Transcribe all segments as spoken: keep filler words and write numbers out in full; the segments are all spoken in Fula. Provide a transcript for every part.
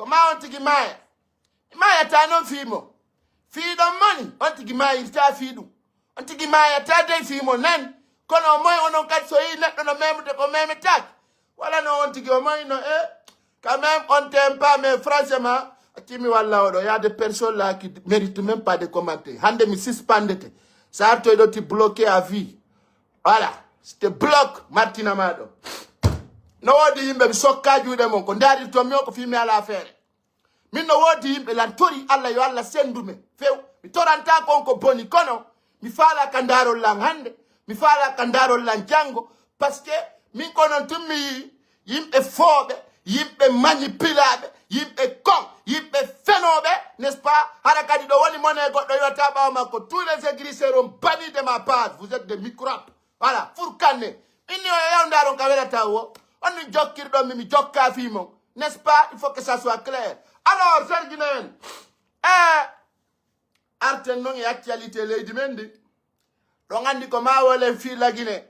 O ma on tigi maaya. Maayata noon fii mo. Fii ɗon moni, on tigi maayirta fii ɗum. On tigi maayata dey fii mo nan. Kono o moy onon kadi so yii neɗɗo no memude ko memetaake. Wala no on tigi o moy no e. Quand même, on t'aime pas, mais franchement, a timi walla oɗo. Y a des personnes là qui méritent même pas de commenter. Hande mi suspendete. Sa artoy ɗo ti bloqué à vie. Voilà. Si te bloque, martina ma ɗo. No woodi yimɓe mi sokka juuɗe mon. Ko ndarirton mi o ko fii mi ala feere. Min no woodi yimɓe lan tori Allah yo Allah sendu men few. Mi toranta kon ko boni kono mi faala ka ndarol lan hande. Mi faala ka ndarol lan jango. Parce que min ko non tun mi yii yimɓe fooɓe, yimɓe manipulaɓe, yimɓe kon, yimɓe fenoɓe, n'est-ce pas? Hara kadi ɗo woni mone goɗɗo yota ɓawo makko. Tous les écrits seront bannis de ma page. Vous êtes des microbes. Voilà, furkanne. Min ni o yewdaron ka welata wo. On min jokkirɗon mi mi jokka fii mon. N'est-ce pas? Il faut que ça soit clair. Alors, sergine en. Eh, arten non e actualité leydi men ndi. Ɗon anndi ko maawolen fii Lagine.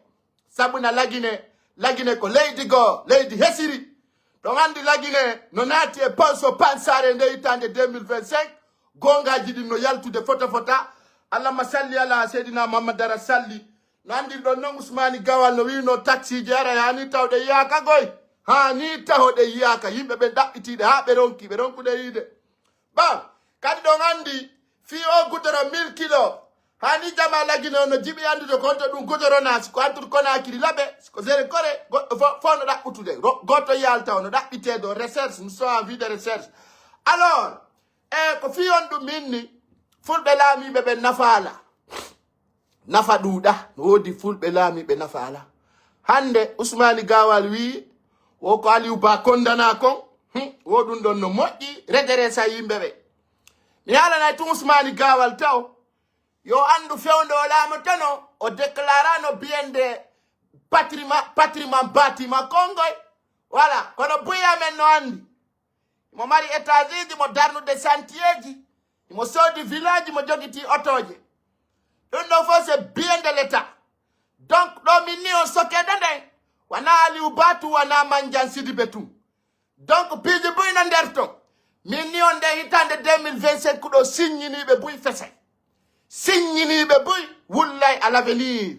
Sabuna Lagine, Lagine ko leydi goo, leydi hesiri. Ɗon anndi Lagine no naati e ponso pansare nde hitaande deux mille vingt-cinq. Goongaaji ɗin no yaltude fota fota. Allahumma salli ala Seydina Muhammad ara salli. No anndirɗon non Usmani Gawal no wiino taksiiji ara haani tawɗe yiyaaka goy. Haani tahoɗe yiyaaka. Yimɓe ɓen ɗaɓɓitiiɗe haa ɓe ronki, ɓe ronkude yiide. Bon, kadi ɗon anndi fii o gudoro mille kilo. Haani jama Lagine o no jiɓi anndude ko honto ɗum gudoro na, si ko entre Conakry Labe, si ko Zéro Kore, goɗɗo fof, fof no ɗaɓɓutude. Ro-, gooto yalta o no ɗaɓɓitee ɗo recherche, nous sommes en vue de recherche. Alors, e ko fii on ɗum min ni, fulɓe laamiiɓe ɓen nafaala. Nafa ɗuuɗa, no woodi fulɓe laamiiɓe nafaala. Hande Usmani Gawal wii, wo ko Aliou Ba kondana kon, hmm, wo ɗum ɗon no moƴƴi, redressa yimɓe ɓe. Mi haalanay tun Usmani Gawal taw, yo anndu fewndo o laamotono, o déclarano biyende patrimoine, patrimoine bâtiment Kongoy. Voilà, kono buy amen no anndi. Imo mari étageji, imo darnude santieji, imo soodi village, imo jogiti otoje. Ɗum ɗo fof c'est bien de l'État. Donc, ɗo min ni on sokede nden, wana Aliou Ba tun, wana Mandiang Sidibé tun. Donc, piiji buy no nder ton. Min ni on nde hitaande deux mille vingt-cinq ɗo signiniiɓe buy fese. Signiniiɓe buy wullay à l'avenir.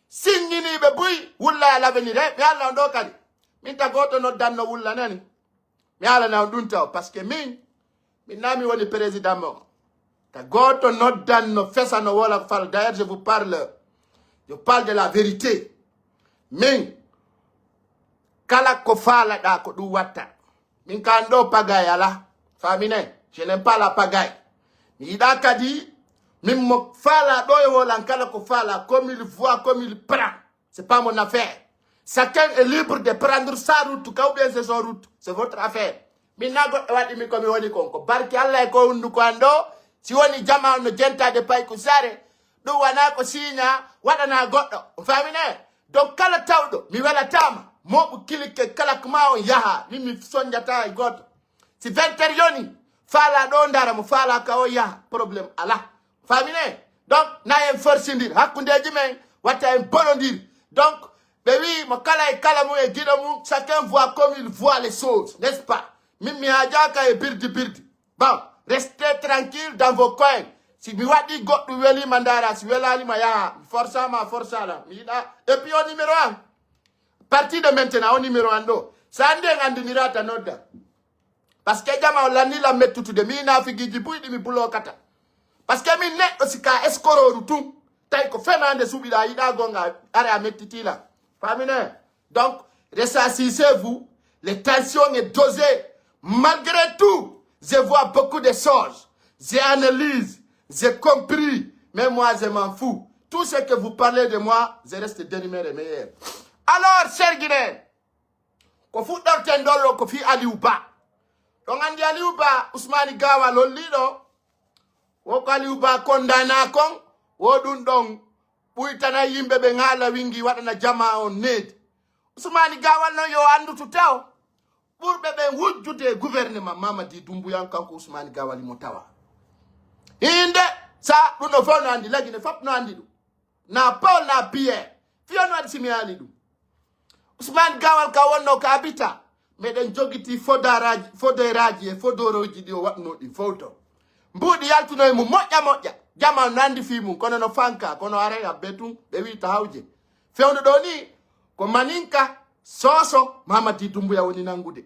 Signiniiɓe buy wullay à l'avenir. Eh, mi Allah on ɗo kadi. Min ta gooto noddanno wulla nani. Mi haalana on ɗum taw, parce que min, min na mi woni président mo. Ta gooto noddanno fesano wola fal. D'ailleurs, je vous parle, je parle de la vérité. Min, kala ko faalaɗa ko ɗum watta. Min kan ɗo pagaille ala. Famine, je n'aime pas la pagaille. Mi yiɗa kadi, min mo faala ɗo e wolan kala ko faala, comme il voit, comme il prend. C'est pas mon affaire. Chacun est libre de prendre sa route, ka ou bien c'est son route. C'est votre affaire. Min na goɗɗo waɗi mi ko mi woni kon. Ko barki Allah e ko hunduko an ɗo. Si woni jama on no jentade payku sare, ɗum wana ko siña waɗana goɗɗo. On famine? Donc kala tawɗo, mi welatama. Moɓu kilike kala ko ma on yaha. Min mi sonjata e goto. Si vingt heures yoni, faala ɗo ndara mo, faala ka o yaha, problème ala. Famine? Donc, na en forsindir. Hakkundeji men, watta en bolondir. Donc, ɓe wi mo kala e kala mum e giɗo mum, chacun voit comme il voit les choses, n'est-ce pas? Min mi hajaka e birdi birdi. Bon, restez tranquille dans vos coins. Si mi waɗi goɗɗum welima ndara, si welalima yaha, mi forsa ma, forsa la. Mi yiɗa. Et puis o numéro an. Parti de maintenant, o numéro an ɗo. Sa andi en andinirata nodda. Parce que jama o lanni lan mettutude. Mi nafigiji buyɗi mi bulokata. Parce que min neɗɗo si ka escroru tun. Tawi ko fenande suɓiɗa yiɗa gonga are a mettitila. Famine? Donc, ressaisissez-vous. Les tensions est dosées. Malgré tout, je vois beaucoup de choses. J'ai analysé, j'ai compris. Mais moi, je m'en fous. Tout ce que vous parlez de moi, je reste demeuré meilleur. Alors, cher Guinéen, ko fuɗɗorten ɗon ɗo ko fii Aliou Ba. Ɗon anndi Aliou Ba, Usmani Gawal holliiɗo. Wo ko Aliou Ba kondana kon, wo ɗum ɗon ɓuytana yimɓe ɓe ŋaala wingi waɗana jama on needi. Usmani Gawal non yo anndutu taw. Ɓurɓe ɓen wujjude e gouvernement Mamadi Doumbouya on kanko Usmani Gawal imo tawa. Hinde sa ɗum ɗo fof no anndi, Lagine fof no anndi ɗum. Na Paul, na Pierre. Fiyo no waɗi si mi haali ɗum. Usmani Gawal ka wonno ka Abita. Meɗen jogiti fodaraaji, fodeeraaji e fodorooji ɗi o waɗnoo ɗin fow ton. Mbuuɗi yaltuno e mum moƴƴa moƴƴa. Jama nandi fii mum, kono no fanka, kono aray abbe tun, ɓe wi'i ta hawje. Fewndo ɗoo nii, ko Maninka, Soso, Mamadi Dumbuya woni nangude.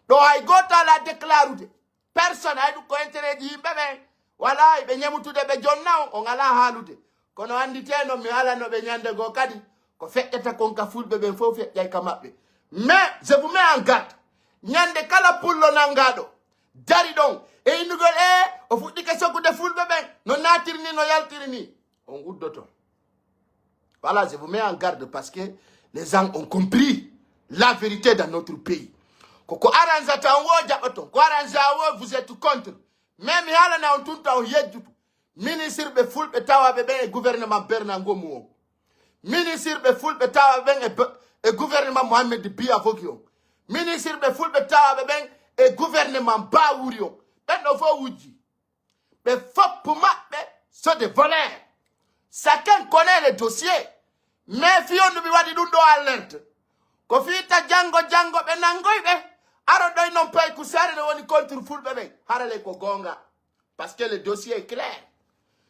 Ɗoo hay gooto alaa déclarude. Personne, hay ɗum ko intérêt ji yimɓe ɓen. Walaa, ɓe ñamutude, ɓe jonna on, on alaa haalude. Kono annditee non, mi haalano ɓe ñande goo kadi, ko feƴƴata kon ka fulɓe ɓen fow feƴƴay ka maɓɓe. Mais, je vous mets en garde. Ñande kala pullo nanngaaɗo, dari ɗon, e innugol, e, o fuɗɗike sokude fulɓe ɓen, no naatiri ni, no yaltiri ni. On uddoto. Voilà, je vous mets en garde parce que les gens ont compris la vérité dans notre pays. Ko ko arrange ta on wo jaɓoton, ko arrange a wo vous êtes contre. Mais mi haalana on tunta on yejjutu. Ministre ɓe fulɓe tawaɓe ɓen e gouvernement Bernard Ngomu on. Ministre ɓe fulɓe tawaɓe ɓen e be-, e gouvernement Mohamed Biya Vogi on. Ministre ɓe fulɓe tawaɓe ɓen e gouvernement Bawuri on. Ɓen ɗo fof wujji. Ɓe fof maɓɓe, c'est des voleurs. Chacun connaît les dossiers. Mais fii on ɗum mi waɗi ɗum ɗo alerte. Ko fii ta janngo, janngo ɓe nanngoy ɓe. Aro ɗoy non pay ko sare no woni contre fulɓe ɓen. Harale ko goonga. Parce que le dossier est clair.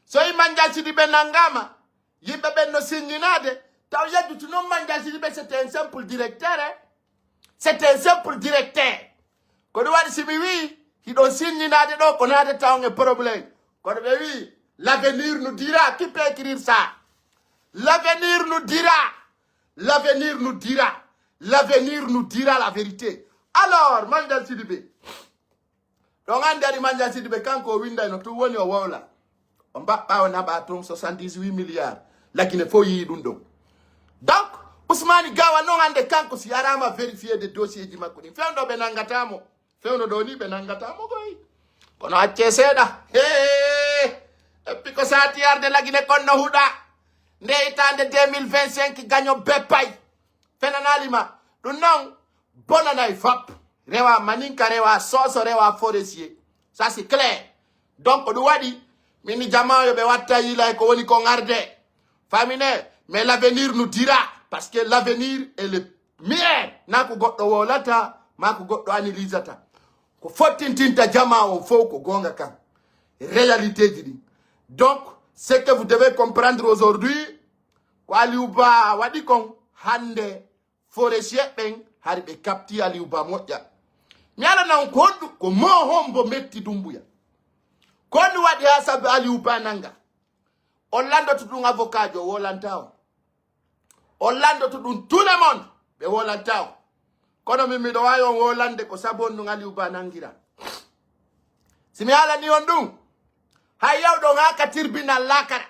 So i manjasidi ɓe nanngama, yimɓe ɓen no sinñinaade, taw yeddutu non manjasidi ɓe, c'était un simple directeur, hein. C'était un simple directeur. Ko ɗum waɗi si mi wii, hiɗon sinñinaade ɗo, ko naadata on e problème. Kono ɓe wii, l'avenir nous dira, qui peut écrire ça? L'avenir nous dira, l'avenir nous dira, l'avenir nous dira la vérité. Alors, Mandiaye Sidibé, ɗon anndi ari Mandiaye Sidibé, kanko o winndayno, tun woni o wowla. O mbaɓɓa, o naɓa tun soixante-dix-huit milliards. Lagine fof yii ɗum ɗon. Donc, Ousmane Gawa non hannde kanko si yaraama vérifier de dossier ji makko ɗin. Fewndo ɓe nanngata mo. Fewndo ɗo ni ɓe nanngata mo koy. Kono accee seeɗa. Hee! Eppi ko saati arde Lagine kon no huɗa. Nde hitaande deux mille vingt-cinq gaño beppay. Fenanaali ma. Ɗum non, bonanay fop. Rewa Maninka, rewa Soso, rewa Forestier. Ça, c'est clair. Donc, ko ɗum waɗi, min ni jamaa yo ɓe watta yiila e ko woni kon arde. Famine, mais l'avenir nous dira. Parce que l'avenir est le meilleur. Na ko goɗɗo wowlata, ma ko goɗɗo analysata. Ko fottintinta jamaa on fof ko goonga kan. Réalité ji ɗin. Donc, ce que vous devez comprendre aujourd'hui, ko Aliou Ba waɗi kon hannde, Forestier ɓen hari ɓe kapti Aliou Ba moƴƴa. Mi alana on ko honɗum, ko mo hombo metti Dumbuya. Ko honɗum waɗi haa sabu Aliou Ba nannga? On lanndoto ɗum avocat jo, wolanta on. On lanndoto ɗum tout le monde, ɓe wolanta on. Kono min miɗo waawi on wolande ko sabu on ɗum Aliou Ba nanngira. Si mi haalani on ɗum, hay yawɗon haa ka tribunal laakara.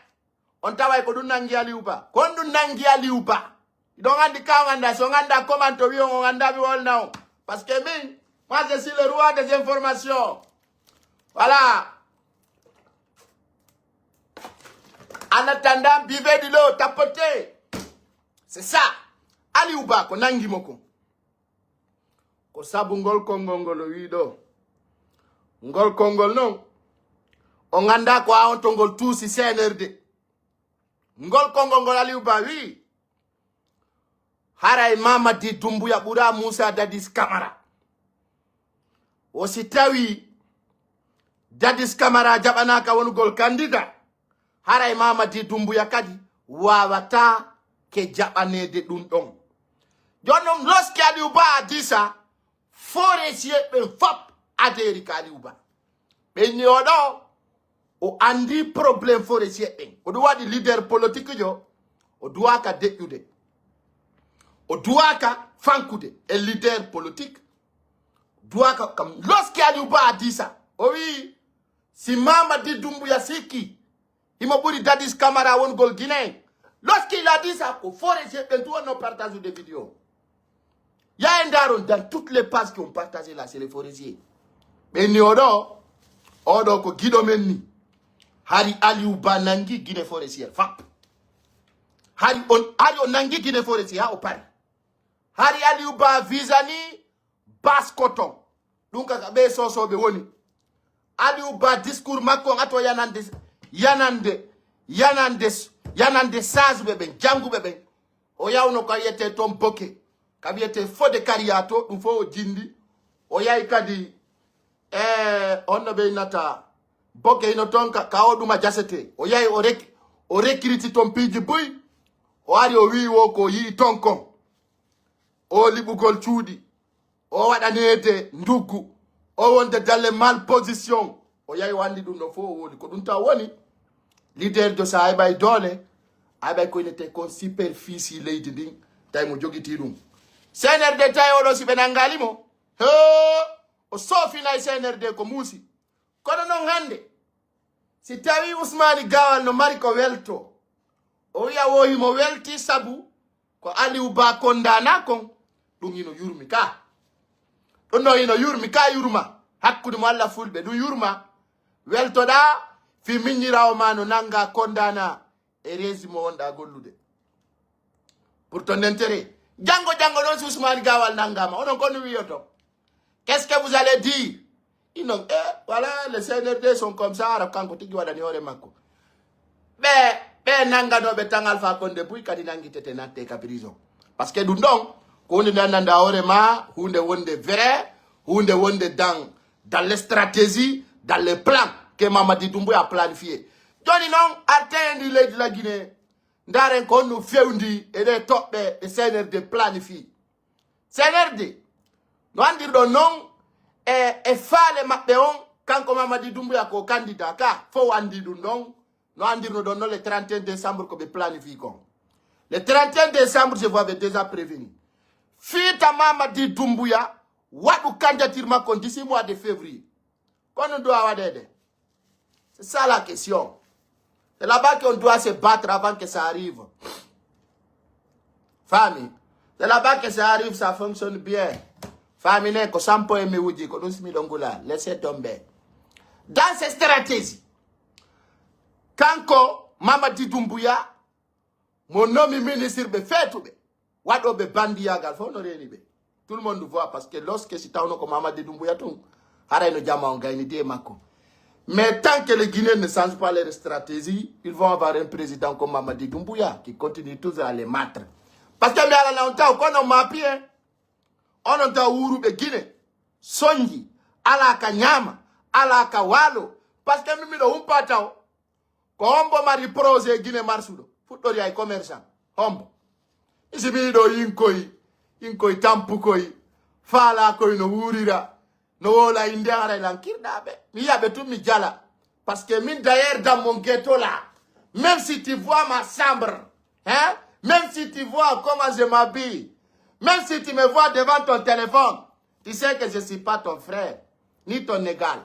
On taway ko ɗum nanngi Aliou Ba. Ko on ɗum nanngi Aliou Ba. Iɗon anndi ka on annda. Si on annda comment to wi'on on annda mi wolna on. Parce que min, moi je suis le roi des informations. Voilà. En attendant, buvez de l'eau, tapotez. C'est ça. Aliou Ba, ko nanngi mo kon. Ko sabu ngol konngol ngol o wii ɗo. Ngol konngol non, on annda ko haa on to ngol tuusi C N R D. Ngol konngol ngol Aliou Ba wii, haray Mamadi Dumbuya ɓura Moussa Dadis Camara. O si tawi Dadis Camara jaɓanaaka wonugol candidat, haray Mamadi Dumbuya kadi waawataa ke jaɓaneede ɗum ɗon. Jooni non, lorsque Aliou Ba a disa, Forestier ɓen fop adhère ka Aliou Ba. Ɓe inni o ɗo, o anndi problème Forestier ɓen. O ɗum waɗi leader politique jo, o duwaaka deƴƴude. O duwaaka fankude e leader politique. Duwaaka kam, lorsque Aliou Ba a disa, o wii, si Mamadi Dumbuya sikki, himo ɓuri Dadis Camara wongol Guinée. Lorsqu'il a dit ça, ko Forestier ɓen tu wonno partage de vidéo. Ya e ndaaron dans toutes les pages qui ont partagé là, c'est les Forestiers. Ɓen ni oɗo, oɗo ko giɗo men ni. Hari Aliou Ba nangi Guinée Forestière, fap. Hari on, hari o nangi Guinée Forestière, ha o pari. Hari Aliou Ba visa ni Basse Coton. Ɗum ka, ka ɓe sosoɓe woni. Aliou Ba discours makko on ato yanande, yanande, yanande, yanande sage ɓe ɓen, jannguɓe ɓen. O yawno ko yiyete toon boke. Ka wiyete fode kariya to, ɗum fof o jindi. O yahi kadi, e, honno ɓe innata, boke hino toon ka, ka o ɗuma jasete. O yahi o rek-, o recruti toon piiji buy. O ari o wi'i wo ko yi'i toon kon. O liɓugol cuuɗi. O waɗaneede nduggu. O wonde dans les mal positions. O yahi o anndi ɗum ɗo fof o woni. Ko ɗum taw woni. Leader jo sa heɓay doole. A heɓay ko innete kon superficie leydi ndin. Tawi mo jogitii ɗum. C N R D tawi oɗo si ɓe nanngaali mo. Hee! O soofinay C N R D ko muusi. Kono noon hannde, si tawi Usmani Gawal no mari ko welto, o wiya wo himo welti sabu ko Aliou Ba Kondana kon, ɗum hino yurmi ka. Ɗum no hino yurmi ka yurma. Hakkunde mo Allah fulɓe, ɗum yurma. Weltoɗa, fi miññiraawo ma no nannga Kondana e régime mo wonɗa gollude. Pour ton intérêt. Janngo, janngo noon si Usmani Gawal nanngama, onon ko no wiyoto? Qu'est-ce que vous allez dire? Inon, eh, voilà, les C N R D sont comme ça, ara kanko tigi waɗani hoore makko. Ɓe, ɓe nannganooɓe tan Alpha Condé Pouye kadi nanngitete natte ka prison. Parce que ɗum ɗon, ko hunde nde anndanɗa hoore ma, hunde wonde vrai, hunde wonde dans, dans les stratégies, dans les plans que Mamadi Doumbouya a planifié. Jooni noon, arten e ndi leydi la Guinée, ndaaren ko honno fewndi e ɗe toɓɓe ɗe C N R D planifié. C N R D, no anndirɗon noon e, e faale maɓɓe on, kanko Mamadi Doumbouya ko candidat ka, fof anndi ɗum ɗon, no anndirno ɗon noon le trente et un décembre ko ɓe planifié kon. Le trente et un décembre, je vous avais déjà prévenu. Fiita Mamadi Doumbouya, waɗu candidature makko d'ici mois de février. Ko ɗum ɗo a waɗeede. C'est ça la question. C'est là-bas qu'on doit se battre avant que ça arrive. Famille. C'est là-bas que ça arrive, ça fonctionne bien. Famille, ne ko sampo e mi wuji, ko ɗum si miɗo ngula. Laissez tomber. Dans ces stratégies, kanko Mamadi Doumbouya, mo nomi ministre ɓe feetuɓe, waɗooɓe bandiyaagal fof no reeni ɓe. Tout le monde voit, parce que lorsque si tawno ko Mamadi Doumbouya tun, haray no jama on gaynidi e makko. Mais tant que les Guinéens ne changent pas leur stratégie, ils vont avoir un président comme Mamadi Doumbouya qui continue toujours à les matre. Parce que mi alana on taw kono ma piye, onon taw wuuruɓe Guinée, sonji, ala ka ñaama, ala ka waalo. Parce que min miɗo humpa taw, ko hombo mari projet Guinée marsuɗo? Fuɗɗori ay commerçant. Hombo? Isi miɗo yinkoy, yinkoy tampukoy, faala koy no wuurira, no woola inde haray lan kirɗaɓe. Mi yiya ɓe tun mi jala. Parce que min d'ailleurs dans mon ghetto là, même si tu vois ma chambre, hein, même si tu vois comment je m'habille, même si tu me vois devant ton téléphone, tu sais que je suis pas ton frère, ni ton égal.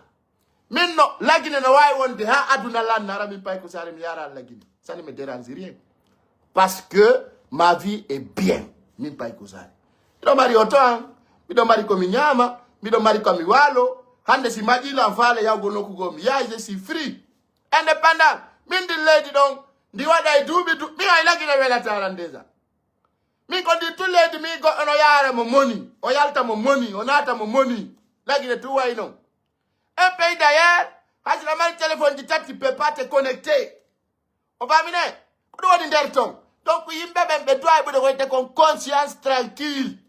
Min no, Lagine no waawi wonde haa aduna lannara, min Payko Sare mi yaara Lagine. Ça ne me dérange rien. Parce que ma vie est bien, min Payko Sare. Miɗo mari oto an, miɗo mari ko mi ñaama, miɗo mari ko mi waalo. Hannde si maƴiilo an faale yawgol nokku goo, mi yahay, je suis free. Indépendant. Min ndi leydi ɗon, ndi waɗa e duuɓi du-, min hay Lagine welata lan déjà. Min ko ndi tun leydi, min goɗɗo no yaara mo moni, o yalta mo moni, o naata mo moni. Lagine tun wayi non. Un pays d'ailleurs, hay si a mari téléphone ji tati, tu peux pas te connecter. O faami ne? Ko ɗum woni nder ton. Donc yimɓe ɓen ɓe duwa e ɓuɗe woyte kon conscience tranquille.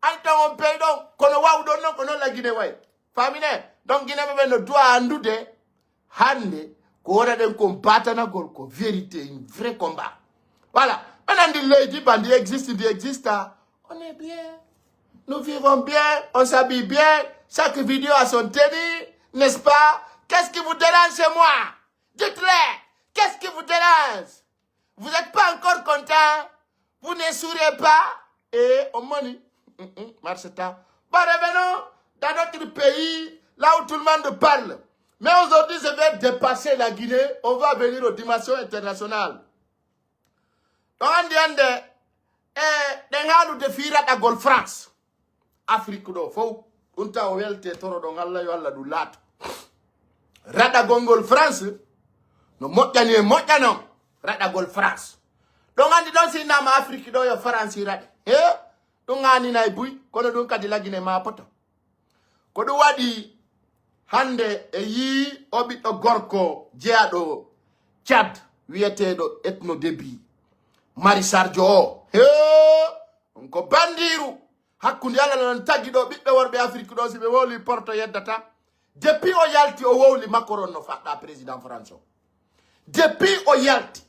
An ton on pays ɗon, kono wawɗon non, ko non la Guinée wayi. Faami ne? Donc Guinée ɓe ɓen no duwa anndude hannde ko wona ɗen kon batanagol ko vérité, un vrai combat. Voilà. Ɓen anndi leydi ba ndi existe, ndi exista. On est bien. Nous vivons bien, on s'habille bien. Chaque vidéo a son tenue, n'est-ce pas? Qu'est-ce qui vous dérange chez moi? Dites-le. Qu'est-ce qui vous dérange? Vous n'êtes pas encore content? Vous ne souriez pas? Et on money. Mm, mm, marche ta. Bon, revenons dans notre pays, là où tout le monde parle. Mais aujourd'hui, je vais dépasser la Guinée. On va venir aux dimensions internationales. Ɗon anndi hannde, e ɗen haalude fii raɗagol France. Afrique ɗo fow, ɗum taw welte, toroɗon Allah, yo Allah ɗum laato. Raɗagol ngol France, no moƴƴani e moƴƴa non, raɗagol France. Ɗon anndi ɗon si innama Afrique ɗo yo France raɗe. He, ɗum aaninay buy, kono ɗum kadi Lagine ma poto. Ko ɗum waɗi hannde e yii o ɓiɗɗo gorko jeyaɗo Tchad, wiyeteeɗo Ethno Deby, Mari Sarjo o. He, on ko bandiiru. Hakkunde Allah non tagi ɗo ɓiɓɓe worɓe Afrique ɗo, si ɓe wowli Porto yeddata. Depuis o yalti o wowli Macron no faɗɗa président France o. Depuis o yalti,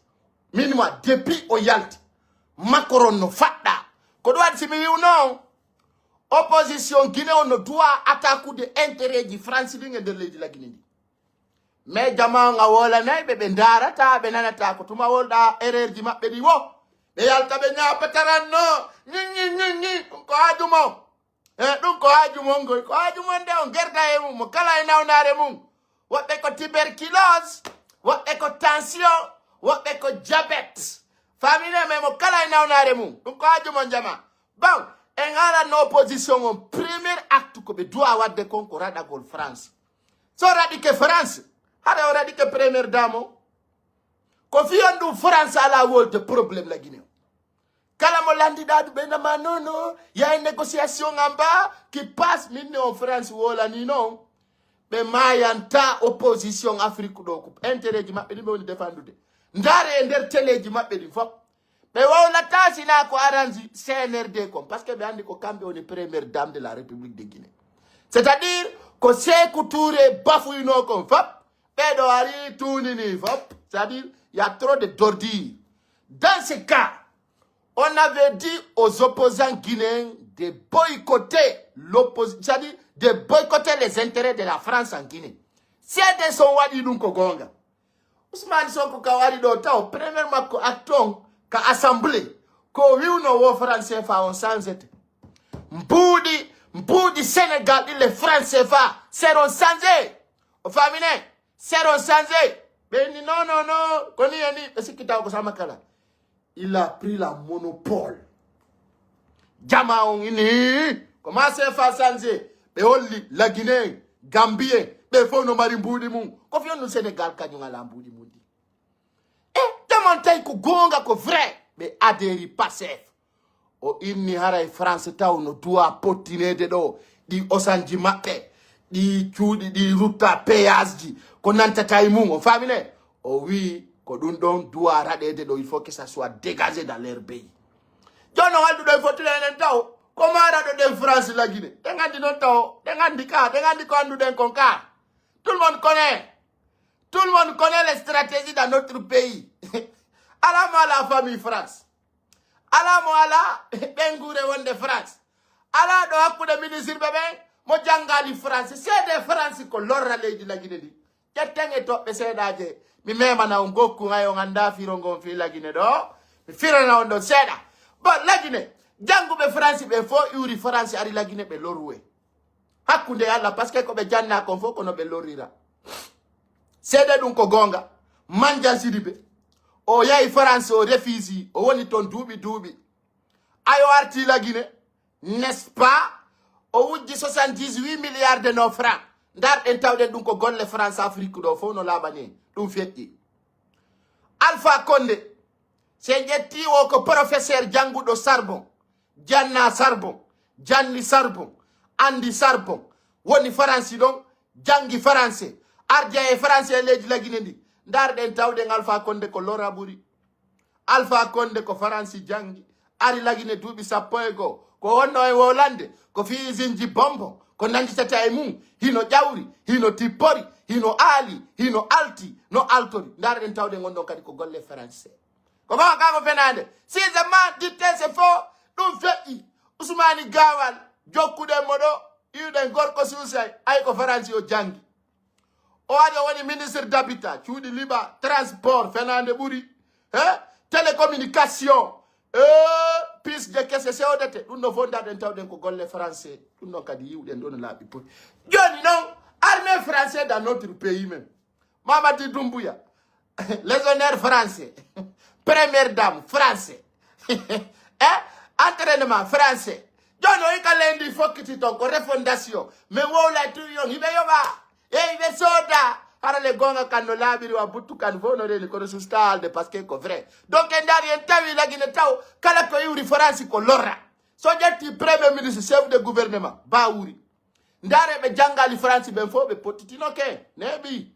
minima depuis o yalti, Macron no faɗɗa. Ko ɗum waɗi si mi wiwno opposition Guinée on no duwa attaque de intérêt ji France ɗin e nder leydi la Guinée ndi. Mais jama on a wolanay ɓe, ɓe ndarata, ɓe nanata ko tuma wolɗa erreur ji maɓɓe ɗi wo. Ɓe yalta ɓe ñaapataran no. Ñin, ñin, ñin, ñin. Ɗum ko haaju mon. E ɗum ko haaju mon ngoy. Ko haaju mon nde on gerda e mum. Mo kala e nawnaare mum. Woɓɓe ko tuberculose. Woɓɓe ko tension. Woɓɓe ko diabète. Famine, mais mo kala e nawnaare mum. Ɗum ko haaju mon jama. Bon, en aran no opposition on. Premier acte ko ɓe duwa wadde kon ko raɗagol France. So raɗike France, hara o raɗike première dame o. Ko fiyon ɗum France ala wolde problème la Guinée. Kala mo landiɗa ɗum ɓe nama non non, y a une négociation en bas qui passe, min ne on France wolani non. Ɓe mayanta opposition Afrique ɗo ko intérêt ji maɓɓe ɗi ɓe woni défendude. Ndare e nder téléji maɓɓe ɗin fof. Ɓe wowlata sina ko arrange C N R D kon, parce que ɓe anndi ko kamɓe woni première dame de la République de Guinée. C'est-à-dire ko Sékou Touré bafuyno kon fop, ɓeɗo ari tunini fop. C'est-à-dire, il y a trop de d'ordures. Dans ce cas, on avait dit aux opposants guinéens de boycotter l'opposition, c'est-à-dire de boycotter les intérêts de la France en Guinée. Seede son waɗi ɗum ko goonga. Ousmane Sonko ka wari ɗo taw premier makko acte on ka assemblée ko wiwno wo franc C F A on changete. Mbuuɗi, mbuuɗi Sénégal ɗi le franc C F A seront changés. O famine, seront changés. Ɓe ni non non non, ko ni e ni ɓe sikki taw ko sama kala. Il a pris la monopole. Jama on ini ko ma C F A changé. Ɓe holli la Guinée, Gambie, ɓe fof no mari mbuuɗi mum. Ko fiyon ɗum Sénégal kañum ala mbuuɗi mum ɗi. E jaman tawi ko goonga ko vrai. Ɓe adheri Pastef. O inni haray France taw no duwa pottineede ɗo ɗi osanji maɓɓe, ɗi cuuɗi, ɗi rutta péage ji, ko nantata e mum, o famine. O wi ko ɗum ɗon duwa raɗeede ɗo, il faut que ça soit dégagé dans leur pays. Jooni o halduɗo e fottude enen taw ko maraɗo ɗen France la Guinée. Ɗen anndi noon taw, ɗen anndi ka, ɗen anndi ko annduɗen kon ka. Tout le monde connaît. Tout le monde connaît les stratégies dans notre pays. Alaa mo alaa famille France. Alaa mo alaa ɓeynguure wonde France. Alaa ɗo hakkunde ministre ɓe ɓen mo janngaali France. Seede France ko lorra leydi la Guinée ndi. Ƴetten e toɓɓe seeɗaaje. Mi memana on gokku hay on anndaa firo ngon fii la Guinée ɗo. Mi firana on ɗon seeɗa. Bon, la Guinée, jannguɓe France ɓe fof iwri France ari la Guinée ɓe lorwe. Hakkunde Allah, parce que ko ɓe janna kon fof kono ɓe lorrira. Seede ɗum ko goonga. Mandiang Sidibé, o yahi France, o refusii, o woni toon duuɓi duuɓi. Ayo arti la Guinée, n'est-ce pas? O wujji soixante-dix-huit milliards de nos francs. Ndarɗen tawɗen ɗum ko golle France Afrique ɗo fof no laaɓani en. Ɗum feƴƴi. Alpha Condé, si en ƴetti o ko professeur jannguɗo Sorbonne, janna Sorbonne, janni Sorbonne, anndi Sorbonne, woni Faransi ɗon, janngi Faranse, ardi e Faranse e leydi la Guinée ndi. Ndarɗen tawɗen Alpha Condé ko lora ɓuri. Alpha Condé ko Faransi janngi, ari la Guinée duuɓi sappo e goo. Ko wonno e wowlande, ko fii usine ji bonbon, ko nannditata e mum, hino ƴawri, hino tippori, hino aali, hino alti, no altori. Ndarɗen tawɗen on ɗon kadi ko golle Faranse. Ko maa kaa ko fenaande. Si c'est mal dit, c'est faux, ɗum feƴƴi. Ousmane Gawal, jokkuɗen mo ɗo, iwɗen gorko suusay, ay ko Faransi o janngi. O ari o woni ministre d'habitat, cuuɗi liɓa, transport, fenaande ɓuri. He? Télécommunication. E, piste de kese sewdete. Ɗum ɗo fof ndarɗen tawɗen ko golle français. Ɗum ɗon kadi yiwɗen ɗo no laaɓi poti. Jooni noon, armée français dans notre pays même. Mamadi Doumbouya, légionnaire français, première dame français, eh, entraînement français. Jooni o ika leydi fokkiti toon ko refondation. Min wowlay tuwiyon hiɓe yoɓa. Eyi ɓe sooda. Hara le goonga kan no laaɓiri wa buttu kan fof no reeni kono susta haalde parce que ko vrai. Donc en ndaari en tawi la Guinée taw kala ko iwri France ko lorra. So ƴetti premier ministre, chef de gouvernement, Bawuri. Ndaare ɓe janngaali Faransi ɓen fof ɓe pottitinoke, neeɓi.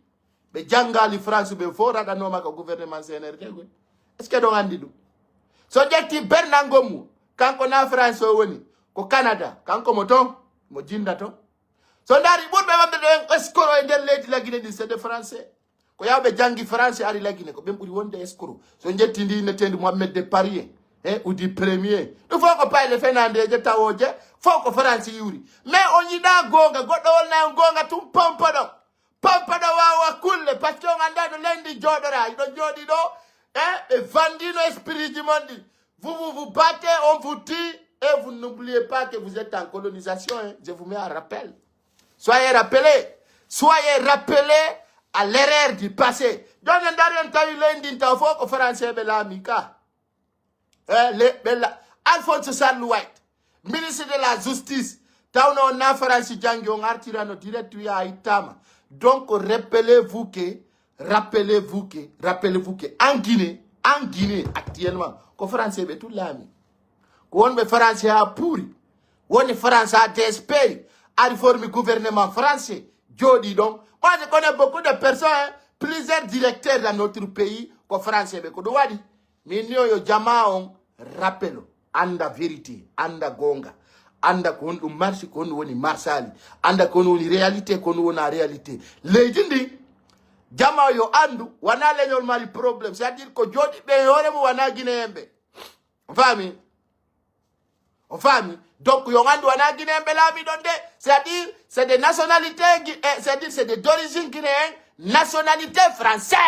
Ɓe janngaali Faransi ɓen fof raɗanooma ko gouvernement C N R D koy. Est-ce que ɗon anndi ɗum? So ƴetti Bernard Ngomou, kanko na France o woni, Ko Canada, kanko mo ton, mo jinda ton. So ndaari ɓurɓe maɓɓe ɗo en escroc e nder leydi Lagine ɗin, c'est des Français. Ko yawɓe jangi Français ari Lagine, ko ɓen ɓuri wonde escroc. So njetti ndi netendi Mohamed de Paris en, e Udi Premier. Ɗum fof ko payle fenandeeje tawooje, fof ko Faransi iwri. Mais on yiɗa goonga, goɗɗo wolna on goonga tun pompoɗo. Pompoɗo wawa kulle, parce que on annda no leydi jooɗora, iɗo jooɗi ɗo, e ɓe vandino esprit ji mon ɗi. Vous, vous vous battez, on vous tue, et vous n'oubliez pas que vous êtes en colonisation, hein. Je vous mets en rappel. Soyez rappelés, soyez rappelés à l'erreur du passé. Joni en dari en tawi leydi ndi taw fof ko Français ɓe laami ka. Eh, le, ɓe la, Alphonse Charles White, ministre de la Justice, tawno on na Faransi jangi, on artirano direct wiya a ittama. Donc, rappelez-vous que, rappelez-vous que, rappelez-vous que, en Guinée, en Guinée, actuellement, ko Français ɓe tun laami. Ko wonɓe Français ha puuri. Woni France ha désespéri. Ari formi gouvernement français. Jooɗi ɗon. Moi, je connais beaucoup de personnes, hein, plusieurs directeurs dans notre pays, ko Français ɓe. Ko ɗum waɗi. Min ni o yo jama on rappelo. Anda vérité. Anda goonga. Anda ko honɗum marsi, ko honɗum woni marsali. Anda ko honɗum woni réalité, ko honɗum wona réalité. Leydi ndi, jama o yo andu, wona leñol mari problème. C'est-à-dire ko jooɗiɓe e hoore mum wona Guinéen ɓe. On faami? On faami? Donc, yo andu wona Guinéen ɓe laami ɗon de. C'est-à-dire, c'est des nationalités, gui-, eh, c'est-à-dire, c'est des d'origine guinéenne, nationalité française.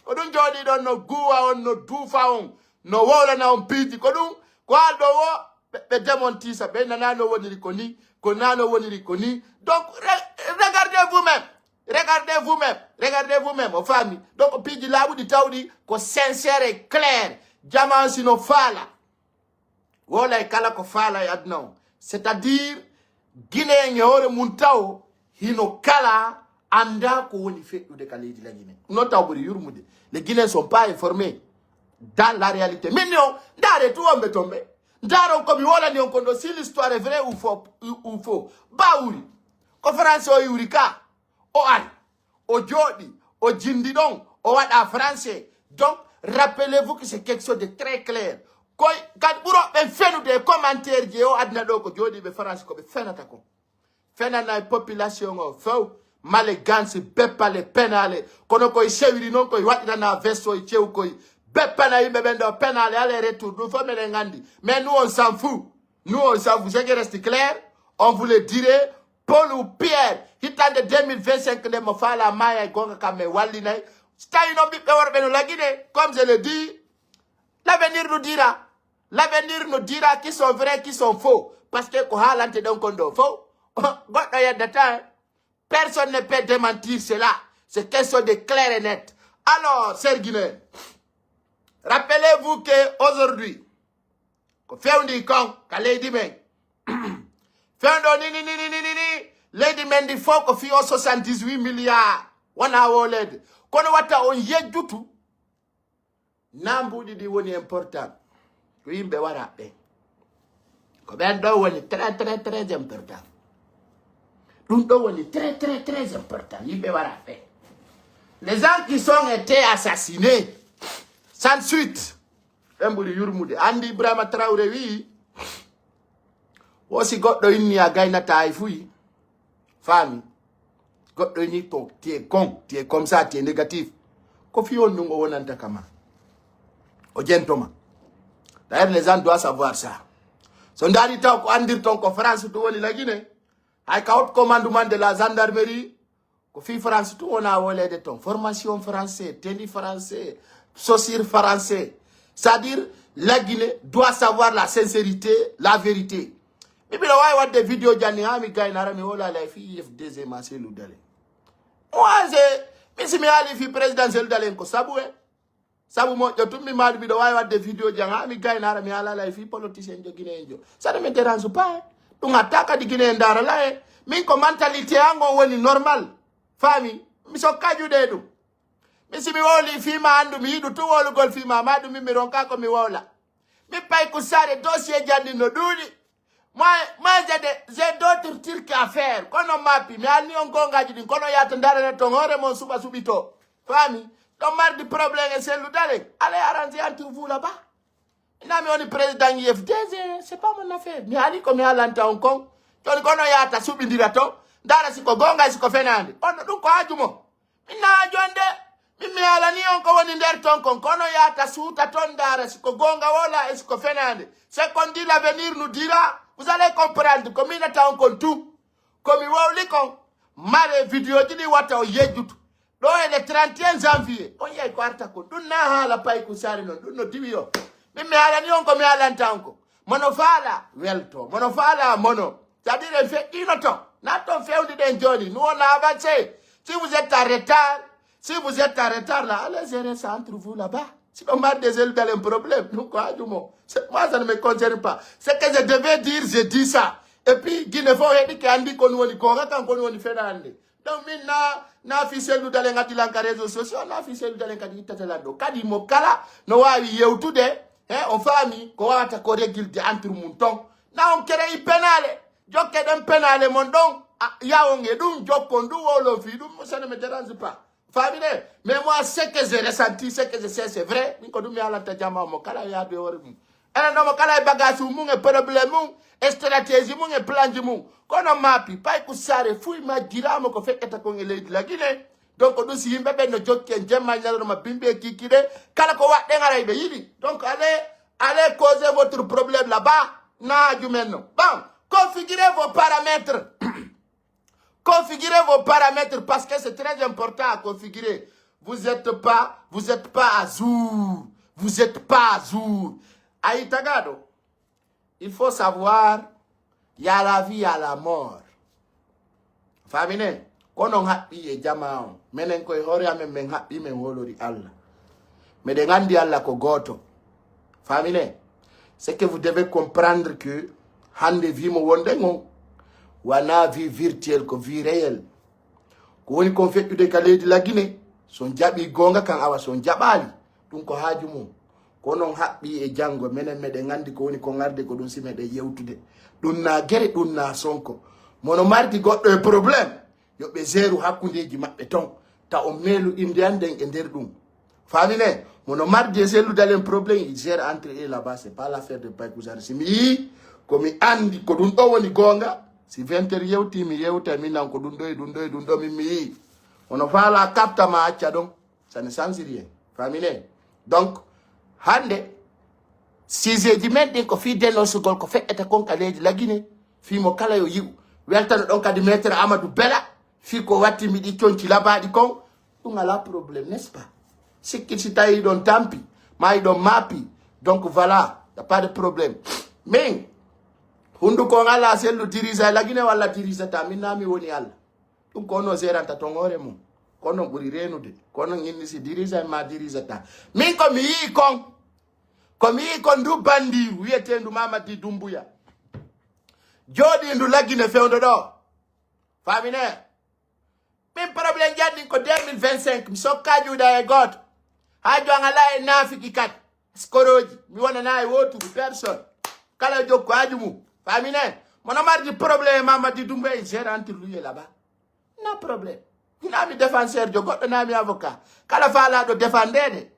Ko ɗum jooɗi ɗon no guwa on, no duufa on, no wowlana on piiji. Ko ɗum, ko haalɗo o, ɓe, ɓe démentisa, ɓe nana no woniri ko ni, ko na no woniri ko ni. Donc, re-, regardez vous-même. Regardez vous-même. Regardez vous-même. O faami? Donc, piiji laaɓuɗi tawɗi ko sincère et clair. Jama on sino faala. Wolay kala ko faala e aduna o. C'est-à-dire, Guinéen e hoore mum taw hino kala annda ko woni feƴƴude ka leydi la Guinée. Ɗum noon taw ɓuri yurmude. Les Guinéens sont pas informés dans la réalité. Min ni on, ndaare tu wonɓe ton ɓe. Ndaaron ko mi wolani on kon ɗo, si l'histoire est vraie ou faux, ou faux. Bawuri. Ko Faransi o iwri ka. O ari, o jooɗi, o jindi ɗon, o waɗa Français. Donc, rappelez-vous que c'est quelque chose de très clair. Koy, kadi ɓuroɓe fenude e commentaire ji e o aduna ɗo ko jooɗiiɓe France ko ɓe fenata kon. Fenana e population o few, male gansi, beppale, penale. Kono koye sewiri noon koye waɗirana veste o e cew koye. Beppana yimɓe ɓen ɗo penale, aller retour, ɗum fof meɗen anndi. Mais nous, on s'en fout. Nous, on s'en fout. Ce qui reste clair, on vous le dirait, Paul ou Pierre, hitande deux mille vingt-cinq nde mo faala maaya e gonga kam e wallinay. So tawi noon ɓiɓɓe worɓe no lagine, comme je le dis, l'avenir nous dira. L'avenir nous dira qui sont vrais, qui sont faux. Parce que ko haalante ɗon kon ɗo fof, goɗɗo yeddata, hein. Personne ne peut démentir cela. C'est quelque chose de clair et net. Alors, cher Guinéen, rappelez-vous que aujourd'hui, ko fewndi kon ka leydi men. Fewndo ni, ni, ni, ni, ni, ni, ni. Leydi men ndi fof ko fii o soixante-dix-huit milliards. Wona woleede. Kono watta on yejjutu. Na mbuuɗi ɗi woni important. Ko yimɓe wara ɓe. Ko ɓen ɗo woni très, très, très important. Ɗum ɗo woni très, très, très important. Yimɓe wara ɓe. Les gens qui sont été assassinés sans suite. Ɓen ɓuri yurmude. Anndi Ibrahima Traoré wi'i, wo si goɗɗo inni a gaynata hay fuy. Faami? Goɗɗo inni to, tu es con, tu es comme ça, tu es négatif. Ko fii on ɗum o wonanta kama. O jentoma. D'ailleurs, les gens doivent savoir ça. So ndaari taw ko anndirton ko France ɗum woni la Guinée. Hay ka haut commandement de la gendarmerie, ko fii France tun wona woleede ton. Formation français, tenue français, chaussure français. C'est-à-dire, la Guinée doit savoir la sincérité, la vérité. Mi mbiɗo waawi waɗde vidéo janni haa mi gayna hara mi wowla lay fii F D G ma Cellou Dalein. Moi, je, mi si mi haali fii président Cellou Dalein ko sabu e. Sabu moƴƴo tun mi maɗu mbiɗo waawi waɗde vidéo jan haa mi gayna hara mi haala lay fii politicien jo Guinée en jo. Ça ne me dérange pas, hein. Ɗum hatta kadi Guinée en ndaara la e. Min ko mentalité an on woni normal. Faami? Mi sokka juuɗe ɗum. Mi si mi wowli fii ma anndu mi yiɗu tun wowlugol fii ma, ma ɗum min mi ronka ko mi wowla. Mi pay ko saare dossier janni no ɗuuɗi. Moi, moi, j'ai des, j'ai d'autres trucs à faire. Kono mappi, mi anni on gongaji ɗin, kono yaata ndarana ton hoore mon suɓa suɓito. Faami? Ɗon mardi problème e Cellou Dalein. Allez arranger entre vous là-bas. Ina mi woni président I F D G, c'est pas mon affaire. Mi haali ko mi haalanta on kon. Joni ko no yaata suɓindira to. Ndaara si ko goonga, si ko fenaande. On no ɗum ko haaju mo. Min na jonde, min mi haalani on ko woni nder ton kon, kono yaata suuta ton ndaara si ko goonga wala e si ko fenaande. C'est qu'on dit l'avenir nous dira, vous allez comprendre ko min ata on kon tout. Ko mi wowli kon, mare vidéo ji ɗi wata o yejjutu. Ɗo e le trente et un janvier, on yey ko arta kon. Ɗum na haala pay ko sari non, ɗum no diwi o. Min mi haalani on ko mi haalanta on ko. Mono faala, welto. Mono faala, mono. C'est-à-dire, en fait, ino ton. Na ton fewndi ɗen joni. Nous, on a avancé. Si vous êtes en retard, si vous êtes en retard là, allez gérer ça entre vous là-bas. Si on m'a des ailes dans un problème, nous quoi, du mot. C'est- Moi, ça ne me concerne pas. Ce que je devais dire, je dis ça. Et puis, Guinée, faut que andi qu'on woni, qu'on kan qu'on woni fenande. Donc, min na, na fi sellu dalen kadi lanka réseaux sociaux, na fi sellu dalen kadi ittata lan ɗo. Kadi mo kala, no wawi yewtude, he, on faami, ko wawata ko régilde entre mum ton. Na on créé penale, jokke ɗen penale mon ɗon, a, yawon e ɗum, jokkon ɗum, wowlon fi ɗum, ça ne me dérange pas. Faami ne? Mais moi, ce que j'ai ressenti, ce que je sais, c'est vrai. Min ko ɗum mi alanta jama mo kala yaadu e hoore mum. Enen ɗo mo kala e bagage mum e problème mum, e stratégie mum e plan ji mum. Kono maapi, pay ko saare fuy majjiraama ko feƴƴata kon e leydi la Guinée. Donc ɗum si yimɓe ɓen no jokki en jemma e ñalorma bimbi e kikiɗe, kala ko waɗɗen ara ɓe yiɗi. Donc allez, allez causer votre problème là-bas. Na jumen no. Bon, configurez vos paramètres. Configurez vos paramètres parce que c'est très important à configurer. Vous êtes pas, vous êtes pas à jour. Vous êtes pas à jour. Ayi tagaɗo, il faut savoir, il y a la vie, il y a la mort. Famine, kono on haɓɓi e jama on. Menen koye hoore amen men haɓɓi men holori Allah. Meɗen andi Allah ko gooto. Famine, c'est que vous devez comprendre que hande vie mo wonɗen on, wana vie virtuelle ko vie réelle. Ko woni kon feƴƴude ka leydi la Guinée, so on jaɓi goonga kan awa so on jaɓaali, ɗum ko haaju mum. Kono on haɓɓi e janngo, menen meɗen anndi ko woni kon arde ko ɗum si meɗen yewtude. Ɗum na gere, ɗum na sonko. Mono mardi goɗɗo e problème, yo ɓe geru hakkundeeji maɓɓe ton. Ta on meelu innde an nden e nder ɗum. Famine, mono mardi e sellu dalen problème, il gère entre eux là-bas, c'est pas l'affaire de Baykuzar. Si mi yii, ko mi anndi ko ɗum ɗo woni goonga. Si vingt heures yewti, mi yewta, mi nan ko ɗum ɗo e ɗum ɗo e ɗum ɗo min mi yii. Ono faala kapta ma acca ɗon. Ça ne change rien. Famine. Donc, hande, siseji men ɗin ko fii denosugol ko feƴƴata kon ka leydi la Guinée. Fii mo kala yo yi'u. Weltano ɗon kadi Maître Amadou Bela. Fii ko watti mi ɗi conci labaaɗi kon. Ɗum ala problème, n'est-ce pas? Sikki si tawi ɗon tampi, ma ɗon maapi. Donc voilà, y a pas de problème. Min, hunduko on ala sellu dirisa la Guinée walla dirisata. Min na mi woni Allah. Ɗum ko onon géranta ton hoore mum. Ko onon ɓuri reenude. Ko onon inni si dirisa e ma dirisata. Min ko mi yii kon. Ko mi yii kon ndu bandiru wiyeteendu Mamadi Dumbuya. Jooɗiindu la Guinée fewndo ɗo. Famine. Min problème jannin ko deux mille vingt-cinq. Mi sokka juuɗa e gooto. Haa jon ala e naafiki kadi. Skorooji. Mi wonana e wooturu personne. Kala jokku haaju mum. Famine. Mono mardi problème e Mamadi Dumbuya e gérante luye là-bas. Na problème. Naa mi défenseur jo goɗɗo, naa mi avocat. Kala faalaaɗo défendeede.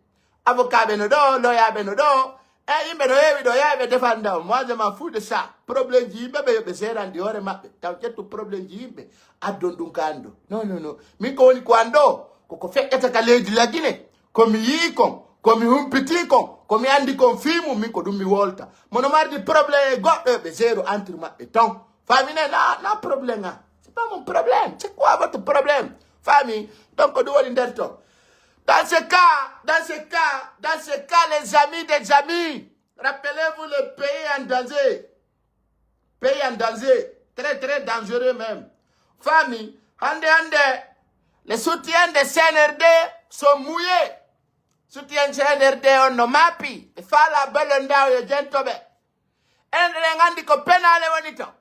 Avocat ɓe no ɗo, lawyer ɓe no ɗo. E yimɓe no heewi ɗo, yaha ɓe défenda. Moi, je m'en fous de ça. Problème ji yimɓe ɓe yo ɓe gérandi hoore maɓɓe. Taw ƴettu problème ji yimɓe. Addon ɗum ka an ɗo. Non, non, non. Min ko woni ko an ɗo. Ko ko feƴƴata ka leydi la Guinée. Ko mi yii kon. Ko mi humpitii kon. Ko mi anndi kon fii mum. Min ko ɗum mi wolta. Mono mardi problème e goɗɗo yo ɓe géro entre maɓɓe ton. Famine na, na problème, hein. C'est pas mon problème. C'est quoi votre problème? Famille. Donc, nous, on est dans ce cas, dans ce cas, dans ce cas, les amis des amis, rappelez-vous le pays en danger. Pays en danger. Très, très dangereux même. Famille. Hande, hande. Les soutiens de C N R D sont mouillés. Soutien C N R D on no maapi. E faala belo ndaw yo jentoɓe. En eɗen anndi ko penaale woni ton.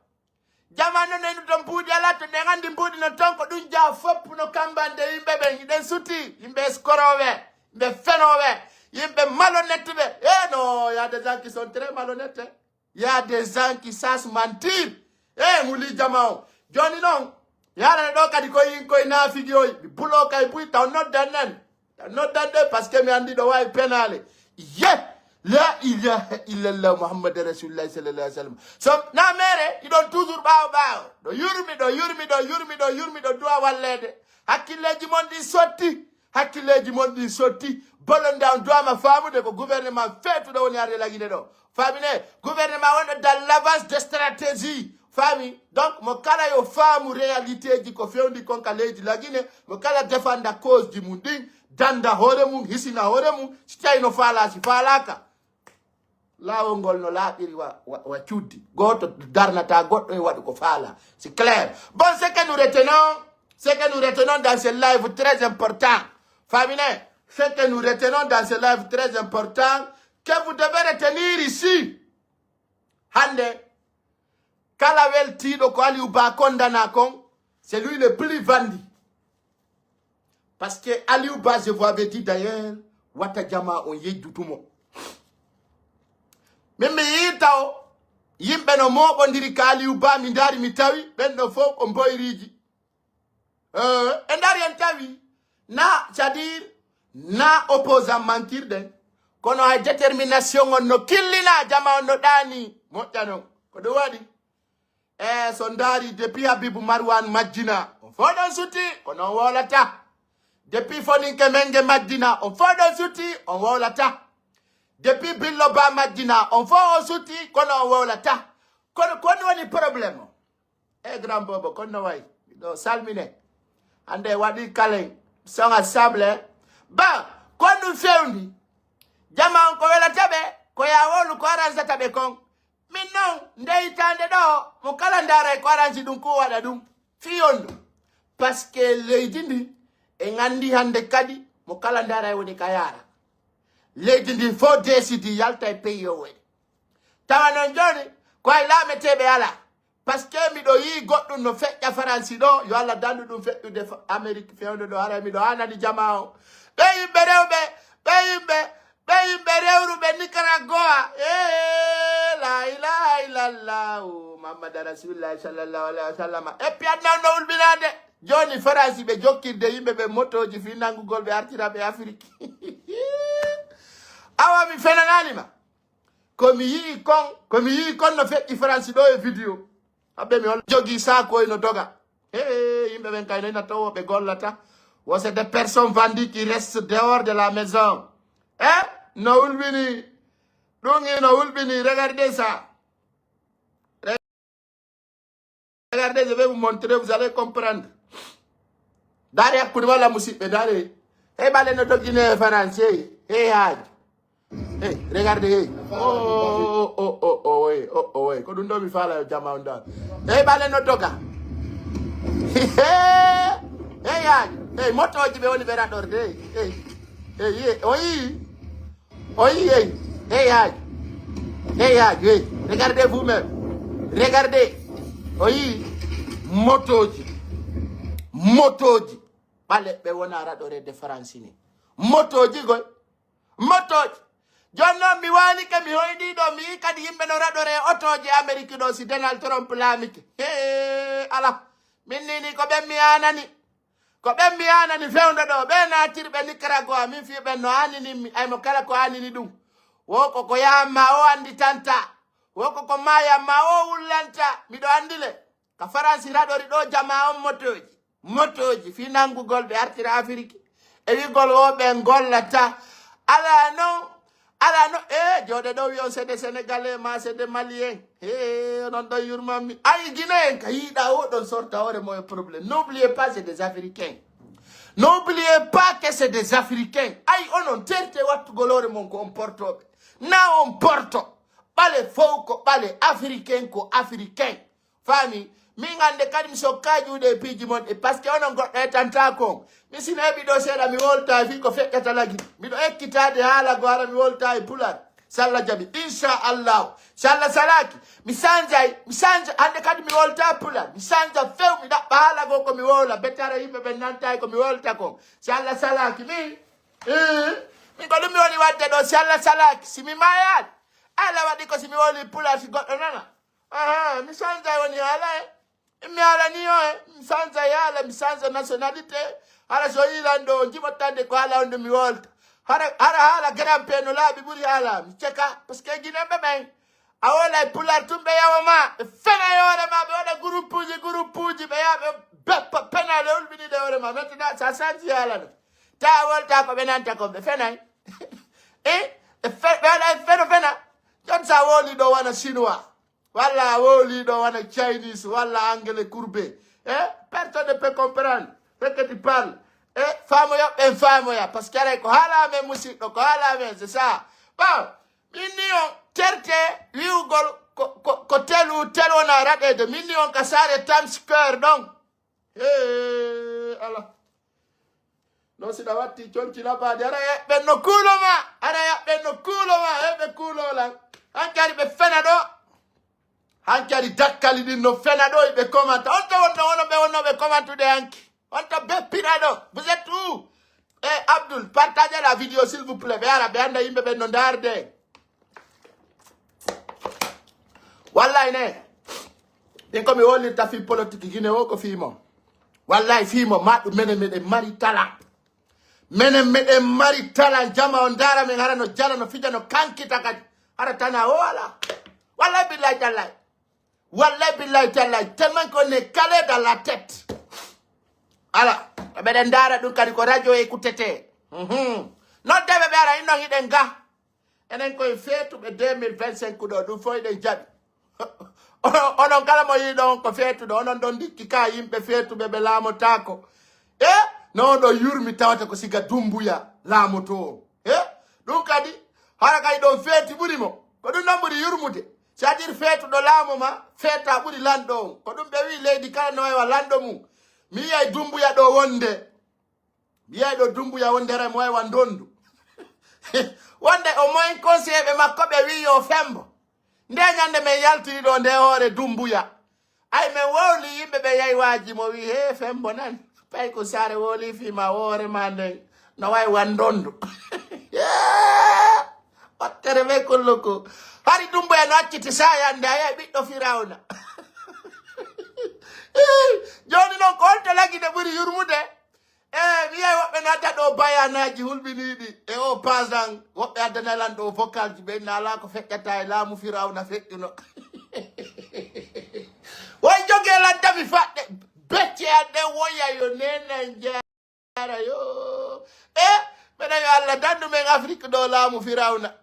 Jamanu nenu to mbuuɗi alaa to, nde nganndi mbuuɗi no ton, ko ɗum jaa fof no kammbande yimɓe ɓen. Hiɗen suti, yimɓe eskorooɓe, yimɓe fenooɓe, yimɓe malhonnêteɓe. Eh non, il y a des gens qui sont très malhonnêtes, hein. Il y a des gens qui sachent mentir. Eh, nguli jama o. Jooni noon, mi haɗana ɗo kadi ko yin koye naafigi oy. Mi buloo kay buy taw noddan nan. Taw noddan ɗe parce que mi anndi ɗo waawi penaale. Ye! La ilaha illallah Muhammad Rasulullah sallallahu alaihi wasallam. So na mere iɗon toujours ɓaawo ɓaawo. Ɗo yurmi ɗo yurmi ɗo yurmi ɗo yurmi ɗo duwa walleede. Hakkilleeji mon ɗin sotti. Hakkilleeji mon ɗin sotti. Bolonde on duwama faamude ko gouvernement feetuɗo woni arde lagine ɗo. Faamine, gouvernement wonɗo dans l'avance de stratégie. Faami? Donc mo kala yo faamu réalité ji ko fewndi kon ka leydi lagine, mo kala defanda cause ji mum ɗin, danda hoore mum, hisina hoore mum, si tawi no faala, si faalaaka. Laawol ngol no laaɓiri wa, wa, wa cuddi. Gooto darnata goɗɗo e waɗu ko faala. C'est clair. Bon, ce que nous retenons, ce que nous retenons dans ce live très important. Faamine, ce que nous retenons dans ce live très important, que vous devez retenir ici. Hande, kala weltiiɗo ko Aliou Ba kondana kon, c'est lui le plus vendu. Parce que Aliou Ba, je vous avais dit d'ailleurs, wata jama on yejjutumo. Min mi yii taw yimɓe no mooɓondiri ka Aliou Ba, mi ndaari mi tawi ɓen ɗo fof ko mboyriiji. Eh, e ndaari en tawi na, c'est-à-dire na opposant mantirɗen, kono hay détermination on no killina, jama on no ɗaani moƴƴa non. Ko ɗum waɗi. E so ndaari depuis Habibu Marwan majjina, on fof ɗon sutti, kono on wowlata. Depuis Foninke Menge majjina, on fof ɗon sutti, on wowlata. Depuis Billo Ba majjina, on fof on sutti, kono on wowlata. Kono kon woni problème o. E grand bobo, kon no wayi? Miɗo salmine. Hande waɗi kalen, son assemblée. Ba, kon ɗum fewndi. Jama on ko welata ɓe, ko ya wowlu ko aransata ɓe kon. Min non, nde hitaande ɗo, mo kala ndaaray ko aransi ɗum ko waɗa ɗum. Fii on ɗum. Parce que leydi ndi, en anndi hannde kadi, mo kala ndaaray woni ka yaara. Leydi ndi fof décidi yalta e pays o waɗi. Tawa noon jooni, ko hay laameteeɓe alaa. Parce que miɗo yii goɗɗum no feƴƴa Faransi ɗo, yo Allah dandu ɗum feƴƴude Fa-, Amérique fewndo ɗo, haray miɗo aanani jama o. Ɓe yimɓe rewɓe, ɓe yimɓe, ɓe yimɓe rewruɓe Nicaragua. Eh, la ilaha illallah, Muhammad Rasulullah sallallahu alaihi wasallam. Et puis adna on no ulɓinaade. Jooni Faransi ɓe jokkirde yimɓe ɓe motoji fii nanngugol ɓe artira ɓe Afiriki. Awa mi fenanaani ma. Ko mi yi'i kon, ko mi yi'i kon no feƴƴi Faransi ɗo e vidéo. Aɓe mi hol-, jogii saakoy no doga. He, yimɓe ɓen kay no ina towo ɓe gollata. Wo c'est des personnes vendues qui restent dehors de la maison. Eh? No hulɓini. Ɗum ino hulɓini. Regardez ça. Regardez, je vais vous montrer, vous allez comprendre. Ndaare hakkunde walla musidɓe, ndaare. Hey, ɓale no doggine e Faransi, hey, hey, haaju. Hey, regardez, hey. Oh, oh, oh, oh, oh, hey, oh, oh, hey. Ko ɗum ɗo mi faala yo jama on dal. Hey, ɓale no doga. Hey, haaju. Hey, motooji ɓe woni ɓe raɗorde, hey. Hey, hey, hey, o yii. O yii, hey, hey, haaju. Hey, haaju, hey. Regardez vous-même. Regardez. O yii. Motooji. Motooji. Ɓale ɓe wona raɗoreede Faransi ni. Motooji goy. Motooji. Jooni noon mi waalike, mi hoyɗii ɗo, mi yii kadi yimɓe no raɗoree otooji Amerik ɗo, si Donald Trump laamike. Hee, ala. Min ni, ni ko ɓen mi aanani. Ko ɓen mi aanani fewndo ɗo, ɓe naatirɓe Nicaragua, min fii ɓen no aanini mi, ay mo kala ko aanini ɗum. Wo ko ko yaamma o annditanta. Wo ko ko maayamma o wullanta. Miɗo anndi le. Ka Faransi raɗori ɗo jama on motooji. Motooji fii nanngugol ɓe artira Afiriki. E wi'gol o ɓe gollata. Alaa non, alaa non, eh, jooɗe ɗo wi on c'est des Sénégalais, ma c'est des Maliens. Eh, onon ɗon yurmanmi. Ay, Guinéen ka yiiɗa o ɗon sorta hoore mo e problème. N'oubliez pas, c'est des Africains. N'oubliez pas que c'est des Africains. Ay, onon terte wattugol hoore mon ko on portooɓe. Na on porto. Ɓale fow ko ɓale, Africain ko Africain. Faami? Min hannde kadi mi sokkaa juuɗe e piiji mon ɗi, parce que onon goɗɗo etanta kon. Mi sina heɓi ɗo seeɗa, mi wolta e fii ko feƴƴata lagi. Miɗo ekkitaade haala go hara mi wolta e Pular. Si Allah jaɓi, insha Allahu. Si Allah salaaki, mi sanjay, mi sanja, hannde kadi mi wolta Pular. Mi sanja few, mi ɗaɓɓa haala go ko mi wowla. Betara yimɓe ɓen nanta e ko mi wolta kon. Si Allah salaaki, min, eh, min ko ɗum mi woni waɗde ɗo, si Allah salaaki, si mi maayaali. Allah waɗi ko si mi wowli Pular, si goɗɗo nana. Aha, mi sanjay woni haala e. Mi haala ni o e. Mi sanjay haala, mi sanja nationalité. Hara so yiilan ɗo, on jiɓottande ko haala on ɗum mi wolta. Hara hara haala grand père no laaɓi ɓuri haala mi ceka parce que guinéen ɓe ɓen a wolay pular tun ɓe yawa ma ɓe fena yoore ma ɓe waɗa groupe uji groupe uji ɓe yaɓe beppa penale ulɓinide hoore ma maintenant sa sanji haala no ta wolta ko ɓe nanta kon ɓe fenay e ɓe fe- ɓe waɗay feno fena jon sa woli ɗo wona chinois walla a woli ɗo wona chinese walla anglais courbe e personne ne peut comprendre ce que tu parles e famoya ɓen famoya parce que aray ko haala men musidɗo ko haala men c'est ça bon min ni on terte wiwgol ko- ko ko telu tel wona raɗede min ni on ka saare Times Square ɗon e ala non siɗa watti conci labadi ara yaɓɓen no kuulo ma ara yaɓɓen no kuulo ma e ɓe kuulo lan hankadi ɓe fena ɗo hankadi dakkali ɗin no fena ɗo iɓe comanta on to wonno wono ɓe wonno ɓe commantude hanki on to beppina ɗo vous êtes où e abdoul partage la vidéo s'il vous plaît ɓe ara ɓe anda yimɓe ɓen no ndarde Wallahi ne. Ɗin ko mi wolirta fi politique Guinée o ko fi mo. Wallahi fi mo ma ɗum menen meɗen mari talan. Menen meɗen mari talan jama on dara men hara no jala no fija no kankita kadi. Hara tana o wala. Wallahi billahi tallahi. Wallahi billahi tallahi. Tellement qu'on est calé dans la tête. Ala. Ɓeɗen dara ɗum kadi ko radio écoutete. Mhm. Noddeɓe ɓe ara innon hiɗen ga. Enen koye feetuɓe deux mille vingt-cinq ɗo ɗum fof eɗen jaɓi onon kala mo yiɗo on ko feetuɗo onon ɗon ndikki ka yimɓe feetuɓe ɓe laamotako e no ɗo yurmi tawata ko siga dumbuya laamoto on e ɗum kadi hara kay ɗon feeti ɓuri mo ko ɗum ɗon ɓuri yurmude c'est-à-dire feetuɗo laamo ma feeta ɓuri lanɗo on ko ɗum ɓe wi leydi kala no waywa lanɗo mum mi yiyay dumbuya ɗo wonde Mbiyayɗo Dumbuya wonde ara mo wawi wa ndondu. Wonde o moyen conseiller ɓe makko ɓe wi yo fembo. Nde ñande men yaltiri ɗo nde hoore Dumbuya. Ay men wowli yimɓe ɓe yaywaji mo wi he fembo nan. Pay ko sare woli fima woore ma nden no wawi wa ndondu. Wattere ɓe kollo ko. Hari Dumbuya no acciti sayande a yay ɓiɗɗo Firawna. Joni noon ko holto lagine ɓuri yurmude? E mi yiyay woɓɓe natta ɗo bayanaji hulɓiniɗi e o pasan woɓɓe addanalan ɗo vocalji ɓe inna ala ko feƴƴata e laamu firawna feƴƴuno woy joge lan tami faɗɗe becce adde woya yo nena jara yo e mbeɗa yo allah dandu men afrique ɗo laamu firawna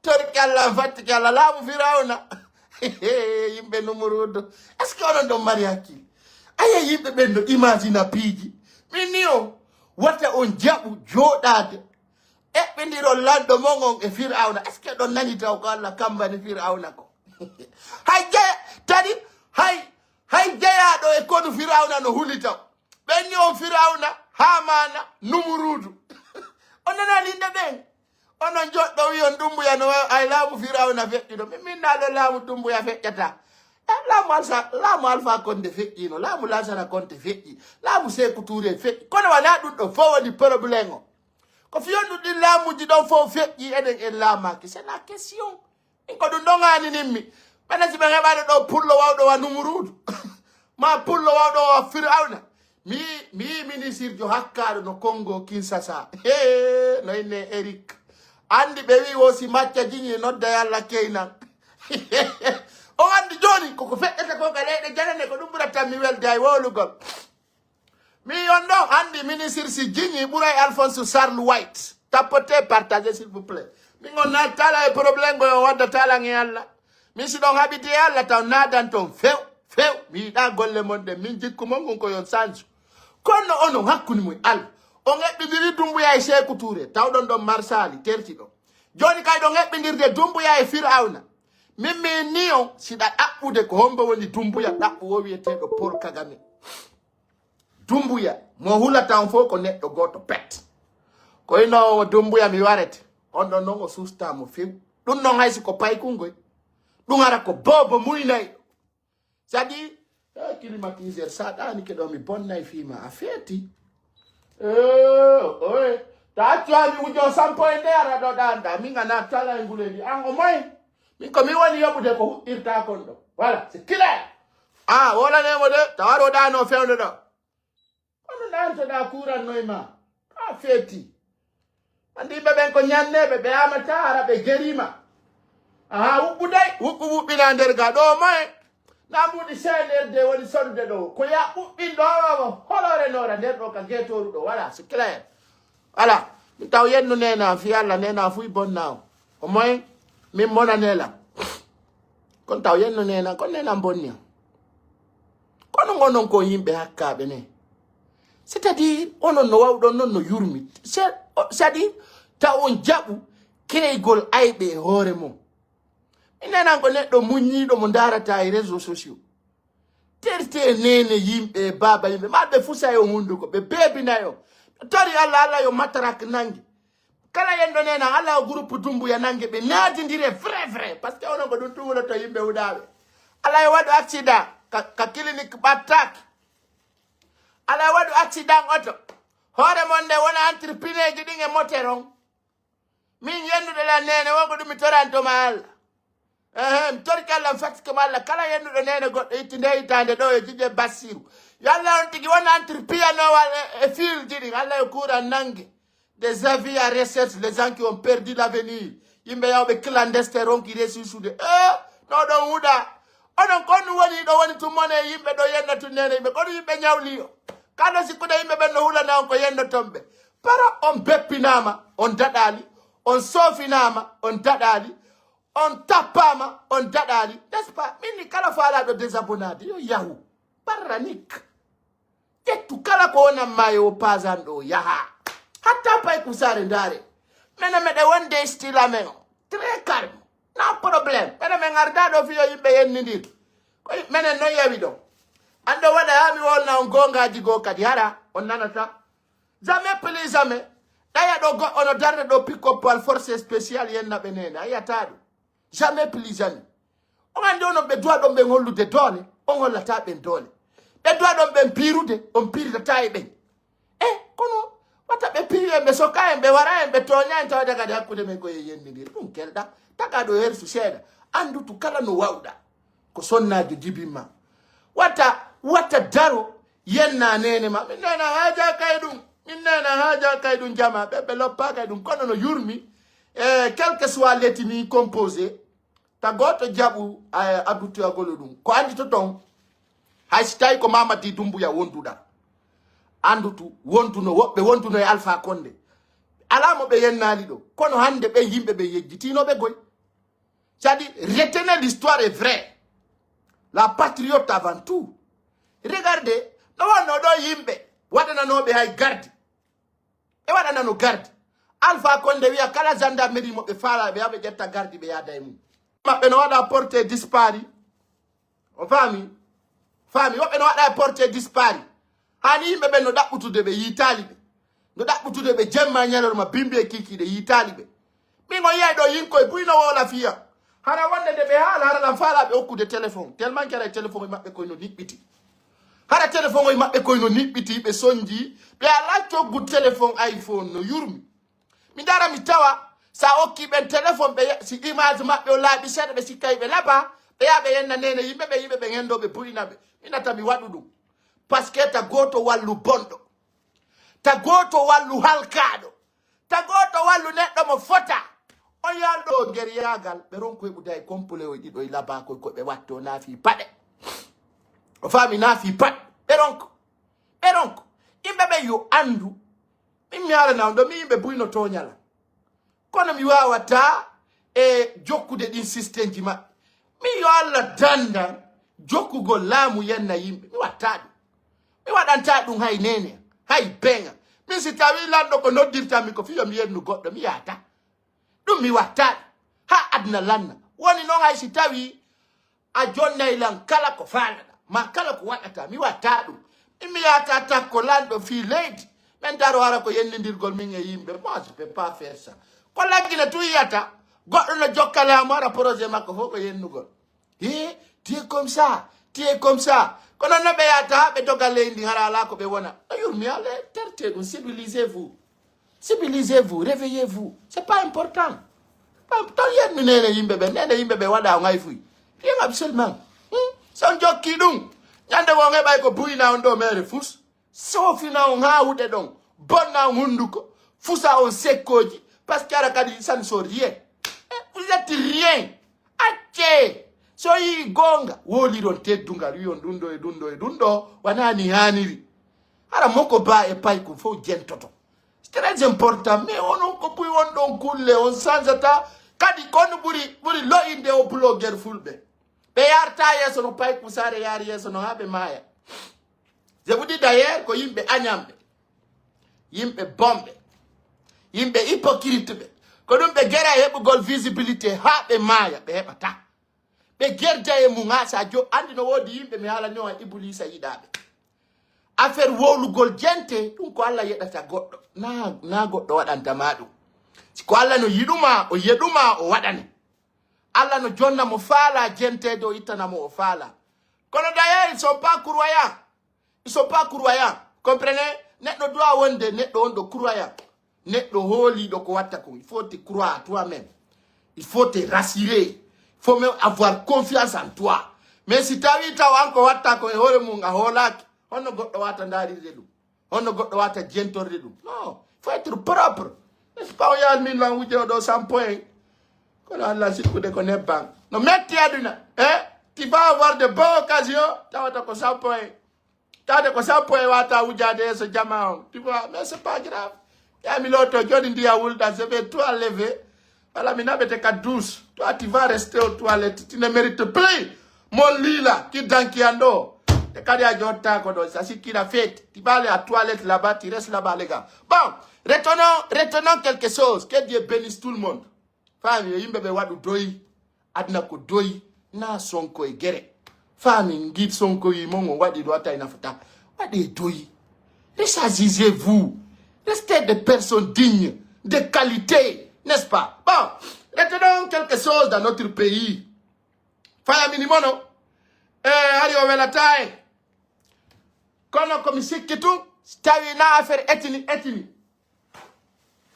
torki allah fattiki allah laamu firawna yimɓe numurudo est ce que onon ɗon mari hakkille aya yimɓe ɓen no imagina piiji min ni o wata on jaɓu jooɗaade eɓɓindiron lanɗo mon on e firawna est ce que ɗon nani taw ko allah kambani firawna ko hay jeya tadi hay hay jeyaaɗo e konu firawna no huli taw ɓen ni on firawna hamana numurudu on nanani yimɓe ɓen Onon joɗɗo wi on Dumbuya no wawi ay laamu Firawna feƴƴuno. Min min na ɗo laamu Dumbuya feƴƴata. E laamu Alsa laamu Alfa Konde feƴƴino, laamu Lansana Konte feƴƴi, laamu Seku Ture feƴƴi. Kono wona ɗum ɗo fof woni problème o. Ko fiyondu ɗin laamuji ɗon fof feƴƴi enen en laamaki. C'est la question. Min ko ɗum ɗon haanininmi. Ɓena si ɓen heɓano ɗo pullo wawɗo wa Numuruudu. Ma pullo wawɗo wa Firawna. Mi mi ministirjo hakkaaɗo no Kongo Kinsasa. He no inne Eric. Andi ɓe wi wo si macca jiñi nodda yalla keynan. O andi joni koko feƴƴata ko ka leyɗe janane ko ɗum ɓurata mi welde ay wowlugol. Mi on ɗon andi ministre si jiñi ɓuray Alphonse Charles White. Tapote partage s'il vous plaît. Min on nattala e problème go on wadda talan e Allah. Min si ɗon haɓiti e Allah taw nadan ton few few mi yiɗa golle mon ɗen min jikku mon ngun ko yon sanju konno onon hakkunde mum e allah on eɓɓidiri dumbuya e seeku tuure tawɗon ɗon marsali terti ɗon joni kay ɗon eɓɓidirde dumbuya e firawna min min ni on siɗa ɗaɓɓude ko hombo woni dumbuya ɗaɓɓu wo wiyeteɗo pol kagame dumbuya mo hulata on fof ko neɗɗo goto pet ko inowo dumbuya mi warete on ɗon noon o susta mo few ɗum noon haysi ko paykungoy ɗum ara ko bobo muynayɗo sadi e climatiseur sa ɗanike ɗo mi bonnay fima a feeti oye ta accu ha mi wujo sampo e nde ara ɗo ɗanɗa min ana tala e nguledi an o moy min ko mi woni yoɓude ko huɓɓirta kon ɗo voilà c'est clair a wolanemo de tawa ɗo ɗano fewde ɗo kono nantoɗa kurannoy ma a feeti Andi yimɓe ɓen ko ñanneeɓe, ɓe amata hara ɓe geriima. Aha, wuɓɓu dey, wuɓɓu wuɓɓina nder ga ɗo moye. Na mbuuɗi C N R D woni sodude ɗo. Ko ya ɓuɓɓin ɗo, o holoore noora nder ɗo ka geetooru ɗo. Voilà, c'est clair. Voilà. Mi taw yennu nena, fi Allah nena fuy bonna o. O moye, min mona nela. Kon taw yennu nena, kon nena bonni. Kono ngonon ko yimɓe hakkaaɓe ne. C'est-à-dire, onon no wawɗon non no yurmi. C'est, o- c'est-à-dire, taw on jaɓu keygol ayɓe e hoore mon. Mi nenan ko neɗɗo muññiiɗo mo ndaarata e réseaux sociaux. Terte nene yimɓe e baaba yimɓe. Ma ɓe fusa e on hunduko, ɓe beebina e on. Tori Allah, Allah yo matarak nangi. Kala yenɗo nena, Allah yo groupe Dumbuya nangi, ɓe naadindire vrai, vrai. Parce que onon ko ɗum tumuloto yimɓe huɗaaɓe. Allah yo waɗu accident, ka, ka clinique ɓattaaki. Allah yo waɗu accident oto. Hoore mon nde wona entrepreneur ji ɗin e moteur on. Min yennuɗo la nene, won ko ɗum mi toranto ma Allah. Ehe, mi torike Allah, mi fattike ma Allah. Kala yennuɗo nene goɗɗo itti nde hitaande ɗo e jiƴe Bassiru. Yo Allah on tigi won entrepreneur no wal e, e field ji ɗin. Allah yo kuuran nange. Des avis à recherche, les gens qui ont perdu l'avenir. Yimɓe yawɓe clandestin ronki ressource de. Eh, no ɗon huɗa. Onon kon ɗum woni ɗo woni tun mone yimɓe ɗo yenna tun nene yimɓe. Kono yimɓe ñawli o. Kano sikkude yimɓe ɓen no hulana on ko yenno ton ɓe. Para on beppinama, on daɗali, on sofinama, on daɗali, on tappama, on daɗali. N'est-ce pas? Min ni kala faalaɗo désabonnade, yo yahu. Parranik. Ƴettu kala ko wonan ma e o pasanɗo o yaha. Hatta pay kusare ndaare. Mene meɗe wonde style amen o. Très calme. Na problème. Mene men arda ɗo fiyo yimɓe yennindir. Ko yim- menen non yawi ɗo. Anɗo waɗa ha mi wolna on gongaji goo kadi hara on nanata. Jamais plus jamais. Ɗaya ɗo goɗɗo no darde ɗo pick up al force spécial yenna ɓe nene. A yiyata ɗum. Jamais plus jamais. On andi onon ɓe duwa ɗon ɓen hollude doole, on hollata ɓen doole. Ɓe duwa ɗon ɓen piirude, on piiritata e ɓen. E kono wata ɓe piiwi en, ɓe soka en, ɓe wara en, ɓe tooña en, tawata kadi hakkunde men ko e yenndindir. Ɗum kelɗa, taga ɗo hersu seeɗa. Anndutu kala no wawɗa. Ko sonnaajo jibinma. Wata, wata daro, yenna nene ma. Min nena haaja kay ɗum. Min nena haaja kay ɗum jama. Ɓe, ɓe loppa kay ɗum. Kono no yurmi. E, quel que soit l'éthnie composée, ta gooto jaɓu, eh, addutuyagol e ɗum. Ko anndi to ton, hay si tawi ko Mamadi Dumbuya wonduɗa. Anndutu, wonduno, woɓɓe wonduno e Alpha Condé. Alaa mo ɓe yennaali ɗo. Kono hannde ɓen yimɓe ɓe yejjitino ɓe goy. C'est-à-dire, retenez l'histoire est vraie. La patriote avant tout. Regardez, no wonno ɗo yimɓe waɗananoɓe hay gardi. Ɓe waɗanano gardi. Alpha Condé wiya kala gendarmerie mo ɓe faala ɓe yaha ɓe ƴetta gardi ɓe yaada e mum. Maɓɓe no waɗa porté disparu. O faami? Faami, woɓɓe no waɗa e porté disparu. Hani yimɓe ɓen no ɗaɓɓutude ɓe yiitaali ɓe. No ɗaɓɓutude ɓe jemma ñalorma bimbi e kiikiiɗe yiitaali ɓe. Min on yiyay ɗo yinkoye buy no woola fiya. Hara wonde nde ɓe haala, hara lan faalaa ɓe okkude téléphone. Tellement que hara téléphone e maɓɓe koye no niɓɓiti. Hara téléphone e maɓɓe koye no niɓɓiti, ɓe sonji. Ɓe alaa coggu téléphone iPhone no yurmi. Mi dara mi tawa, sa okki ɓen téléphone, ɓe ya- si image maɓɓe o laaɓi seeɗa, ɓe sikkay ɓe laba, ɓe yaa ɓe yenna nene yimɓe ɓe, yimɓe ɓe ngendo ɓe buyina ɓe. Minata mi waɗu ɗum. Parce que ta gooto wallu bonɗo. Ta gooto wallu halkaaɗo. Ta gooto wallu neɗɗo mo fota. On yalɗo ngeryagal, ɓe ronko heɓude hay complet o ɗiɗo e laba koy ko ɓe watto naafi paɗe. O faami naafi paɗe. Ɓe ronko. Ɓe ronko. Yimɓe ɓe yo anndu. Min mi haalana on ɗo, mi yimɓe buy no tooñala. Kono mi waawata e jokkude ɗin système ji maɓɓe. Min yo Allah dandan jokkugol laamu yenna yimɓe. Mi watta ɗum. Mi waɗanta ɗum hay nene, hay beŋa. Min si tawi lanɗo ko noddirta mi ko fiyo mi yennu goɗɗo, mi yaata. Ɗum mi watta ɗum. Ha aduna lanna. Woni noon hay si tawi a jonnay lan kala ko faalaɗa, ma kala ko waɗata, mi watta ɗum. Min mi yaata takko lanɗo fii leydi. Min daro hara ko yennindirgol min e yimɓe. Moi, je peux pas faire ça. Ko laggina tu yiyata, goɗɗo no jokka laamu hara projet makko fof ko yennugol. He, tu es comme ça, tu es comme ça. Kono no ɓe yata, ɓe doga leydi hara ala ko ɓe wona. No yurmi ale, terte ɗum, civilisez-vous. Civilisez-vous, réveillez-vous. C'est pas important. Pas important. Yennu nene yimɓe ɓe, nene yimɓe ɓe waɗa o ngay fuy. Rien absolument. Hmm? Si on jokki ɗum, ñande go ngeɓay ko buyna on ɗo mere fus. Sofina on hawuɗe ɗon. Bonna on hunduko. Fusa on sekkoji. Parce que ara kadi ça ne sont rien. Eh, vous êtes rien. Acce. So yi gonga woliron teddungal wiyon ɗum ɗo e ɗum ɗo e ɗum ɗo wanani haniri. Hara moko ba e paykum fof jentoto. C'est très important, mais onon ko buy won ɗon kulle on sansata. Kadi kon ɓuri ɓuri lo'inde o blogger fulɓe. Ɓe yarta yeeso no paykum sare yaari yeeso no haa ɓe maaya. Je vous dis d'ailleurs ko yimɓe añamɓe, yimɓe bomɓe, yimɓe hypocrite ɓe. Ko ɗum ɓe gera heɓugol visibilité haa ɓe maaya ɓe heɓata. Ɓe gerda e mum haa sa jo andi no woodi yimɓe mi haalani on e ibulisa yiɗaaɓe. Affaire wowlugol jente ɗum ko Allah yeɗata goɗɗo na na goɗɗo waɗanta ma ɗum. Si ko Allah no yiɗuma o yeɗuma o waɗane. Allah no jonna mo faala jentede o ittana mo o faala. Kono d'ailleurs ils sont pas croyants. Ils sont pas croyants. Comprenez? Neɗɗo doit wonde neɗɗo on ɗo croyant. Neɗɗo hooliɗo ko watta kon il faut te croire à toi même. Il faut te rassurer. Il faut même avoir confiance en toi. Mais si tawi taw an ko watta kon e hoore mum a hoolaki honno goɗɗo wata ndarirde ɗum? Honno goɗɗo wata jentorde ɗum? Non, il faut être propre. N'est-ce pas? O yaal min lan wuje oɗo sampo en. Kono Allah sikkude ko nebban no metti aduna e tu vas avoir de bonnes occasions tawata ko sampo en. Tawde ko sappo e wata wujade yeeso jama on tu vois mais c'est pas grave. Yami loto joni ndiya wulda je vais tout enlever. Wala mi naɓete ka douche toi tu vas rester aux toilettes tu ne mérites plus. Mon lila ki danki an ɗo. Te kadi a jottako ɗo sa sikkira fete ti bale à toilette là-bas tu restes là-bas les gars. Bon, retenons retenons quelque chose que Dieu bénisse tout le monde. Faami yo yimɓe ɓe waɗu doyi. Aduna ko doyi na sonko e gere. Faami ngi sonko wi mon o waɗi ɗo atay nafata. Waɗe doyi. Resagissez-vous. Restez des personnes dignes, de qualité, n'est-ce pas? Bon, retenons quelque chose dans notre pays. Faya mini mono. Eh, hari o welata e kono komi sikki tun si tawi na affaire etini etini.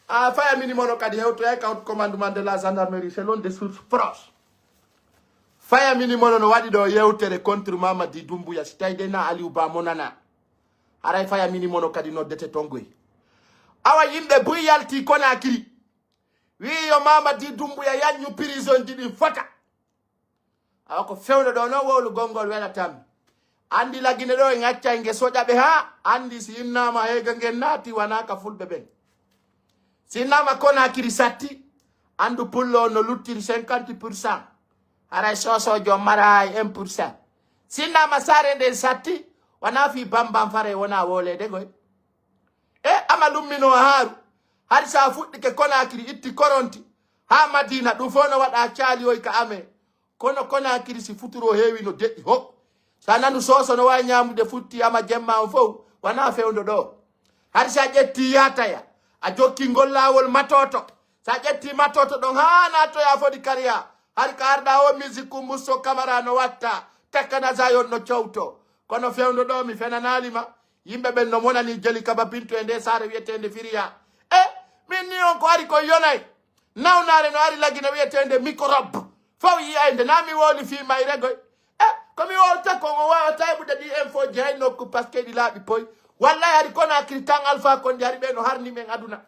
A faya mini mono kadi hewtoyay ka haut commandement de la gendarmerie selon des sources proches. Faya mini mono no waɗi ɗo yewtere contre Mamadi Dumbuya si tawi de na Aliou Ba mo nana. Haray faya mini mono kadi noddete tongoy. Awa yimɓe buy yalti Konakiri wi yo Mamadi Dumbuya yanñu prison ji ɗin fota. Awa ko fewndo ɗo noon wowlugol ngol welatammi. Anndi lagine ɗo en accay nge soƴa ɓe haa anndi si innama heega ngen naati wona ka fulɓe ɓen. Si innama Konakiri satti anndu pullo on no luttiri cinquante pour cent. Haray sosojo on mara hay un pour cent. Si innama saare nden satti wona fii bambam faray wona wolede ngoy. E ama lummino haaru hari sa fuɗɗike Konakiri itti koronti haa Madina ɗum fof no waɗa caaliyoy ka ame. Kono Konakiri si futuro heewi no deƴƴi ho. Sa nanu soso no wawi ñamude futti ama jemma on fof wona fewndo ɗo. Hari sa ƴetti yataya a jokki ngol lawol matoto. Sa ƴetti matoto ɗon ha natoya fodi kariya hari ka arɗa o musique musso kamara no watta takkana zayon no cowto. Kono fewndo ɗo mi fenanalima. Yimɓe ɓen no monani jeli kaba bintu e nde saare wiyetende firiya. E min ni on ko ari ko yonay. Nawnaare no ari lagina wiyetende microbe. Fow yiyay nde na mi woli fii mayre goy. E ko mi wolta ko o wawata heɓude ɗi info ji hay nokku parce que ɗi laaɓi poy. Wallay hari Konakiri tan alpha kon ɗi hari ɓe no harni men aduna.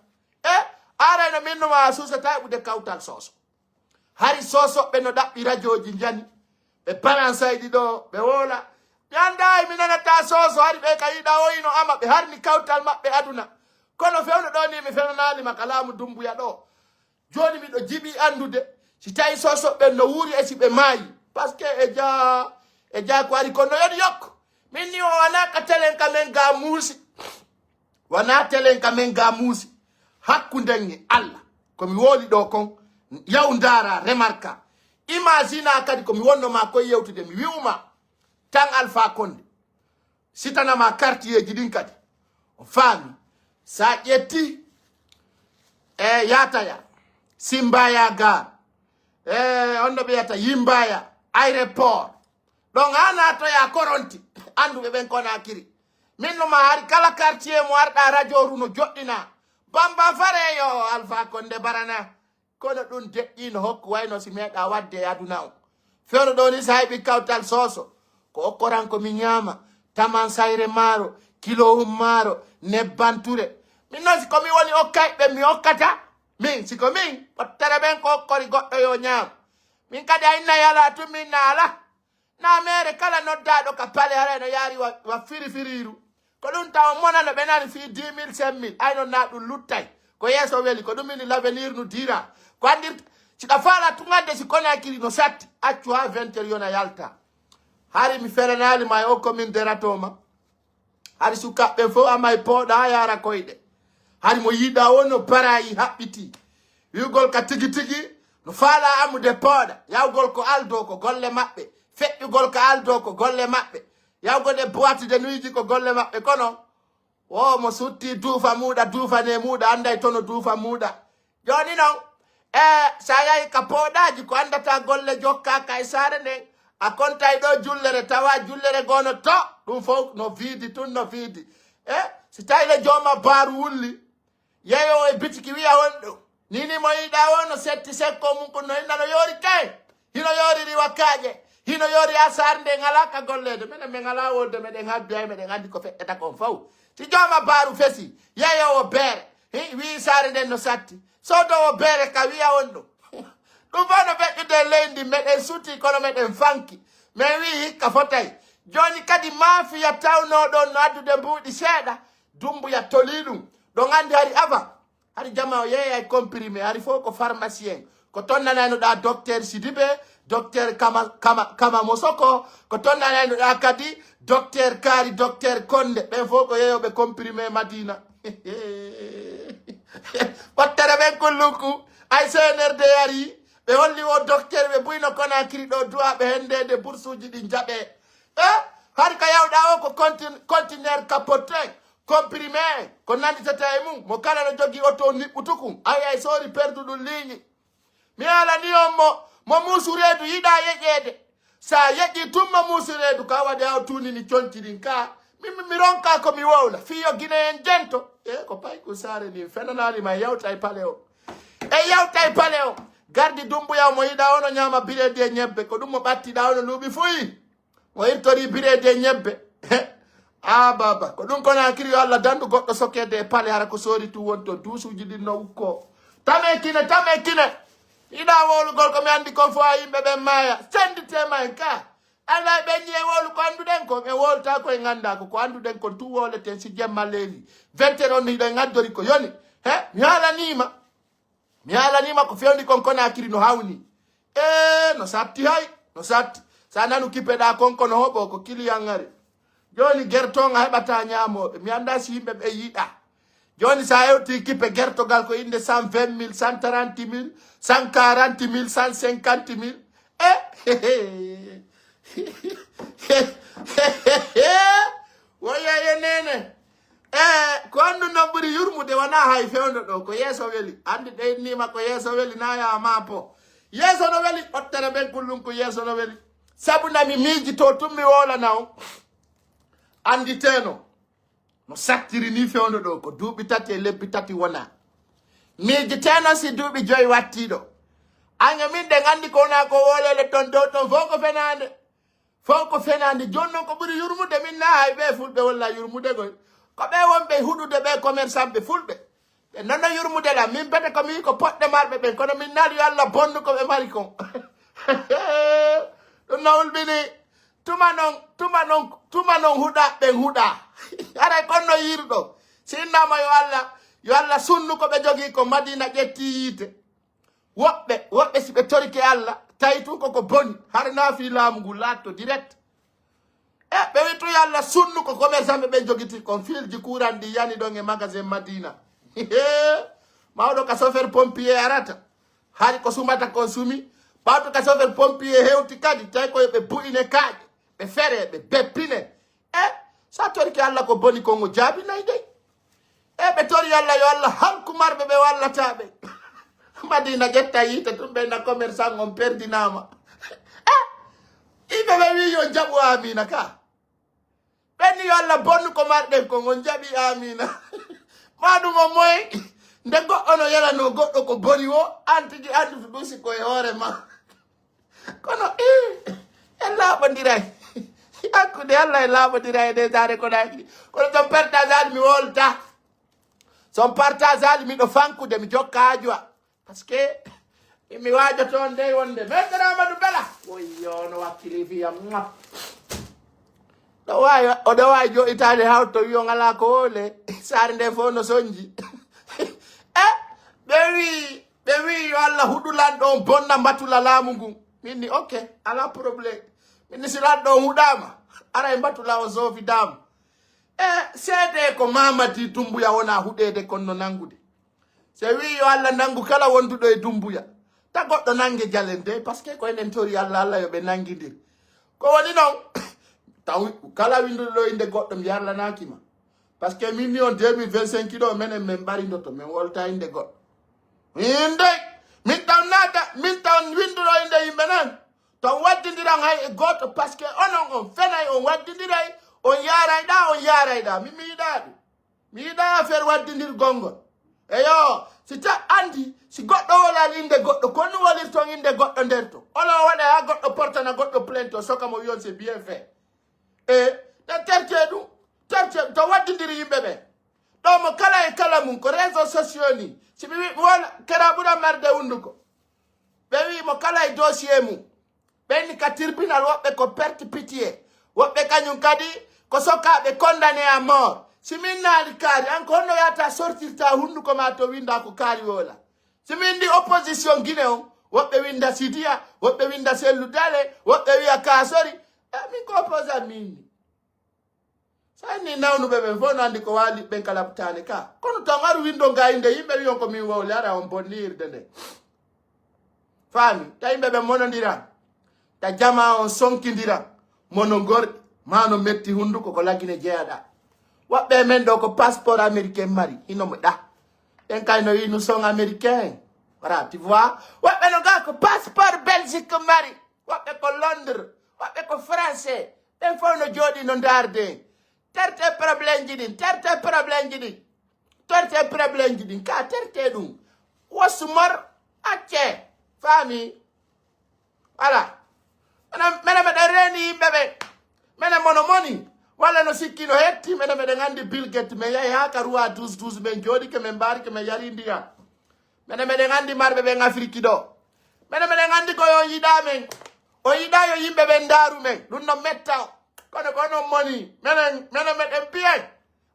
E arayno min numa a susata heɓude kawtal soso. Hari sosoɓɓe no ɗaɓɓi radioji njani ɓe balansayɗi ɗo ɓe wola. Mi anda ay mi nanata soso hari ɓe ka yiɗa oyino ama ɓe harni kawtal maɓɓe aduna. Kono fewno ɗo ni mi fenanalima ka laamu Dumbuya ɗo. Joni miɗo jiɓi andude si tawi sosoɓɓe no wuuri e si ɓe maayi. Parce que e ja e ja ko ari kono yon yokk. Min ni o wona ka telen ka men ga muusi. Wona telen ka men ga muusi. Hakkunden e Allah komi woli ɗo kon. Yaw ndara remarka. Imagina kadi komi wonno ma koye yewtude mi wi'uma tan alpha konde sitanama quartier ji ɗin kadi. O faami sa ƴetti e yataya simbaya gar e onno ɓe yata yimbaya aéroport. Ɗon ha natoya koronti anduɓe ɓen Konakiri. Min no ma hari kala quartier mo arɗa radio ru no joɗɗina bamba fare yo alpha konde barana. Kono ɗum deƴƴi no hokku wayno si meeɗa wadde e aduna o. Fewno ɗo ni sa heɓi kawtal soso ko okkoran ko mi ñaama taman sayre maaro kilohum maaro nebbanture. Min noon si komi woni okkayɓe mi okkata. Min, si ko min, ɓottara ɓen ko okkori goɗɗo yo ñaam. Min kadi a inna yala tun min na ala. Na mere kala noddaaɗo ka pale hara no yaari wa, wa firi firiiru. Ko ɗum taw monano ɓe nani fii dix mille, cinq mille. Ay non na ɗum luttay. Ko yeeso weli, ko ɗum ini l'avenir no dira. Ko andir, si ka faala tungande si Conakry no satti, accu ha vingt heures yona yalta. Hari mi felanali ma e o commune de Ratoma. Hari sukaaɓe fof amay pooɗa yara koyɗe. Hari mo yiɗa o no barayi haɓɓiti. Wi'ugol ka tigi tigi no faala amude pooɗa. Yawgol ko aldo ko golle maɓɓe. Feƴƴugol ka aldo ko golle maɓɓe. Yawgol e boîte de nuitji ko golle maɓɓe. Kono o mo sutti duufa muuɗa, duufane muuɗa, anday tono duufa muuɗa. Jooni non, e, so a yahi ka pooɗaaji ko anndata golle jokkaaka e saare nden, a kontay ɗo jullere, tawa jullere goo no to, ɗum fof no fiidi tun, no fiidi. E, si tawi le jooma baaru wulli, yeeyo e bitiki wiya honɗum. Ni ni mo yiɗa o no setti sekko mum ko no inna no yoori kay. Hino yoori riwa kaaƴe. Hino yoori asaare nden alaa ka golleede. Minen min alaa wolde meɗen habbi hay meɗen anndi ko feƴƴata kon fow. Si jooma baaru fesi, yeeyo o beere. Hi, wi'i saare nden no satti. Soodowo beere ka wi'a on ɗum. Ɗum fof no feƴƴude e leydi, meɗen suti, kono meɗen fanki. Men wi'i hikka fotay. Jooni kadi maafiya tawnoo ɗon no addude mbuuɗi seeɗa, Dumbuya tolii ɗum. Ɗon anndi hari afa. Hari jama o yeeyay comprimé, hari fof ko pharmacien. Ko ton nanaynoɗaa docteur Sidibe, docteur Kama, Kama, Kama Mosoko, ko ton nanaynoɗaa kadi docteur Kaari, docteur Konde. Ɓen fof ko yeeyooɓe comprimé Madina. Ɓottere ɓen kullunku, ay C N R D ari, ɓe holli o docteur, ɓe buyno Conakry ɗo, duwaaɓe henndeede, bursuuji ɗin jaɓee. E, hari ka yawɗa o ko contin-, conteneur capoté, comprimé, ko nanditata e mum, mo kala no jogii oto niɓɓutukun, ay, ay soori perdu ɗum liiñi. Mi alani on mo, mo muusu reedu yiɗa yeƴeede. Sa yeƴi tun mo muusu reedu, ka waɗi aw tuunini conci ɗin ka. Mi, mi, mi ronka ko mi wowla. Fii yo Gine en jento. E, ko payku saare ni, fenanaali ma yawta e pale o. E yawta e pale o. Gardi Dumbuya mo yiɗa ono ñaama bireedi e ñebbe. Ko ɗum mo ɓattiɗa ono luuɓi fuyi. O irtori bireedi e ñebbe. A baba, ko ɗum Conakry yo Allah dandu goɗɗo sokeede e pale hara ko soori tun woni toon. Duusuuji ɗin no ukkoo. Tame kine, tame kine. Yiɗa wowlugol ko mi anndi kon fof a yimɓe ɓen maaya. Sendite ma en ka. Allah ɓe ñiye wowlu ko annduɗen ko. Ɓe wowlata ko en annda ko. Ko annduɗen kon tun wowleten si jemma leeli. Vingt heures on hiɗen addori ko yoni. He, mi haalaniima. Mi haalaniima ko fewndi kon Conakry no hawni. E, no satti hay, no satti. Sa nanu kipeɗa kon kono hoɓo ko kiliyan ŋari. Jooni gertoŋa heɓata ñaamooɓe. Mi annda si yimɓe ɓe yiɗa. Jooni sa hewti kipe gertogal ko innde cent vingt mille, cent trente mille, cent quarante mille, cent cinquante mille. E, woya ye nene. E, ko anndu non ɓuri yurmude wona hay fewndo ɗo. Ko yeeso weli. Anndi ɗe innima ko yeeso weli na ya ma po. Yeeso no weli. Ɓottere ɓen kullun ko yeeso no weli. Sabu na mi miijito tun mi wowlana on. Annditeno. No sattiri ni fewndo ɗo. Ko duuɓi tati e lebbi tati wona. Miijiteno si duuɓi joyi wattiɗo. Ange min ɗen anndi ko wona ko wolele ton dow ton fof ko fenaande. Fof ko fenaande. Jooni non ko ɓuri yurmude min na hay ɓe fulɓe walla yurmude goy. Ko ɓe wonɓe huɗude ɓe commerçant ɓe fulɓe. Ɓe nono yurmude la. Min bete ko mi ko poɗɗe marɓe ɓen. Kono min naali yo Allah bonnu ko ɓe mari kon. Ɗum no hulɓini. Tuma non, tuma non, tuma non huɗa ɓen huɗa. Haray kon no yirɗo. Si innama yo Allah, yo Allah sunnu ko ɓe jogii ko Madina ƴetti yiite. Woɓɓe, woɓɓe si ɓe torike Allah, tawi tun koko boni, hara na fii laamu ngu laatto direct. E, ɓe wi tun yo Allah sunnu ko commerçant ɓe ɓen jogiti kon filji courant ɗi yani ɗon e magasin Madina. Mawɗo ka chauffeur pompier arata. Hari ko sumata kon sumi. Ɓawto ka chauffeur pompier hewti kadi, tawi ko yo ɓe bu'ine kaaƴe, ɓe fere, ɓe beppine. E, sa torike Allah ko boni kon o jaabinay dey. E, ɓe tori Allah yo Allah halku marɓe ɓe wallata ɓe. Madina ƴetta yiite tun ɓe na commerçant on perdinama. E, yimɓe ɓe wi yo jaɓu amina ka. Ɓen ni yo Allah bonnu ko marɗen kon on jaɓi amina. Ma ɗum o moye nde goɗɗo no yalano goɗɗo ko boni o, an tigi andu to ɗum si ko e hoore ma. Kono, ii, en laaɓondiray. Hakkunde Allah en laaɓondiray e nder daande ko naaki. Kono ton partage ali mi wolda. Son partage ali miɗo fankude, mi jokka ajuwa. Parce que mi waajoto on dey wonde. Maître Amadou Bela. Woyyo, no wakkili fiya. Ɗo waawi, oɗo waawi joɗitaade hawto wi on alaa ko wowle. Saare nde fof no sonji. E, ɓe wi, ɓe wi yo Allah huɗu lanɗo on bonna mbatula laamu ngun. Min ni, ok, alaa problème. Min ni si lanɗo on huɗaama, aray mbatula on soofidaama. E, seedee ko Mamadi Doumbouya wona huɗeede kon no nanngude. Se wi yo Allah nanngu kala wonduɗo e Doumbouya. Ta goɗɗo nannge jalen de, parce que ko enen tori Allah, Allah yo ɓe nanngindir. Ko woni noon, taw kala winnduɗo ɗo innde goɗɗo mi yarlanaaki ma. Parce que min ni on deux mille vingt-cinq ɗo, menen min ɓarindoto, min wolta innde goɗɗo. Min dey, min taw naata, min taw winnduɗo innde yimɓe nan. Taw waddindiran hay e gooto, parce que onon on fenay, on waddindiray, on yaaray ɗa, on yaaray ɗa. Min mi yiɗaa ɗum. Mi yiɗaa affaire waddindirgol ngol. Eyo, si ta anndi, si goɗɗo wolal innde goɗɗo, ko nu wolirton innde goɗɗo nder to. Olo waɗa haa goɗɗo portana goɗɗo plainte, o soka mo wiyon c'est bien fait. E, ɗe terte ɗum, terte ɗum, to waddindiri yimɓe ɓe. Ɗo mo kala e kala mum, ko réseaux sociaux ni. Si mi wi, mi wona, kera ɓura marde hunnduko. Ɓe wi mo kala e dossier mum. Ɓen ni ka tribunal, woɓɓe ko perpétuité, woɓɓe kañum kadi ko sokaaɓe condamné à mort. Si min naali kaari, an ko honno yahata sortirta hunnduko ma to winnda ko kaari wola? Si min ndi opposition Guinée on, woɓɓe winnda Sidiya, woɓɓe winnda Sellu Dale, woɓɓe wiya Kaasori. E min ko opposant min ni. Sa inni nawnuɓe ɓen fof no anndi ko waali ɓen kala taane ka. Kono tan aru winndo nga innde yimɓe wiyon ko min wowle ara on bonnirde nde. Faami? Ta yimɓe ɓen monondiran. Ta jama on sonkindiran. Mono ngorɗi. Ma no metti hunnduko ko lagine jeyaɗa. Woɓɓe men ɗo ko passeport américain mari. Hino mo ɗa. Ɓen kay no wi nous sommes américain. Voilà, tu vois? Woɓɓe no ga ko passeport Belgique mari. Woɓɓe ko Londres. Woɓɓe ko français. Ɓen fof no jooɗi no ndaarde. Terte problème ji ɗin, terte problème ji ɗin. Terte problème ji ɗin, ka terte ɗum. Wasu mor, acce, faami. Voilà. Menen, menen meɗen reeni yimɓe ɓe. Menen mono moni. Walla no sikki no hetti, menen meɗen anndi Bill Gates, men yahi haa ka roi douze douze, men jooɗike, men mbaarike, men yari ndiya. Menen meɗen anndi marɓe ɓen Afiriki ɗo. Menen meɗen anndi ko yo yiɗa men. O yiɗa yo yimɓe ɓen ndaaru men. Ɗum no metta o. Kono ko onon moni. Menen, menen meɗen piyay.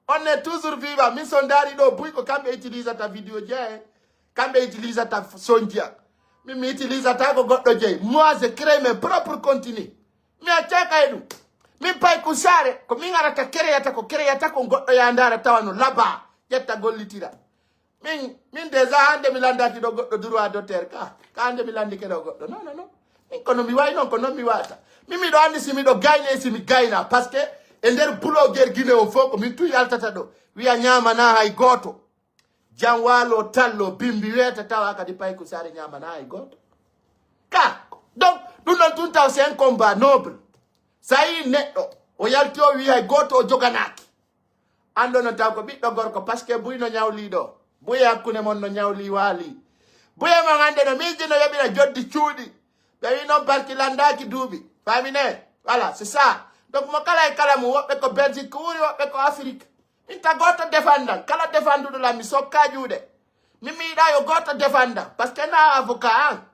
On est toujours vivant. Min so ndaari ɗo buy ko kamɓe utilisata vidéo jeeya. Kamɓe utilisata sonjiya. Min mi utilisata ko goɗɗo jeey. Moi, je crée mes propres contenus. Mi accaka e ɗum. Min pay ko saare. Ko min arata créata ko créata ko goɗɗo ya ndaara tawa no laba. Ƴetta gollitira. Min, min déjà hannde mi lanndaki ɗo goɗɗo droit d'auteur ka. Ka hannde mi lanndike ɗo goɗɗo. Non, non, non. Min kono mi wayi noon ko noon mi wata. Min miɗo anndi si miɗo gayne e si mi gayna. Parce que e nder blogueur Guinée on fof ko min tun yaltata ɗo. Wiya ñaamana hay gooto. Jam waalo tallo bimbi weeta tawa kadi pay ko saare ñaamana hay gooto. Ka. Donc, ɗum ɗon tun taw c'est un combat noble. Sa yi neɗɗo, o yalti o wiya hay gooto o joganaaki. Anndo no taw ko ɓiɗɗo gorko, parce que buy no ñawli ɗo. Buy hakkunde mon no ñawli waali. Buy e mon hannde no miiji no yoɓira joddi cuuɗi. Ɓe wi noon barki lanndaaki duuɓi. Faami ne? Voilà, c'est ça. Donc mo kala e kala mum, woɓɓe ko Belgique wuuri, woɓɓe ko Afrique. Min ta gooto defandan. Kala defanduɗo lan, mi sokka juuɗe. Min mi yiɗa yo gooto defandan. Parce que na avocat an.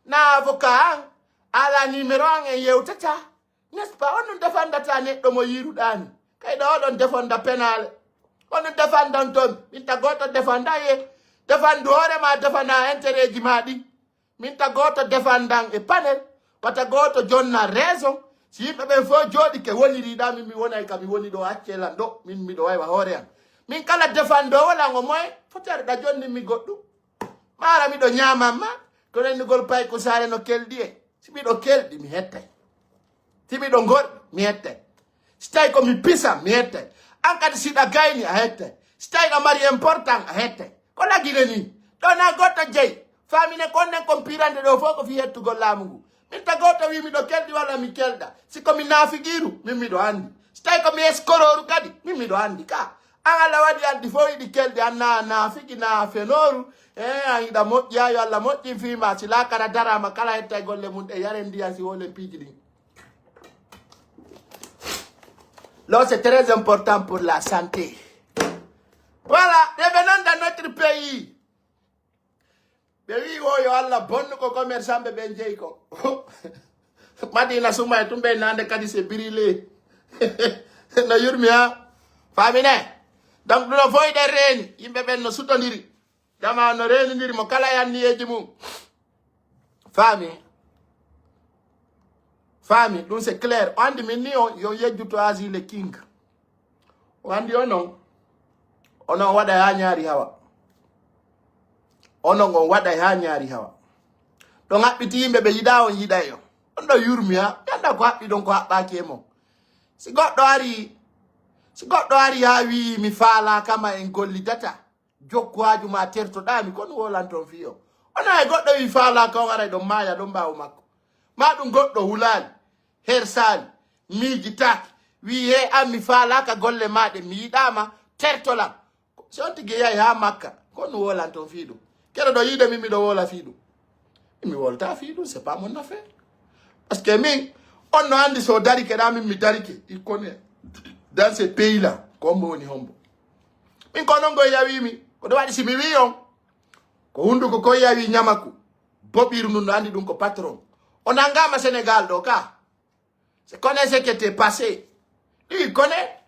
Na avocat an. Ala numéro an en yewtata. N'est-ce pas? On ɗum defandata neɗɗo mo yiiruɗaani. Kay ɗo oɗon defanda penaale. On ɗum defandan toon. Min ta gooto defanda ye. Defandu hoore ma, defana intérêt ji ma ɗin. Min ta gooto defandan e panel. Wata gooto jonna raison. Si yimɓe ɓen fof jooɗi ke woniriɗa, min mi wonay ka mi woni ɗo, accee lan ɗo. Min miɗo waywa hoore an. Min kala defandoowo lan o moye, fotere ɗa jonni mi goɗɗum. Maara miɗo ñaaman ma, ko rennugol pay ko saare no kelɗi e. Si miɗo kelɗi, mi hettay. Si miɗo ngorɗi, mi hettay. Si tawi ko mi pisa, mi hettay. An kadi si ɗa gayni, a hettay. Si tawi ɗa mari important, a hettay. Ko lagine ni. Ɗo na goɗɗo jeyi. Faamine kon nen kon pirande ɗo fof ko fi hettugol laamu ngu. Min ta goɗɗo wi miɗo kelɗi walla mi kelɗa. Si ko mi naafigiiru, min miɗo anndi. Si tawi ko mi eskorooru kadi, min miɗo anndi. Ka, an Allah waɗi addi fof iɗi kelɗi, an na naafigi, na fenooru. E, an iɗa moƴƴi, ayo Allah moƴƴin fii ma. Si laakara daraama, kala hettay golle mum ɗe, yaren ndiyan si wolen piiji ɗin. L'eau, c'est très important pour la santé. Voilà, revenons dans notre pays. O yo Allah bonnu ko commerçant ɓe ɓen jeyi ko. Madina Suma e tumɓe nande kadi se birile. No yurmi ha. Famine. Donc ɗum no foyde reeni. Yimɓe ɓen no sutondiri. Jama no reenindiri mo kala e anniyeeji mum. Faami? Faami, ɗum c'est clair. O anndi min ni on, yo yejju to Asie le King. O anndi onon, onon waɗa haa ñaari hawa. Onon on waɗa haa ñaari hawa. Ɗon haɓɓiti yimɓe ɓe yiɗa on yiɗa e on. On ɗo yurmi ha, mi annda ko haɓɓi ɗon ko haɓɓaaki e mon. Si goɗɗo ari, si goɗɗo ari haa wi'i mi faalaaka ma en gollidata, jokku haaju ma tertoɗaa mi, kon wolanton fii on. Onaa e goɗɗo wi'i faalaaka on aray ɗon maaya ɗon ɓaawo makko. Maa ɗum goɗɗo hulaali, hersaali, miijitaaki, wi'i hee an mi faalaaka golle maa ɗen, mi yiɗaa ma, tertolan. Si on tigi yahi haa Makka, kon wolanton fii ɗum. Keɗo ɗo yiide min miɗo wola fii ɗum. Mi wolta fii ɗum, c'est pas mon affaire. Parce que min, on no anndi so darike ɗa min mi darike. Il connaît. Dans ce pays là, ko hombo woni hombo. Min ko non goy yawimi. Ko ɗum waɗi si mi wi on. Ko hunduko koy yawi ñamaku. Boɓiru ndun no anndi ɗum ko patron. O nangama Sénégal ɗo ka. C'est connaît ce qui était passé. Lui, il connaît.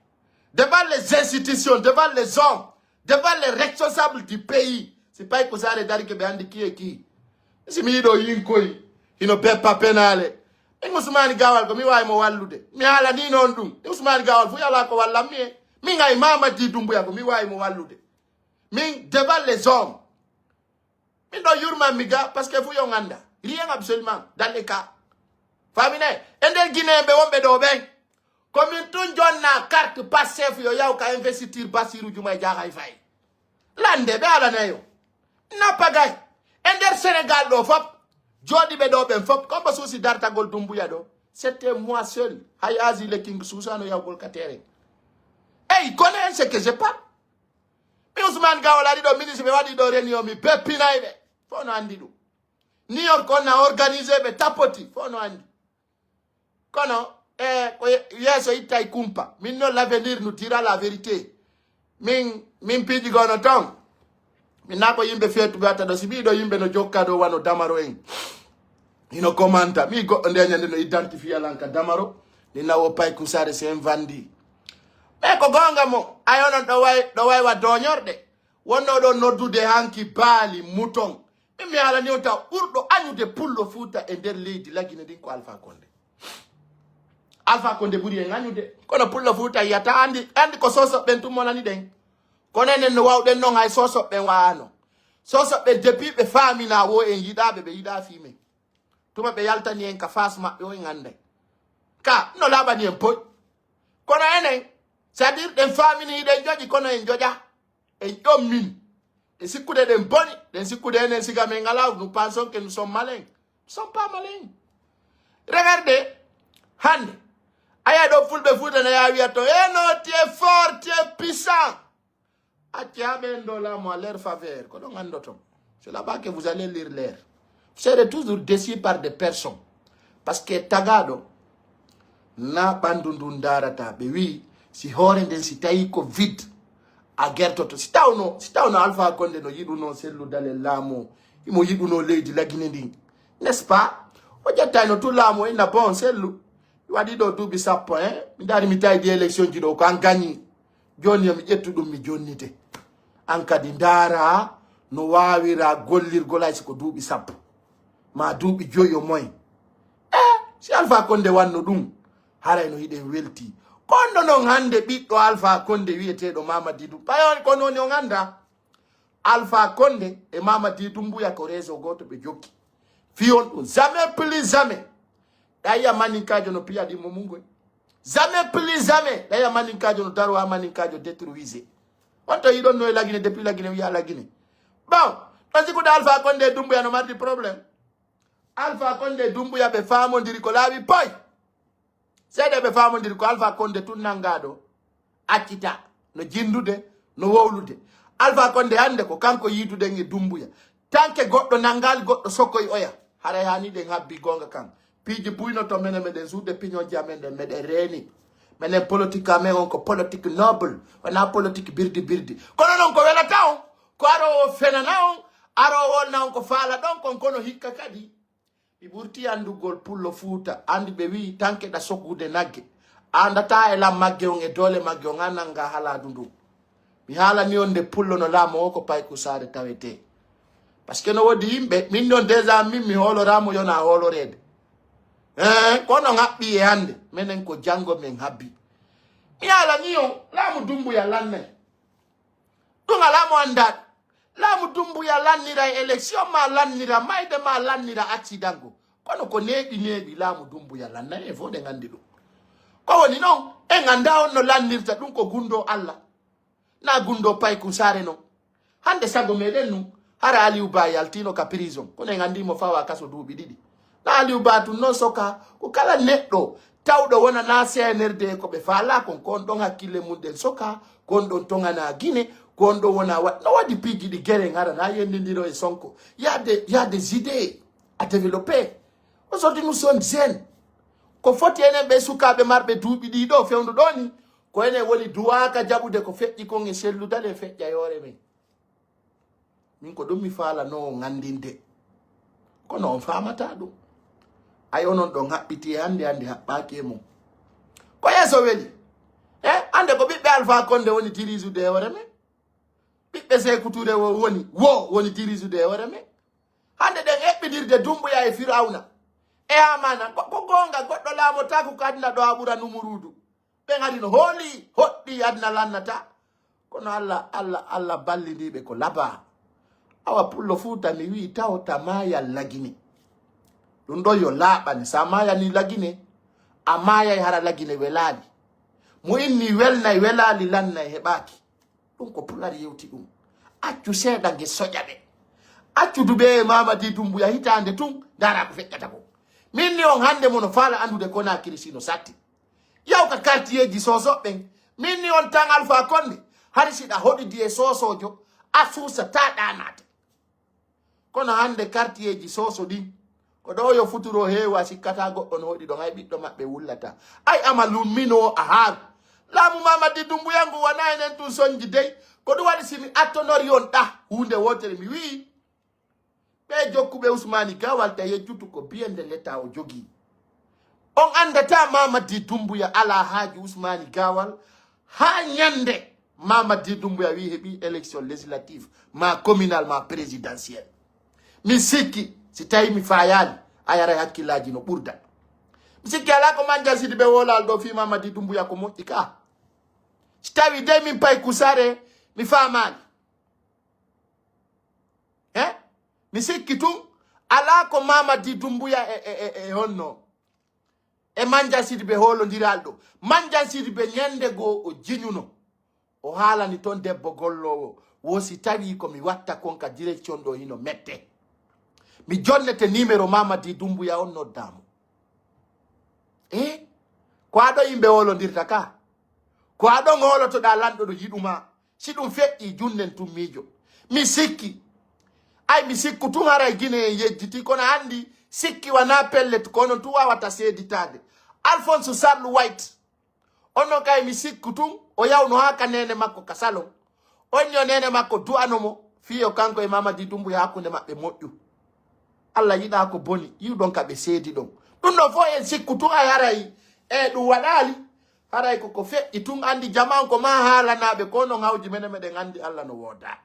Devant les institutions, devant les hommes, devant les responsables du pays. Si Pay Kusare darike ɓe anndi qui est qui. Si mi yiɗo yinkoy, hino beppa penale. Min Usmani Gawal ko mi wawi mo wallude. Mi haalani noon ɗum. Min Usmani Gawal fu yala ko wallan mi e. Min ay Mamadi Dumbuya ko mi wawi mo wallude. Min devant les hommes. Min ɗo yurman mi ga, parce que fu yo ngannda. Rien absolument, dans les cas. Famine, e nder Guinée ɓe wonɓe ɗo ɓen. Ko min tun jonna carte Pastef yo yaw ka investiture Bassirou Diomaye Diakhar Faye. Lande ɓe alanayo. Napagay. E nder Sénégal ɗo fop. Jooɗiɓe ɗo ɓen fop. Comme suusi dartagol Dumbuya ɗo. C'était moi seul. Hay Asie le King suusano yawgol ka terrain. Ey, connais ce que je parle. Mi Ousmane Gawal ari ɗo ministre ɓe waɗi ɗo réunion mi beppinay ɓe. Fof no anndi ɗum. New York on na organisé ɓe tappoti. Fof no anndi. Kono e ko ye- yeeso ittay kumpa. Min no l'avenir nous dira la vérité. Min min piiji gono ton. Min na ko yimɓe feetuɓe watta ɗo si ɓiɗo yimɓe no jokka ɗo wano damaro en. Hino komanta mi goɗɗo nde ñande no identifia lan ka damaro. Ni nawo pay kusare sen vandi. Mais ko gonga mo ay onon ɗo way ɗo way wa doñorɗe. Wonno ɗo noddude hanki baali mouton. Min mi haalani on taw ɓurɗo añude pullo fuuta e nder leydi lagine ndin ko Alpha Condé. Alpha Condé ɓuri en añude. Kono pullo fuuta yiyata andi andi ko sosoɓe ɓen tummonani ɗen. Kono enen no wawɗen non hay sosoɓe ɓen wa'ano. Sosoɓe ɓen depuis ɓe faamina wo en yiɗaɓe ɓe yiɗa fii men. Tuma ɓe yaltani en ka fas maɓɓe o en anday. Ka no laaɓani en poy. Kono enen c'est-à-dire ɗen faamini hiɗen joƴi kono en joƴa. En ƴommin. Ɗe sikkude ɗen boni. Ɗen sikkude enen siga men ngala nous pensons que nous sommes malins. Nous sommes pas malins. Regardez. Hande. Aya ɗo fulɓe fuuta na yaa wiya to e no tu es fort tu es puissant. Acce ha ɓen ɗo laamu à leur faveur ko ɗon anndoton. C'est là-bas que vous allez lire l'air. Vous serez toujours déçu par des personnes. Parce que tagaɗo na ɓandu ndun darata ɓe wi si hoore nden si tawi ko vide a gertoto si tawno si tawno Alpha Condé no yiɗuno sellu dalel laamu himo yiɗuno leydi lagine ndin n'est-ce pas? O ƴettayno tout laamu o inna bon sellu mi waɗi ɗo duuɓi sappo en mi dari mi tawidi élection ji ɗo ko an gañi. Jooni yo mi ƴettu ɗum mi jonnite. An kadi ndaara no waawira gollirgol hay si ko duuɓi sappo ma duuɓi joyi o moy. E si Alpha Condé wanno ɗum haray no hiɗen welti. Konno noon hannde ɓiɗɗo Alpha Condé wiyeteeɗo Mamadi Dum payon ko nooni on annda. Alpha Condé e Mamadi Dumbuya ko réseau gooto ɓe jokki. Fiyon ɗum jamais plus jamais. Ɗaya maninkajo no piya ɗimmo mum goy. Jamais plus jamais ɗaya maninkajo no daro ha maninkajo détruisé. On to yiɗon no e lagine depuis lagine wiya lagine. Bon, ɗon sikude Alpha Condé e Dumbuya no mardi problème. Alpha Condé e Dumbuya ɓe faamondiri ko laawi poy. Seeɗa ɓe faamondiri ko Alpha Condé tun nanngaɗo accita no jinndude no wowlude. Alpha Condé hannde ko kanko yiiduɗen e Dumbuya. Tanke goɗɗo nanngaali goɗɗo sokoy oya. Haray haani ɗen habbi goonga kan. Piiji buynoto menen meɗen suude piñooji amen ɗen meɗen reeni. Menen politique amen on ko politique noble wona politique birdi birdi. Kono noon ko welata on ko aro o fenana on Arowol na on ko faala ɗon kon kono hikka kadi. Mi ɓurti anndugol pullo Fuuta, anndi ɓe wi'i tanke ɗa sokude nagge. Andata e lan magge on e doole magge on a nannga halaadu ndun. Mi haalani on nde pullo no laamu o ko payku saare tawetee. Parce que no woodi yimɓe, min non déjà min mi hooloramo yona hooloreede. Eh, kono ngaɓɓi e hannde, menen ko janngo men habbi. Mi haalani on, laamu Dumbuya lannay. Ɗum alaa mo anndaa. Laamu Dumbuya lannira e élection ma lannira, mayde ma lannira accident go. Kono ko neeɓi neeɓi laamu Dumbuya lannay e fof ɗen anndi ɗum. Ko woni noon, en anndaa on no lannirta ɗum ko gunndoo Allah. Na gunndoo payku saare noon. Hannde sago meɗen nun, hara Aliou Ba yaltiino ka prison. Kono en anndi mo fawa kaso duuɓi ɗiɗi. Na Aliou Ba tun noon soka, ko kala neɗɗo tawɗo wona na C N R D ko ɓe faalaa kon, ko on ɗon hakkille mum ɗen soka, ko on ɗon toŋanaa Gine, ko on ɗon wona wa-, no waɗi piiji ɗi gere ŋara na yendindiro e Sonko. Il y a des, il y a des idées à développer. Aujourd'hui, nous sommes jeunes. Ko foti enen ɓe sukaaɓe marɓe duuɓi ɗii ɗo fewndo ɗo ni, ko enen woni duwaaka jaɓude ko feƴƴi kon e selludal e feƴƴa yoore men. Min ko ɗum mi faalano on anndinde. Kono on faamataa ɗum. Ay onon ɗon haɓɓiti e hannde, hannde haɓɓaaki e mum. Ko yeeso weli. E hannde ko ɓiɓɓe Alpha Condé woni dirisude e hoore men. Ɓiɓɓe Seeku Ture wo woni, wo woni dirisude e hoore men. Hannde ɗen eɓɓidirde Dumbuya e Firawna. E Haamaana, ko, ko goonga goɗɗo laamotaako ko aduna ɗo a ɓura numuruudu. Ɓen hari no hooli, hoɗɗi aduna lannata. Kono Allah, Allah, Allah ballindiiɓe ko labaa. Awa pullo Fuuta mi wi'i taw ta maayal Lagine. Ɗum ɗo yo laaɓani. Sa maayani Lagine, a maayay hara Lagine welaali. Mo inni welnay welaali lannay heɓaaki. Ɗum ko Pular yewti ɗum. Accu seeɗa nge soƴa ɓe. Accu Dube e Mamadi Dumbuya hitaande tun, ndaara ko feƴƴata ko. Min ni on hannde mono faala anndude Konaakiri si no satti. Yaw ka quartierji Soso ɓen. Min ni on tan Alpha Condé. Hari si ɗa hoɗidi e Sosojo, a suusataa ɗaanaade. Kono hannde quartierji Soso ɗin, ko ɗo yo futuro heewa, sikkataa goɗɗo no hoɗi ɗon, ay ɓiɗɗo maɓɓe wullata. Ay ama lummino a haaru. Laamu Mamadi Dumbuya ngu wona enen tun sonji dey. Ko ɗum waɗi si mi attonori on ɗa huunde wootere mi wi'i, ɓe jokkuɓe Usmani Gawal ta yejjutu ko biyende leta o jogii. On anndata Mamadi Dumbuya alaa haaju Usmani Gawal haa ñannde Mamadi Dumbuya wi'i heɓi élection législative, ma communal, ma présidentielle. Mi sikki, si tawi mi fayaali, a yaray hakkillaaji no ɓurda. Mi sikki alaa ko Mandiang Sidibé wolal ɗo fii Mamadi Dumbuya ko moƴƴi ka. Si tawi dey min pay kusare, mi faamaali. He? Mi sikki tun, alaa ko Mamadi Dumbuya e, e, e, e honno. E Mandiang Sidibé hoolondiral ɗo. Mandiang Sidibé ñande goo o jiñuno. O haalani ton debbo golloowo. Wo si tawi ko mi watta kon ka direction ɗo hino mette. Mi jonnete numéro Mamadi Dumbuya on noddaamo. E? Ko aɗo yimɓe hoolondirta ka? Ko aɗon hoolotoɗaa lanɗo ɗo yiɗuma? Si ɗum feƴƴi, junnen tun miijo. Mi sikki. Ay, mi sikku tun haray Gine en yejjiti, kono anndi sikki wanaa pellet, ko onon tun waawata seeditaade. Alphonse Charles White, on non kay mi sikku tun, o yawno haa ka neene makko ka salon. On yo neene makko du'ano mo, fii yo kanko e Mamadi Dumbuya hakkunde maɓɓe moƴƴu. Allah yiɗaa ko boni, yi'uɗon ka ɓe seedi ɗon. Ɗum ɗon fof en sikku tun ay haray, e ɗum waɗaali. Haray ko ko feƴƴi tun, anndi jamaa on ko maa haalanaaɓe, ko non hawji menen meɗen anndi Allah no woodaa.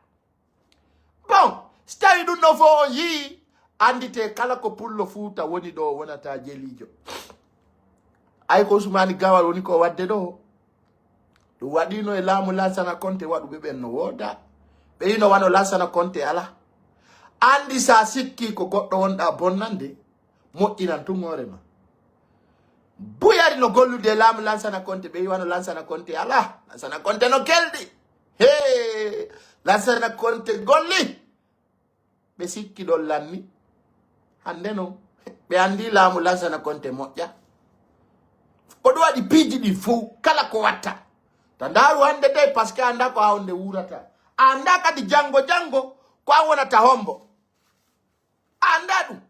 Bon, si tawi ɗum ɗon fof on yi'i, annditee kala ko pullo Fuuta woni ɗo wonata jeliijo. Ay ko Usmani Gawal woni ko waɗde ɗo. Ɗum waɗiino e laamu Lansana Konte waɗuɓe ɓen no woodaa. Ɓe hino wano Lansana Konte alaa. Anndi sa sikki ko goɗɗo wonɗaa bonnande, moƴƴinan tun hoore ma. Buyari no gollude e laamu Lansana Konte, ɓe wano Lansana Konte alaa. Lansana Konte no kelɗi. Hee, Lansana Konte golli. Ɓe sikki ɗon lanni. Hannde non, ɓe anndi laamu Lansana Konte moƴƴa. Ko ɗum waɗi piiji ɗi fow, kala ko watta. Ta ndaaru hannde dey, parce que a anndaa ko a honde wuurata. A anndaa kadi janngo, janngo, ko an wonata hombo. A anndaa ɗum.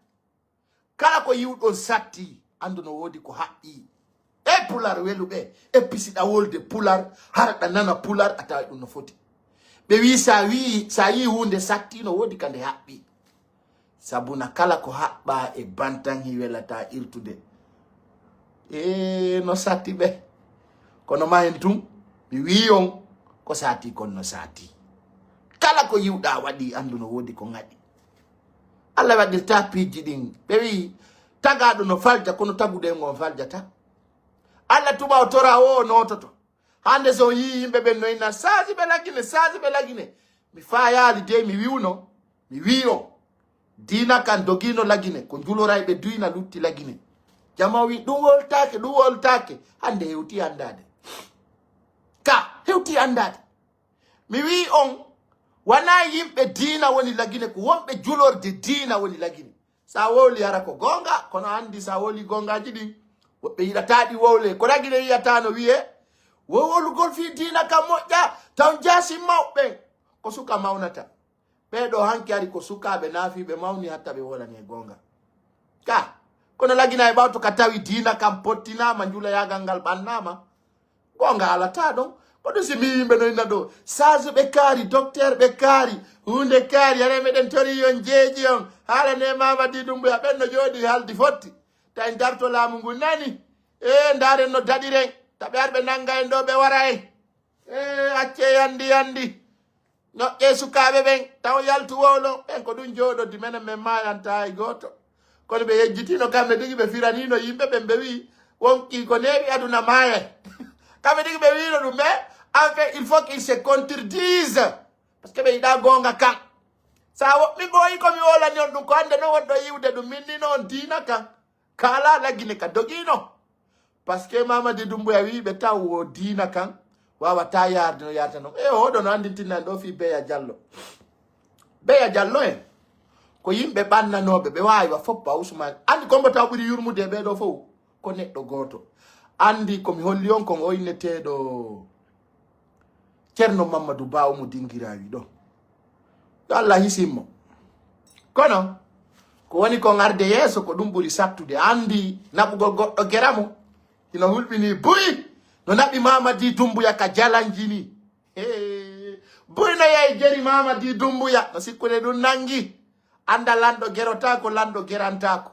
Kala ko yi'uɗon satti, anndu no woodi ko haɓɓi. E Pular weluɓe, e pisiɗa wolde Pular, hara ɗa nana Pular, a tawa ɗum no foti. Ɓe wi sa wi sa yi hunde satti no wodi ka nde haɓɓi. Sabuna kala ko haɓɓa e bantan hi welata irtude. E no satti ɓe. Kono ma hen tun mi wi on ko sati kon no sati. Kala ko yiwɗa waɗi andu no wodi ko ŋaɗi. Allah waɗirta piiji ɗin. Ɓe wi tagaɗo no falja kono tagude ngon faljata. Allah tuba o tora o nototo. Hande so yi yimɓe ɓen no inna sazi ɓe lagine sazi ɓe lagine. Mi fayali de mi wiwno mi wi on. Diina kan dogino lagine ko julorayɓe duyna lutti lagine. Jama wi ɗum woltake ɗum woltake. Hande hewti andade ka hewti andade. Mi wi on wana yimɓe diina woni lagine ko wonɓe julorde diina woni lagine. Sa wowli hara ko gonga kono andi sa wowli gongaji ɗin woɓɓe yiɗataɗi wowle ko lagine yiyata no wiye. Wowolugol fi diina ka moƴƴa taw jasi mawɓen ko suka mawnata. Ɓeɗo hanki ari ko sukaɓe nafiɓe mawni hatta ɓe wolani e gonga. Ka kono lagina e ɓawto ka tawi diina kam pottinama njulayagal ngal ɓannama. Gonga alata ɗon. Ko ɗum si mi yimɓe no inna ɗo sage ɓe kaari docteur ɓe kaari hunde kaari hare meɗen tori yon jeeji on haala ne mamadi ɗum ɓe ɓen no jooɗi haldi fotti. Tawi darto laamu ngu nani. E ndaren no daɗiren taɓe arɓe nanga en ɗo ɓe wara en. E acce yandi yandi. Noƴƴe sukaaɓe ɓen taw yaltu wowlo ɓen ko ɗum jooɗodi menen men maayanta hay gooto. Kono ɓe yejjitino kamɓe tigi ɓe firanino yimɓe ɓen ɓe wi wonki ko neeɓi aduna maaya. Kamɓe tigi ɓe wino ɗum ɓe en fait il faut qu'il se contredise. Parce que ɓe yiɗa goonga kan sa woɓɓi ɓooyi komi wolani on ɗum ko hande no wonɗo yiwde ɗum min ni noon diina kan. Kala laggine ka dogino. Parce que mamadi dumbuya wiɓe taw wo diina kan wawata yarde no yarta non e oɗo no andintinnan ɗo fi beya jallo. Beya jallo en ko yimɓe ɓannanoɓe ɓe wawi wa foppa usman andi kombo taw ɓuri yurmude e ɓeɗo fof. Ko neɗɗo goto andi komi holli on kon o inneteɗo. Ceerno Mammadu Ba omo dinngiraawi ɗo. Yo Allah hisimmo. Kono ko woni kon arde yeeso ko ɗum ɓuri sattude. Anndi naɓugol goɗɗo gera mo hino hulɓini buy no naɓi Mamadi Dumbuya ka jalanji ni. Hee. Buy no yehi jeri Mamadi Dumbuya no sikkude ɗum nanngi. Annda lanɗo gerotaako lanɗo gerantaako.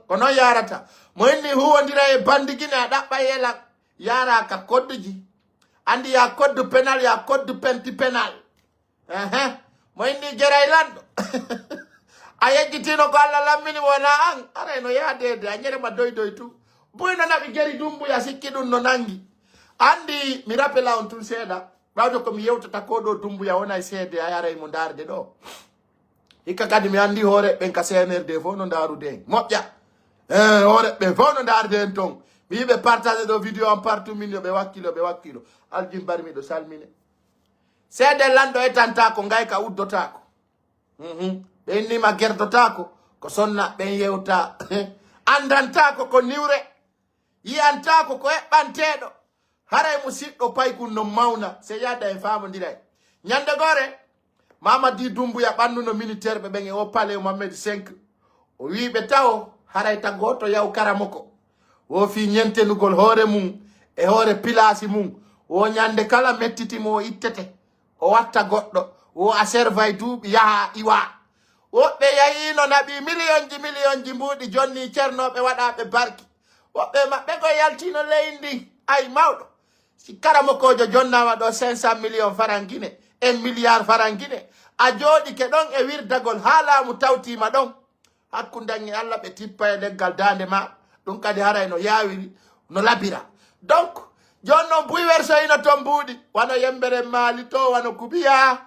Ko noon yaarata mo inni huwondira e bandi gine a ɗaɓɓa yelan yaara ka kodduji. Anndi ya koddu penal ya koddu penti penal. Ehe. Mo inni jeray lanɗo. A yejjitino ko Allah lammini wona an aray no yaadede a ñere ma doy doy tu. Buy no naɓi jeri dumbuya sikki ɗum no nangi. Anndi mi rappela on tun seeɗa ɓawde ko mi yewtata ko ɗo dumbuya wonay seede a yaray mo ndaarde ɗo. Hikka kadi mi anndi hooreɓe ɓen ka C N R D fof no ndaarude en moƴƴa. Eh, hooreɓe ɓen fof no ndaarude en toon. Mi yiɓe partage ɗo vidéo am partout min yo ɓe wakkilo ɓe wakkilo. Aljin bari miɗo salmine. Seede lanɗo etantako ngayka uddotako. Mhm. Ɓe innima gertotako ko sonna ɓen yewta. Anndantako ko niwre. Yiyantaako ko eɓɓanteeɗo haray mo siɗɗo paykun no mawna se yahda e faamondiray. Ñande gore mamadi dumbuya ɓannuno miniterɓe ɓen e o palais mohammed cinq. O wii ɓe tawo haray ta gooto yaw karamoko wo fii ñentenugol hoore mum e hoore pilaasi mum. Wo ñande kala mettiti mo o ittete o watta goɗɗo wo a servay duuɓi yaha iwa. Woɓɓe yahiino naɓi miliyonji miliyonji mbuuɗi jonni cernooɓe waɗaaɓe barki. Woɓɓe e maɓɓe ko yaltiino leydi ndi ay mawɗo. Si karamokoojo jonnaama ɗo cinq cent million faran gine un milliard faran gine a jooɗike ɗon e wirdagol haa laamu tawtiima ɗon. Hakkundan e Allah ɓe tippa e leggal daande ma. Ɗum kadi haray no yaawiri no labira. Donc jooni noon buywersoyino toon mbuuɗi wano yembere maali to wano kubiya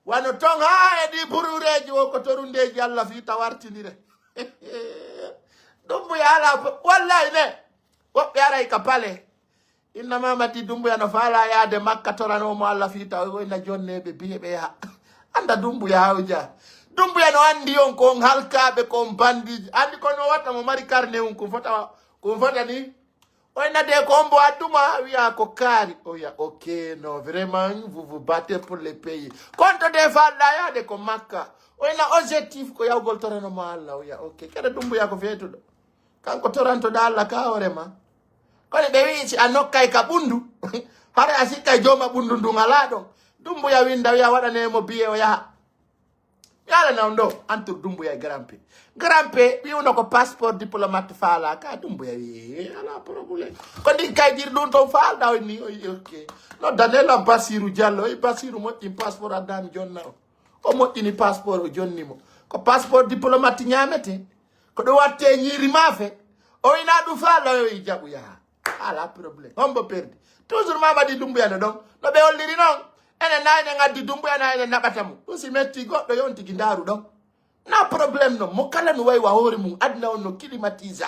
wano toon haa e ɗi burureeji wo ko torundeeji Allah fii ta wartindire. Dumbuya alaa wallahi ne woɓɓe aray ka pale. Inna mamati dumbuya no faala yaade makka toranomo Allah fii ta o ina jonneɓe biyeɓe yaha. Annda dumbuya hawja. Dumbuya no anndi on ko on halkaaɓe ko on bandiiji anndi kono watta mo mari karne un kun fota kun fota ni. Oy nade ko ombo adduma wiya ko kaari oya ok. Non vraiment vous vous battez pour le pays konto de falɗa yaade ko makka. Oyna objectif ko yawgol torano mo Allah oya ok kede dumbuya ko feetuɗo. Kanko torantoɗa Allah ka hoore ma. Kono ɓe wi'i si a nokkay ka ɓundu hare a sikkay jooma ɓundu ndun ala ɗon. Dumbuya winda wiya waɗane mo biye o yaha. Mi alana on ɗo, entre Dumbuya e Grand P. Grand P wiwno ko passeport diplomate faala ka, Dumbuya wi ala problème. Ko ndin kaydir ɗum ton faalda o ni o yi ok. No Daniel am Basiru Diallo, o yi Basiru moƴƴin passeport addami jonna o. O moƴƴini passeport o jonni mo. Ko passeport diplomate ñamete. Ko ɗum watte ñiiri maafe. O ina ɗum faalda o yi jaɓu yaha. Ala problème. Hombo perdi. Toujours Mamadi Dumbuya no ɗon. No ɓe holliri noon. Enen na enen addi Dumbuya na enen naɓata mo. Ɗum si metti goɗɗo yon tigi ndaaru ɗon. Na problème non. Mo kala no wayi wa hoore mum. Aduna on no climatisé.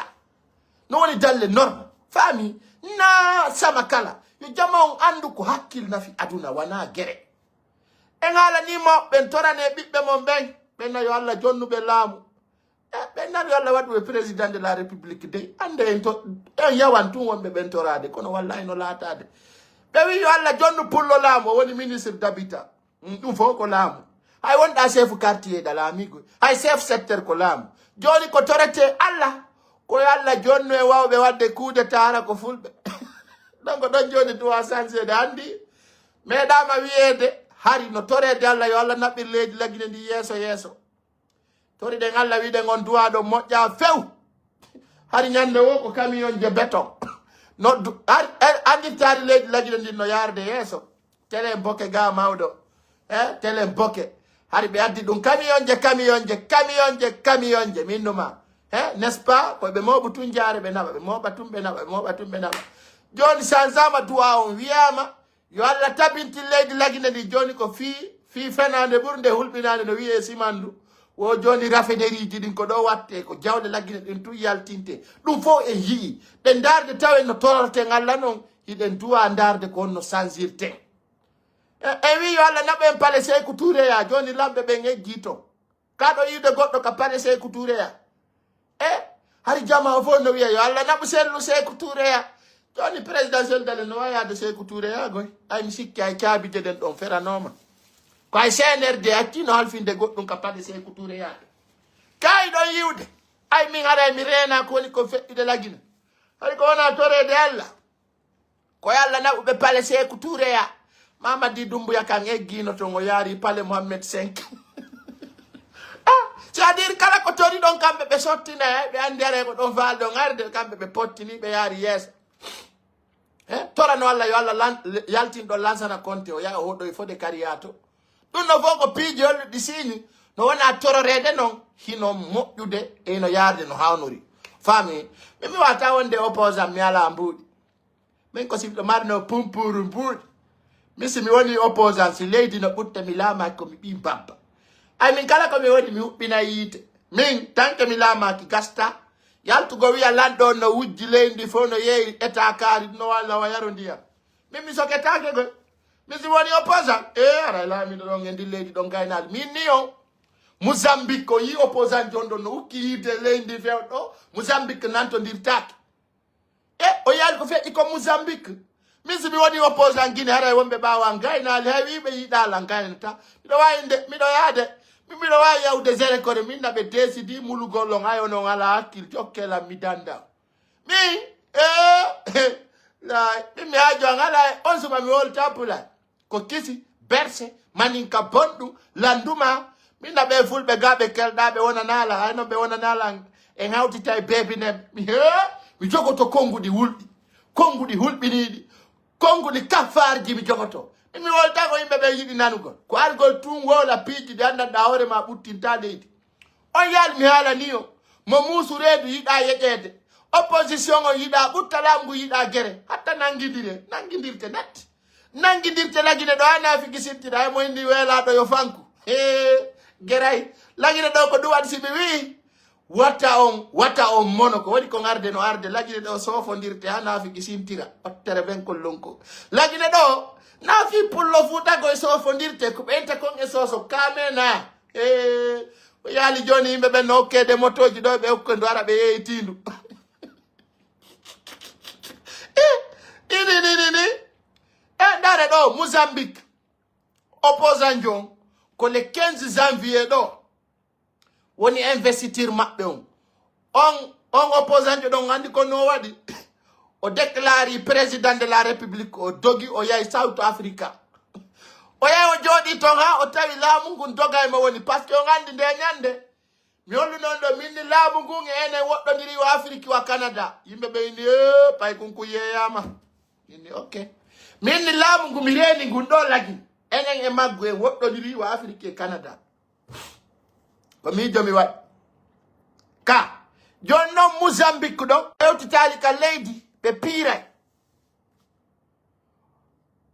No woni dalle norme. Faami? Na sama kala. Yo jama on anndu ko hakkil nafi aduna wana gere. En haalanii mo ɓen torane ɓiɓɓe mon ɓen. Ɓen na yo Allah jonnu ɓe laamu. E, ɓen nan yo Allah waɗu ɓe président de la république dey. Annde en to, en yawan tun wonɓe ɓen toraade, kono wallahi no laataade. Ɓe wi yo Allah jonnu pullo laamu, o woni ministre d'habitat. Mm, ɗum fof ko laamu. Hay wonɗa chef quartier ɗa laamigo. Hay chef secteur ko laamu. Jooni ko torete Allah. Ko yo Allah jonnu e wawɓe waɗde coup d'état hara ko fulɓe. Donc ɗon jooni duwa changé de anndi. Meeɗama wiyeede hari no toreede Allah yo Allah naɓɓir leydi Lagine ndi yeeso yeeso. Toriɗen Allah wiɗen on duwaɗo moƴƴa few. Hari ñande wo ko camion je béton. Noddu, hari, hari, andirtaari leydi Lagine ndin no yaarde yeeso. Tele boke ga mawɗo. E, tele boke. Hari ɓe addi ɗum camion je, camion je, camion je, camion je. Min numa. E, n'est-ce pas? Ko ɓe mooɓu tun jaare ɓe naɓa, ɓe mooɓa tun ɓe naɓa, ɓe mooɓa tun ɓe naɓa. Jooni sansama duwa on wiyama. Yo Allah tabintin leydi Lagine ndi jooni ko fii, fii fenaande ɓurnde hulɓinaande no wiyee simandu. Wo jooni raffinerie ji ɗin ko ɗo watte, ko jawle Lagine ɗin tun yaltinte. Ɗum fof en yi'i. Ɗen ndaarde tawen no tororten Allah non, hiɗen duwa ndaarde ko honno sanzirten. E, en wi yo Allah naɓu en pale Seyku Tuure ya, jooni lamɓe ɓen eggi to. Ka ɗo yiide goɗɗo ka pale Seyku Tuure ya. E, hari jama o fof no wiya yo Allah naɓu sellu Seyku Tuure ya. Jooni présidentiel dale no wayaade Seyku Tuure ya goy. Ay mi sikki ay caabi je ɗen ɗon feranooma. Ko ay C N R D accino halfinde goɗɗum ka pale Seyku Tuure ya. Kay ɗon yiwde. Ay min haray mi reena ko woni ko feƴƴude Lagine. Hari ko wona toreede Allah. Ko yo Allah naɓu ɓe pale Seeku Tuure ya. Mamadi Dumbuya kan eggino ton o yaari pale Mohammed cinq. Ah, c'est-à-dire kala ko tori ɗon kamɓe ɓe sottina e ɓe anndi aray ko ɗon faali ɗon arde kamɓe ɓe pottini ɓe yaari yeeso. Eh, torano Allah yo Allah lan, yaltin ɗon Lansana Konte o yaha o hoɗoy fode kariya to. Ɗum no fof ko piiji holluɗi siini no wona tororeede noon hino moƴƴude e hino yaarde no hawnori. Faami? Min mi wata wonde opposant mi alaa mbuuɗi. Min ko si miɗo marno pumpuru mbuuɗi. Min si mi woni opposant si leydi no ɓutte mi laamaaki ko mi ɓii babba. Ay min kala ko mi woni mi huɓɓina yiite. Min tanke mi laamaaki gasta. Yaltugo wiya lanɗo on no wujji leydi fof no yeeyi eta kaari no walla wa yaro ndiyam. Min mi soketaake goy. Min si woni opposant. E ara laamiɗo ɗon e ndi leydi ɗon gaynaali. Min ni on. Mozambique ko yi opposant jon ɗon no ukki yiide leydi fewɗo. Mozambique nantondirtaake. E o yaali ko feƴƴi ko Mozambique. Min si mi woni opposant Guinée haray wonɓe ɓaawa gaynaali hay wiɓe yiɗa lan gaynata. Miɗo wawi nde miɗo yaade. Min miɗo wawi yawde zéro kore min naɓe décidi mulugol on hay onon ala hakkil jokke lan mi danda. Min e lay min mi hajo an ala on suma mi wolta pulay. Ko kisi, berse, maninka bonɗum, landuma. Min na ɓe fulɓe ga ɓe kelɗa ɓe wona naala hay noon ɓe wona naala en hawtita e beebinen mi he mi jogoto konnguɗi wulɗi konnguɗi hulɓiniiɗi konnguɗi kaffaarji mi jogoto min mi wolta ko yimɓe ɓe yiɗi nanugol ko argol tun wowla piiji ɗi anndanɗa hoore ma ɓuttinta leydi. On yaal mi haalani o mo muusu reedu yiɗa yeƴeede. Opposition on yiɗa ɓutta laamu ngu yiɗa gere hatta nangidire nangidirte net. Nangidirte lagine ɗo ha naafi gisintira e mo indi weelaaɗo yo fanku. Hee geray lagine ɗo ko ɗum waɗi si mi wi'i wata on wata on mono ko waɗi ko ngarde no arde lagine ɗo soofondirte ha naafi gisintira wattere ben kollonko lagine ɗo naafi pullo fuuta koye soofondirte ko ɓeynta kon e sooso kamena. E o yaali jooni yimɓe ɓen no okkeede motooji ɗo ɓe okkoy ndu ara ɓe yeeytiindu. Ini ini ini e ndare ɗo Mozambique opposant jon ko le quinze janvier ɗo woni investiture maɓɓe on on on opposant jo ɗon anndi ko no waɗi. O déclari président de la république o dogi o yahi South Africa. O yahi o jooɗii ton haa o tawi laamu ngun doga e mo woni. Parce que on anndi nde ñannde mi holluno on ɗo, min ni laamu ngun e enen woɗɗondiri wa Afiriki wa Canada. Yimɓe ɓe inni, "Eh, pay kun kun yeeyaama." Min ni, "Ok." Min ni laamu ngu mi reeni ngun ɗo lagi. Enen e maggu en woɗɗondiri wa Afiriki e Canada. Ko miijo mi waɗi. Ka, jooni noon Mozambique ɗon ewtitaali ka leydi, ɓe piiray.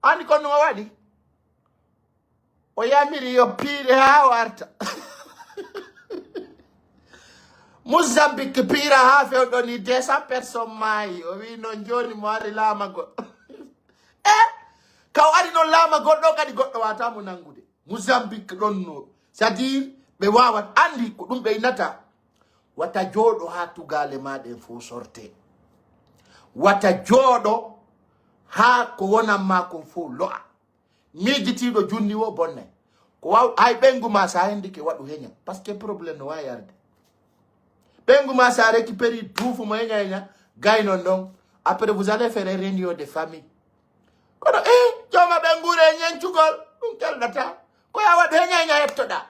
Anndi ko ɗum o waɗi? O yamiri yo piire haa o arta. Mozambique piira haa fewɗo ni deux cents personnes maayi. O wi noon jooni mo ari laamagol. E ka o ari noon laamagol ɗo kadi goɗɗo waata mo nanngude. Mozambique ɗon no. C'est-à-dire ɓe waawat anndi ko ɗum ɓe innata. Wata jooɗo haa tugaale ma ɗen fof sorte. Wata jooɗo haa ko wonan ma kon fof lo'a. Miijitiiɗo junni wo bonnay. Ko waw hay ɓeyngu ma sa hendike waɗu heña. Parce que problème no wawi arde. Ɓeyngu ma sa récupéri duufu mo heña heña gaynon noon. Après vous allez faire réunion de famille. Kono e jooma ɓe nguure e ñencugol ɗum kelɗata. Ko ya waɗu heña heña hettoɗa.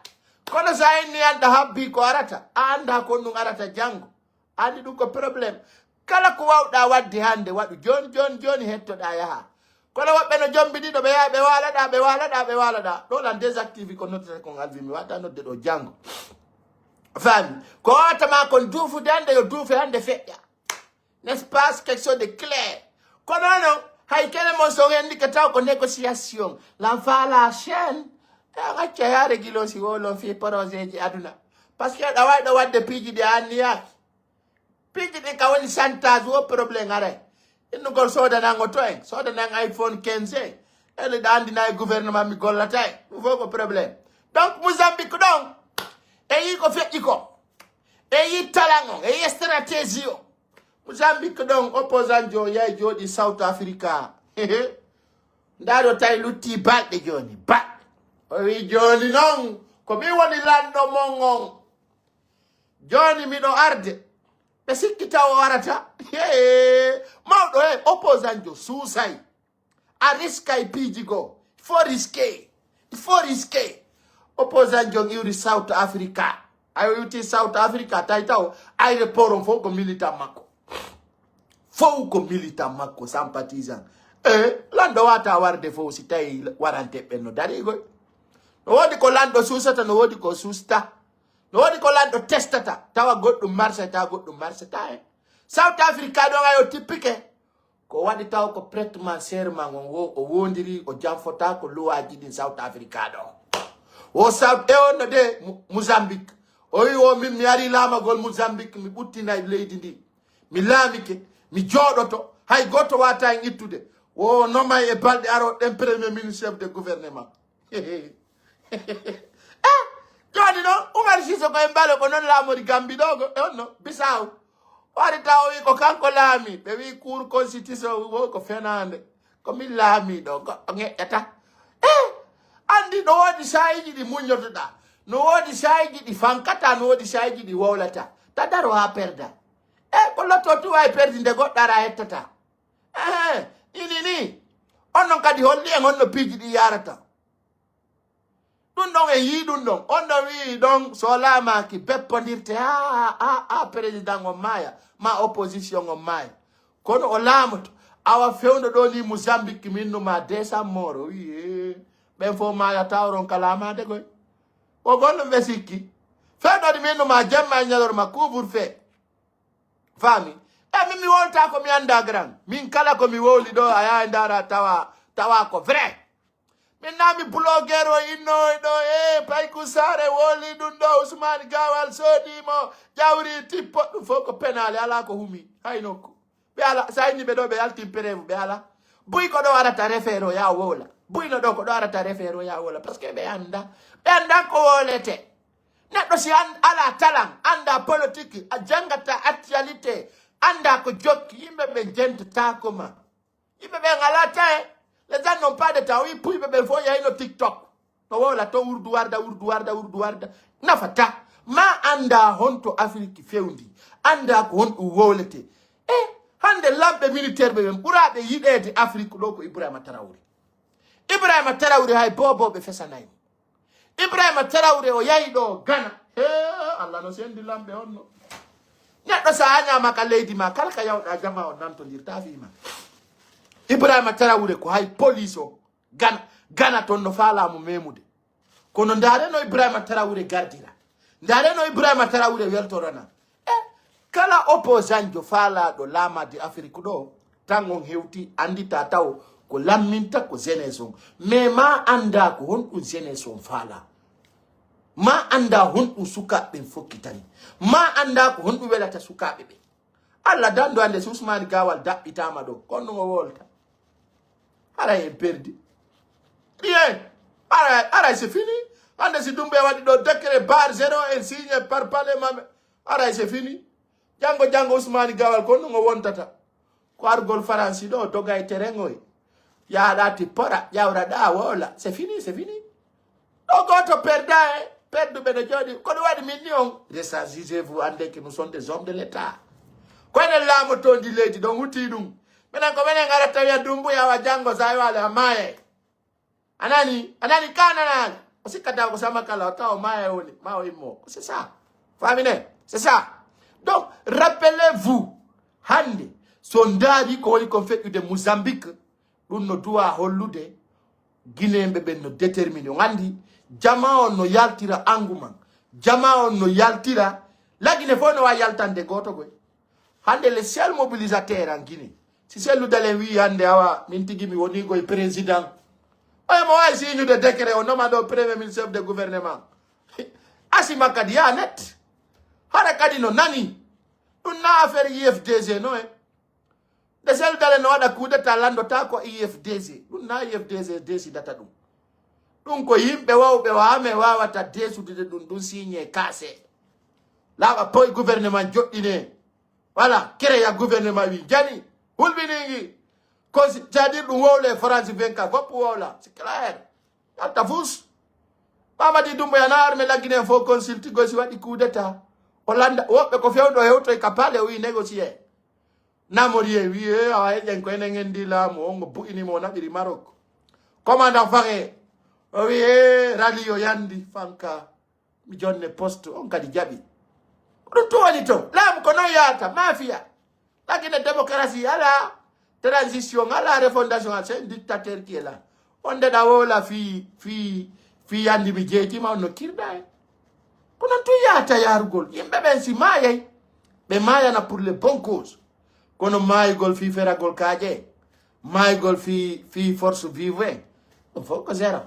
Kono sa inni anɗa habbi ko arata, a annda kon ɗum arata janngo. Anndi ɗum ko problème. Kala ko wawɗa wadde hannde waɗu jooni jooni jooni hettoɗa yaha. Kono woɓɓe no jombi ɗiɗo ɓe yaha ɓe walaɗa ɓe walaɗa ɓe walaɗa ɗo lan désactivi ko noddata kon alvi mi wata nodde ɗo janngo. Faami ko wawata ma kon duufude hannde yo duufe hannde feƴƴa. N'est-ce pas quelque chose de clair? Kono non hay kene mon son hendike taw ko négociation. L'enfant la chaîne. E on acca yaare gilo si wolon fii projet ji aduna. Parce que ɗa wawi ɗo wadde piiji ɗi a anniyaki. Piiji ɗi ka woni chantage wo problème aray. Innugol sodanan oto en sodanan iPhone quinze en. Ele ɗa andina e gouvernement mi gollata e ɗum fof ko problème. Donc Mozambique ɗon e yi ko feƴƴi ko e yi talan on e yi stratégie o. Mozambique ɗon opposant jo yahi jooɗi South Africa. Ndaa ɗo tawi lutti balɗe jooni balɗe. O wi jooni noon ko mi woni lanɗo mon on. Jooni miɗo arde. Ɓe sikki taw o arata. Mawɗo e opposant jo suusay. A riskay piiji goo. Il faut risquer. Il faut risquer. Opposant jon iwri South Africa. A iwti South Africa tawi taw aéroport on fof ko militant makko. Fof ko militant makko sympathisant. E lanɗo wata warde fof si tawi warante ɓen no darigoy. No woodi ko lanɗo suusata no woodi ko suusta. No woodi ko lanɗo testata tawa goɗɗum marsata goɗɗum marsata en. South Africa ɗon ayo tippike. Ko waɗi taw ko prêtement serment on wo o wondiri o janfota ko luwaji ɗin South Africa ɗo. Wo South e on no de Mozambique. O wi o min mi ari laamagol Mozambique mi ɓuttinay leydi ndi. Mi laamike mi jooɗoto hay gooto wata en ittude. Wo nomay e balɗe aro ɗen premier ministre chef de gouvernement. Eh, jooni noon Umar Sise ko e mbalo ko noon laamori Gambi ɗo ko e honno Bisaw. Wari taw o wi ko kanko laami ɓe wi cour constitution wo ko fenaande ko min laami ɗo goɗɗo ŋeƴƴata. E anndi no woodi saayiji ɗi muññotoɗa no woodi saayiji ɗi fankata no woodi saayiji ɗi wowlata ta daro haa perda. E ko lotto tuwa e perdi nde goɗɗo ara hettata. Ehe ini ni on noon kadi holli en honno piiji ɗi yarata. Ɗum ɗon en yii ɗum ɗon on ɗon wii ɗon so laamaaki beppondirte ha ha ha président on maaya ma opposition on maaya. Kono o laamoto awa fewndo ɗo ni Mozambique minnu ma décembre o wii e ɓen fof maaya tawron ka laamaade koy. O gonno ɓe sikki fewndo ɗi minnu ma jemma e ñalorma couvre feu. Faami e min mi wolta ko mi anda grand min kala ko mi wowli ɗo a yaha ndara tawa tawa ko vrai. Min na mi bloguer o inno e ɗo e payku sare woli ɗum ɗo Ousmane Gawal sodimo ƴawri tippo ɗum fof ko penale ala ko humi hay nokku. Ɓe ala sa inni ɓe ɗo ɓe yaltin preuve ɓe ala. Buy ko ɗo arata refero ya wowla. Buy no ɗo ko ɗo arata refero ya wowla parce que ɓe anda ɓe anda ko wolete. Neɗɗo si an ala talan anda politique a jangata actualité anda ko jokki yimɓe ɓe jentatako ma. Yimɓe ɓen ala tae les gens n'ont pas de temps wi puyɓe ɓen fof yahino tiktok. No wola to wurdu warda wurdu warda wurdu warda nafata ma anda honto afrique fewndi anda ko honɗum wowlete. E hande lamɓe militaire ɓe ɓen ɓuraɓe yiɗede afrique ɗo ko ibrahima tarawri. Ibrahima Tarawre hay bobo ɓe fesanay mo. Ibrahima Tarawre o yahi ɗo Gana. He, Allah no sendi lamɓe on no. Neɗɗo sa a ñaama ka leydi ma, kala ka yawɗa jama on nantondirta fi ma. Ibrahima Tarawre ko hay police o Gana, Gana ton no faalamo memude. Kono ndaare no Ibrahima Tarawre gardira. Ndaare no Ibrahima Tarawre weltorana. E kala opposant jo faalaaɗo laamaade Afrik ɗo, tan on hewti anndita taw ko lamminta ko jeunesse on. Mais ma annda ko honɗum jeunesse on faala. Ma annda honɗum sukaaɓe ɓen fokkitani. Ma annda ko honɗum welata sukaaɓe ɓen. Allah dandu hannde si Usmani Gawal daɓɓitaama ɗo, kon ɗum o wolta. Haray en perdi. Bien. Haray, haray c'est fini. Hannde si Dumbuya waɗi ɗo décret barre zéro en signé par parlement. Haray c'est fini. Janngo, janngo Usmani Gawal kon ɗum o wontata. Ko argol Faransi ɗo, doga e terrain oy. Yaaɗa ti pora, ƴawra ɗa, woola. C'est fini, c'est fini. Ɗo gooto perda e, perduɓe no jooɗi. Ko ɗum waɗi min ni on. Ressarcissez-vous, annde que nous sommes des hommes de l'État. Ko enen laamotondi leydi ɗon huti ɗum. Minen ko minen arata wiya Dumbuya wa janngo sa iwale a maaye. A nani, a nani ka nanaali. O sikkata ko sama kala, o tawa maaye woni, ma o immo. C'est ça. Famine, c'est ça. Donc, rappelez-vous, hannde, so ndaari ko woni kon feƴƴude Mozambique, ɗum no duwa hollude Guinéenɓe ɓen no déterminé. On anndi, jama on no yaltira engouement. Jama on no yaltira. La Guinée fof no waawi yaltande gooto koy. Hannde, le seul mobilisateur en Guinée. Si Cellou Dalein wii hannde, awa, min tigi mi woni koye président. Oya mo waawi signude décret, o noma ɗo premier ministre, chef de gouvernement. Asima kadi yaa net. Hara kadi no nani. Ɗum na affaire U F D G no e. Nde Cellou Dalein no waɗa coup d'état, lanndota ko U F D G. Ɗum na U F D G décidata ɗum. Ɗum ko yimɓe wawɓe o amen wawata décidude ɗum, ɗum signé kase. Laaɓa poy gouvernement joɗɗine. Voilà, créa gouvernement wi jani. Hulɓiningi. Ko si, c'est-à-dire ɗum wowle France vingt-quatre, fof wowla. C'est clair. Yalta fus. Mamadi Doumbouya na armée la Guinée fof consulti gosi waɗi coup d'état. O lannda, woɓɓe ko fewndo hewtoy ka palais o wi négocier. Namorien wi, e, awa eƴen ko enen ngendi laamu, o ngo bu'ini mo o naɓiri Maroc. Commandant Faxe, o wi, e, rali o yandi, fanka, mi jonne poste, on kadi jaɓi. Ko ɗum tun woni ton. Laamu ko non yaata, mafia. La Guinée démocratie, ala transition, ala refondation, c'est un dictateur qui est là. On ndeɗa wola fi, fi, fi yandi mi jeytima, on no kirɗa en. Ko non tun yaata yarugol. Yimɓe ɓen si maayay, ɓe maayana pour les bonnes causes. Kono maayugol fii feragol kaaƴe, maayugol fii, fii force vive en, ɗum fof ko zéro.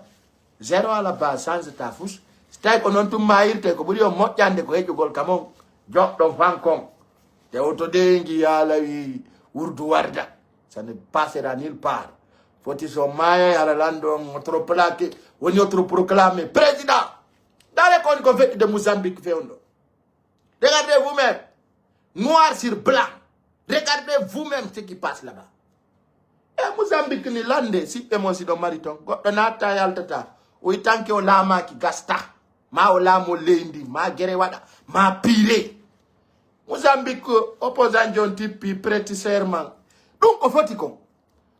Zéro à la base, change ta fus. Si tawi ko noon tun maayirte, ko ɓuri on moƴƴande ko heƴugol kam on, joɗɗon fankon. Te oto de ngi yaala wi wurdu warda. Ça ne passera nulle part. Foti so maayay hara lanndo on oto plaqué, woni oto proclamé président. Dare ko woni ko feƴƴude Mozambique fewndo. Regardez vous-même. Noir sur blanc. Regardez vous-même ce qui passe là-bas. E Mozambique ni lande, siɓɓe mon si ɗo mari ton. Goɗɗo natta yaltata. O itanke o laamaaki gasta. Ma o laamo leydi, ma gere waɗa, ma pire. Mozambique, opposant jon tippi, prêti serment. Ɗum ko foti kon.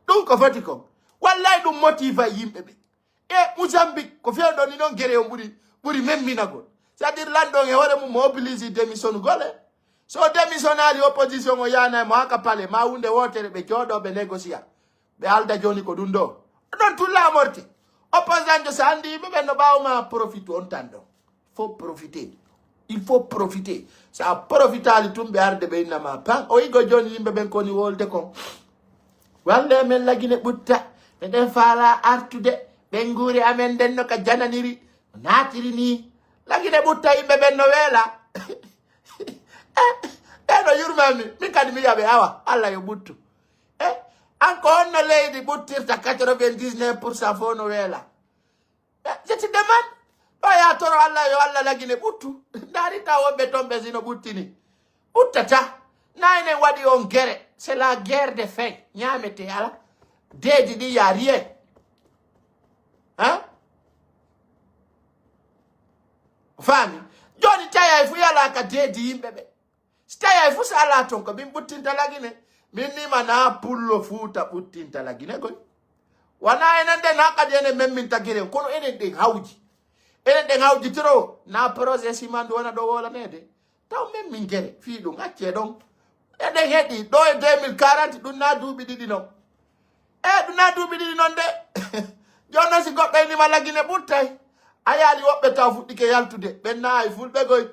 Ɗum ko foti kon. Wallay ɗum motiva yimɓe ɓe. E Mozambique, ko fewndo ni noon gere on ɓuri, ɓuri memminagol. C'est-à-dire lanndo on e hoore mum mo oblige démission gole. So démissionnaali opposition o yaana e mo haka palais, ma hunde wootere ɓe jooɗo ɓe négocia. Ɓe alda jooni ko ɗum ɗo. Ɗon tun laamorte. Opposant jo so anndi yimɓe ɓen no ɓaawo ma profite on tan ɗon. Faut profiter. Il faut profiter. Sa profitaali tun ɓe arde ɓe inna ma pan. O igo jooni yimɓe ɓen ko woni wolde kon. Wallay men la Guinée ɓutta. Meɗen faala artude. Ɓen nguuri amen nden no ka jananiri. Naatiri ni. La Guinée ɓutta yimɓe ɓen no weela. Eh, ɓe no yurmami. Min kadi mi yaɓe awa. Allah yo ɓuttu. Eh, an ko honno leydi ɓuttirta quatre-vingt-dix-neuf pour cent fof no weela. Eh, je te demande. Ɗo ya toro Allah yo Allah la Guinée ɓuttu. Ndaari taw wonɓe ton ɓe sino ɓuttini. Ɓuttata. Na enen waɗi on gere. C'est la guerre de faim. Ñaamete ala. Deedi ɗi ya rien. Hein? Faami? Jooni tayay fu yalaka deedi yimɓe ɓe. Si tawii hay fuu so alaa toon, ko min ɓuttinta la Guinée. Min nima na pullo Fuuta ɓuttinta la Guinée koy. Wona enen ɗen haa kadi enen memminta gere, kono enen ɗen hawji. Enen ɗen hawjitiro, na projet simandu wona ɗo wolaneede. Taw memmin gere, fii ɗum, accee ɗon. Eɗen heɗi, ɗo e deux mille quarante, ɗum na duuɓi ɗiɗi non. E, ɗum na duuɓi ɗiɗi non de. Jooni non si goɗɗo inima Lagine ɓurtay. A yaali woɓɓe taw fuɗɗike yaltude. Ɓen na ay fulɓe goy.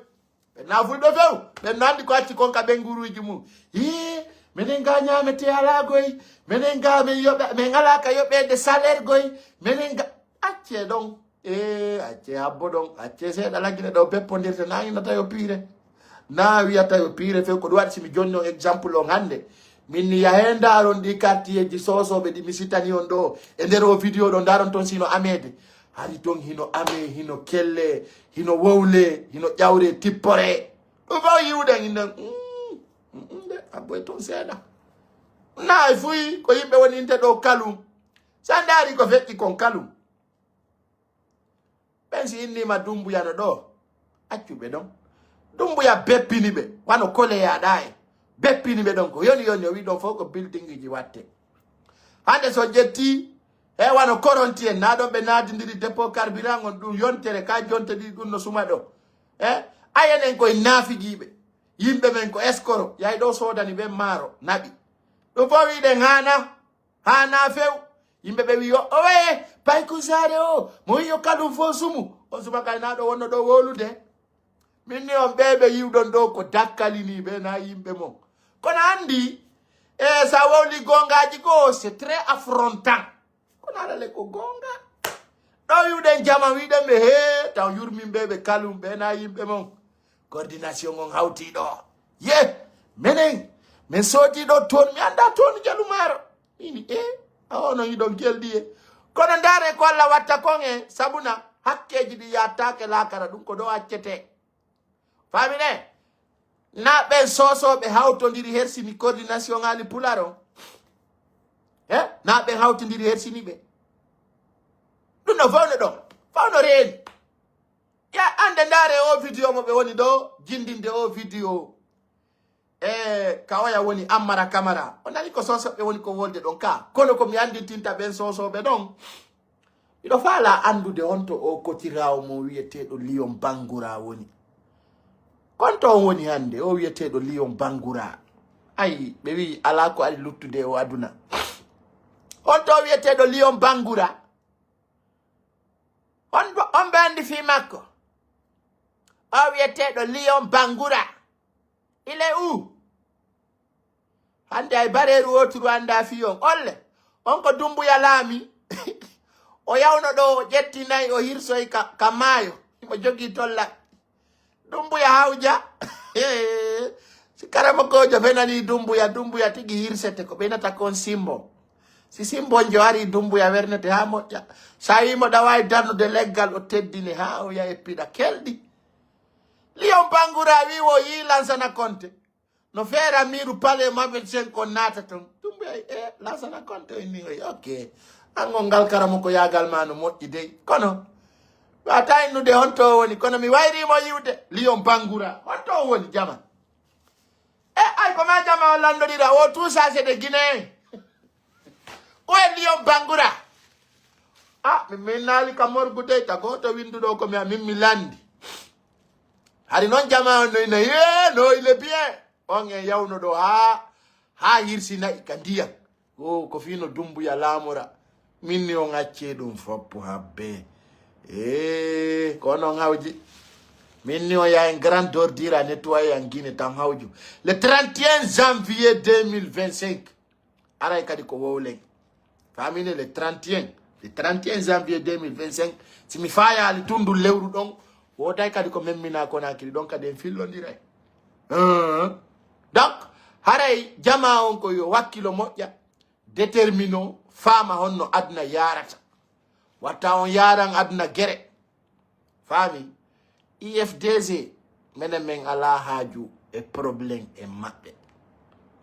Ɓen na fulɓe few. Ɓen na anndi ko acci kon ka ɓen nguruuji mum. Ii, menen ga ñaamete alaa goy. Menen ga men yoɓe, men alaa ka yoɓeede salaire goy. Menen ga, accee ɗon. E, accee habbo ɗon. Accee seeɗa Lagine ɗo beppondirte na inata yo piire. Na wiyata yo piire few ko ɗum waɗi si mi jonni on exemple on hannde. Min ni yahee ndaaron ɗi quartier ji soosooɓe ɗi mi sitani on ɗo. E nder o vidéo ɗo ndaaron ton sino ameede. Hari ton hino amee, hino kelle, hino wowle, hino ƴawre, tippore. Ɗum fow yiwuɗen innen. Mm, mm, mm, de, abboy ton seeɗa. Naay fuy ko yimɓe woni inte ɗo kalum. Sa ndaari ko feƴƴi kon kalum. Ɓen si innima Dumbuya no ɗo. Accu ɓe ɗon. Dumbuya beppini ɓe. Wano kole yaɗa e. Beppini ɓe ɗon ko yoni yoni o wi ɗon fof ko building ji watte. Hande so ƴetti, e wano koronti en, na ɗon ɓe naadindiri dépôt carburant on, ɗum yontere, ka jonte ɗi ɗum no suma ɗo. E, a enen koye naafigiiɓe. Yimɓe men ko escroc, yahi ɗo soodani ɓen maaro, naɓi. Ɗum fof wiɗen haana, haana few. Yimɓe ɓe wi yo, owe, payko saare o, mo wi yo kalum fof sumu. On subaka na ɗo wonno ɗo wolude. Min ni on ɓe ɓe yiwɗon ɗo ko dakkalini ɓe na yimɓe mon. Kono andi, e sa wowli gongaji goo, c'est très affrontant. Kono alale ko gonga. Ɗo wiwɗen jama wiɗen ɓe he, taw yurmin ɓe ɓe kalum ɓe na yimɓe mon. Coordination on hawti ɗo. Ye, menen, min soodi ɗo toon, mi anda toon jalu maaro. Ini e, a ono yiɗon keldi e. Kono ndaare ko Allah watta kon e, sabuna hakkeji ɗi yattake lakara ɗum ko ɗo accete. Famine, na ɓen soosooɓe hawtondiri hersini coordination ali pular on. He, na ɓen hawtondiri hersini ɓe. Ɗum no fawno ɗon, fawno reeni. Ya ande ndaare o vidéo mo ɓe woni ɗo, jindinde o vidéo. E, ka oya woni Ammara Kamara. O nani ko soosooɓe woni ko wolde ɗon ka. Kono ko mi anditinta ɓen soosooɓe ɗon. Miɗo faala andude on to o kotirawo mo wiyeteeɗo Lion Bangura woni. Kon to on woni hande, o wiyeteeɗo Lion Bangura. Ayi, ɓe wi ala ko ari luttude o aduna. On to wiyeteeɗo Lion Bangura. On, on ɓe andi fii makko. O wiyeteeɗo Lion Bangura. Il est où? Hande ay bareeru woturu anda fii on. Olle, on ko Dumbuya laami. O yawno ɗo, o ƴetti nayi, o hirsoyi ka, ka maayo. Himo jogii tolla. Dumbuya hawja. Si karamokojo ɓe nani Dumbuya, Dumbuya tigi hirsete ko ɓe nata kon simbo. Si simbo njo ari Dumbuya wernete ha moƴƴa. Sa yimo ɗa wawi darnude leggal o teddine ha o yaha e piɗa kelɗi. Lion Bangura wi wo yi Lansana Konte. No feera miiru pale Mabel Sen kon naata ton. Dumbuya e Lansana Konte o inni oy. Ok. Angol ngal karamo ko yaagal ma no moƴƴi dey. Kono wata innude honto o woni. Kono mi wayrimo yiwde. Lion Bangura. Honto o woni jama. E ay ko ma jama o landodira o tout ça c'est de Guinée. Oye Lion Bangura. Ah, mi min naali ka morgu dey ta goto winduɗo ko mi amin mi landi. Hari non jama on no ina ye no ile bien. On e yawno ɗo ha ha hirsi na'i ka ndiyam. O ko fino Dumbuya laamora. Min ni on acce ɗum foppo habbe. E ko non hawji. Min ni on ya en grand ordure à nettoyer en Guinée tan hawju. Le trente et un janvier deux mille vingt-cinq. Aray kadi ko wowlen. Famine le trente et un. Le trente et un janvier deux mille vingt-cinq. Si mi fayaali tun ndun lewru ɗon, woday kadi ko memmina Konakiri ɗon kadi en fillondiray. Hein? Donc, haray jama on ko yo wakkilo moƴƴa, détermino, faama honno aduna yarata. Watta on yaran aduna gere. Faami? U F D G, menen men ala haaju e problème e maɓɓe.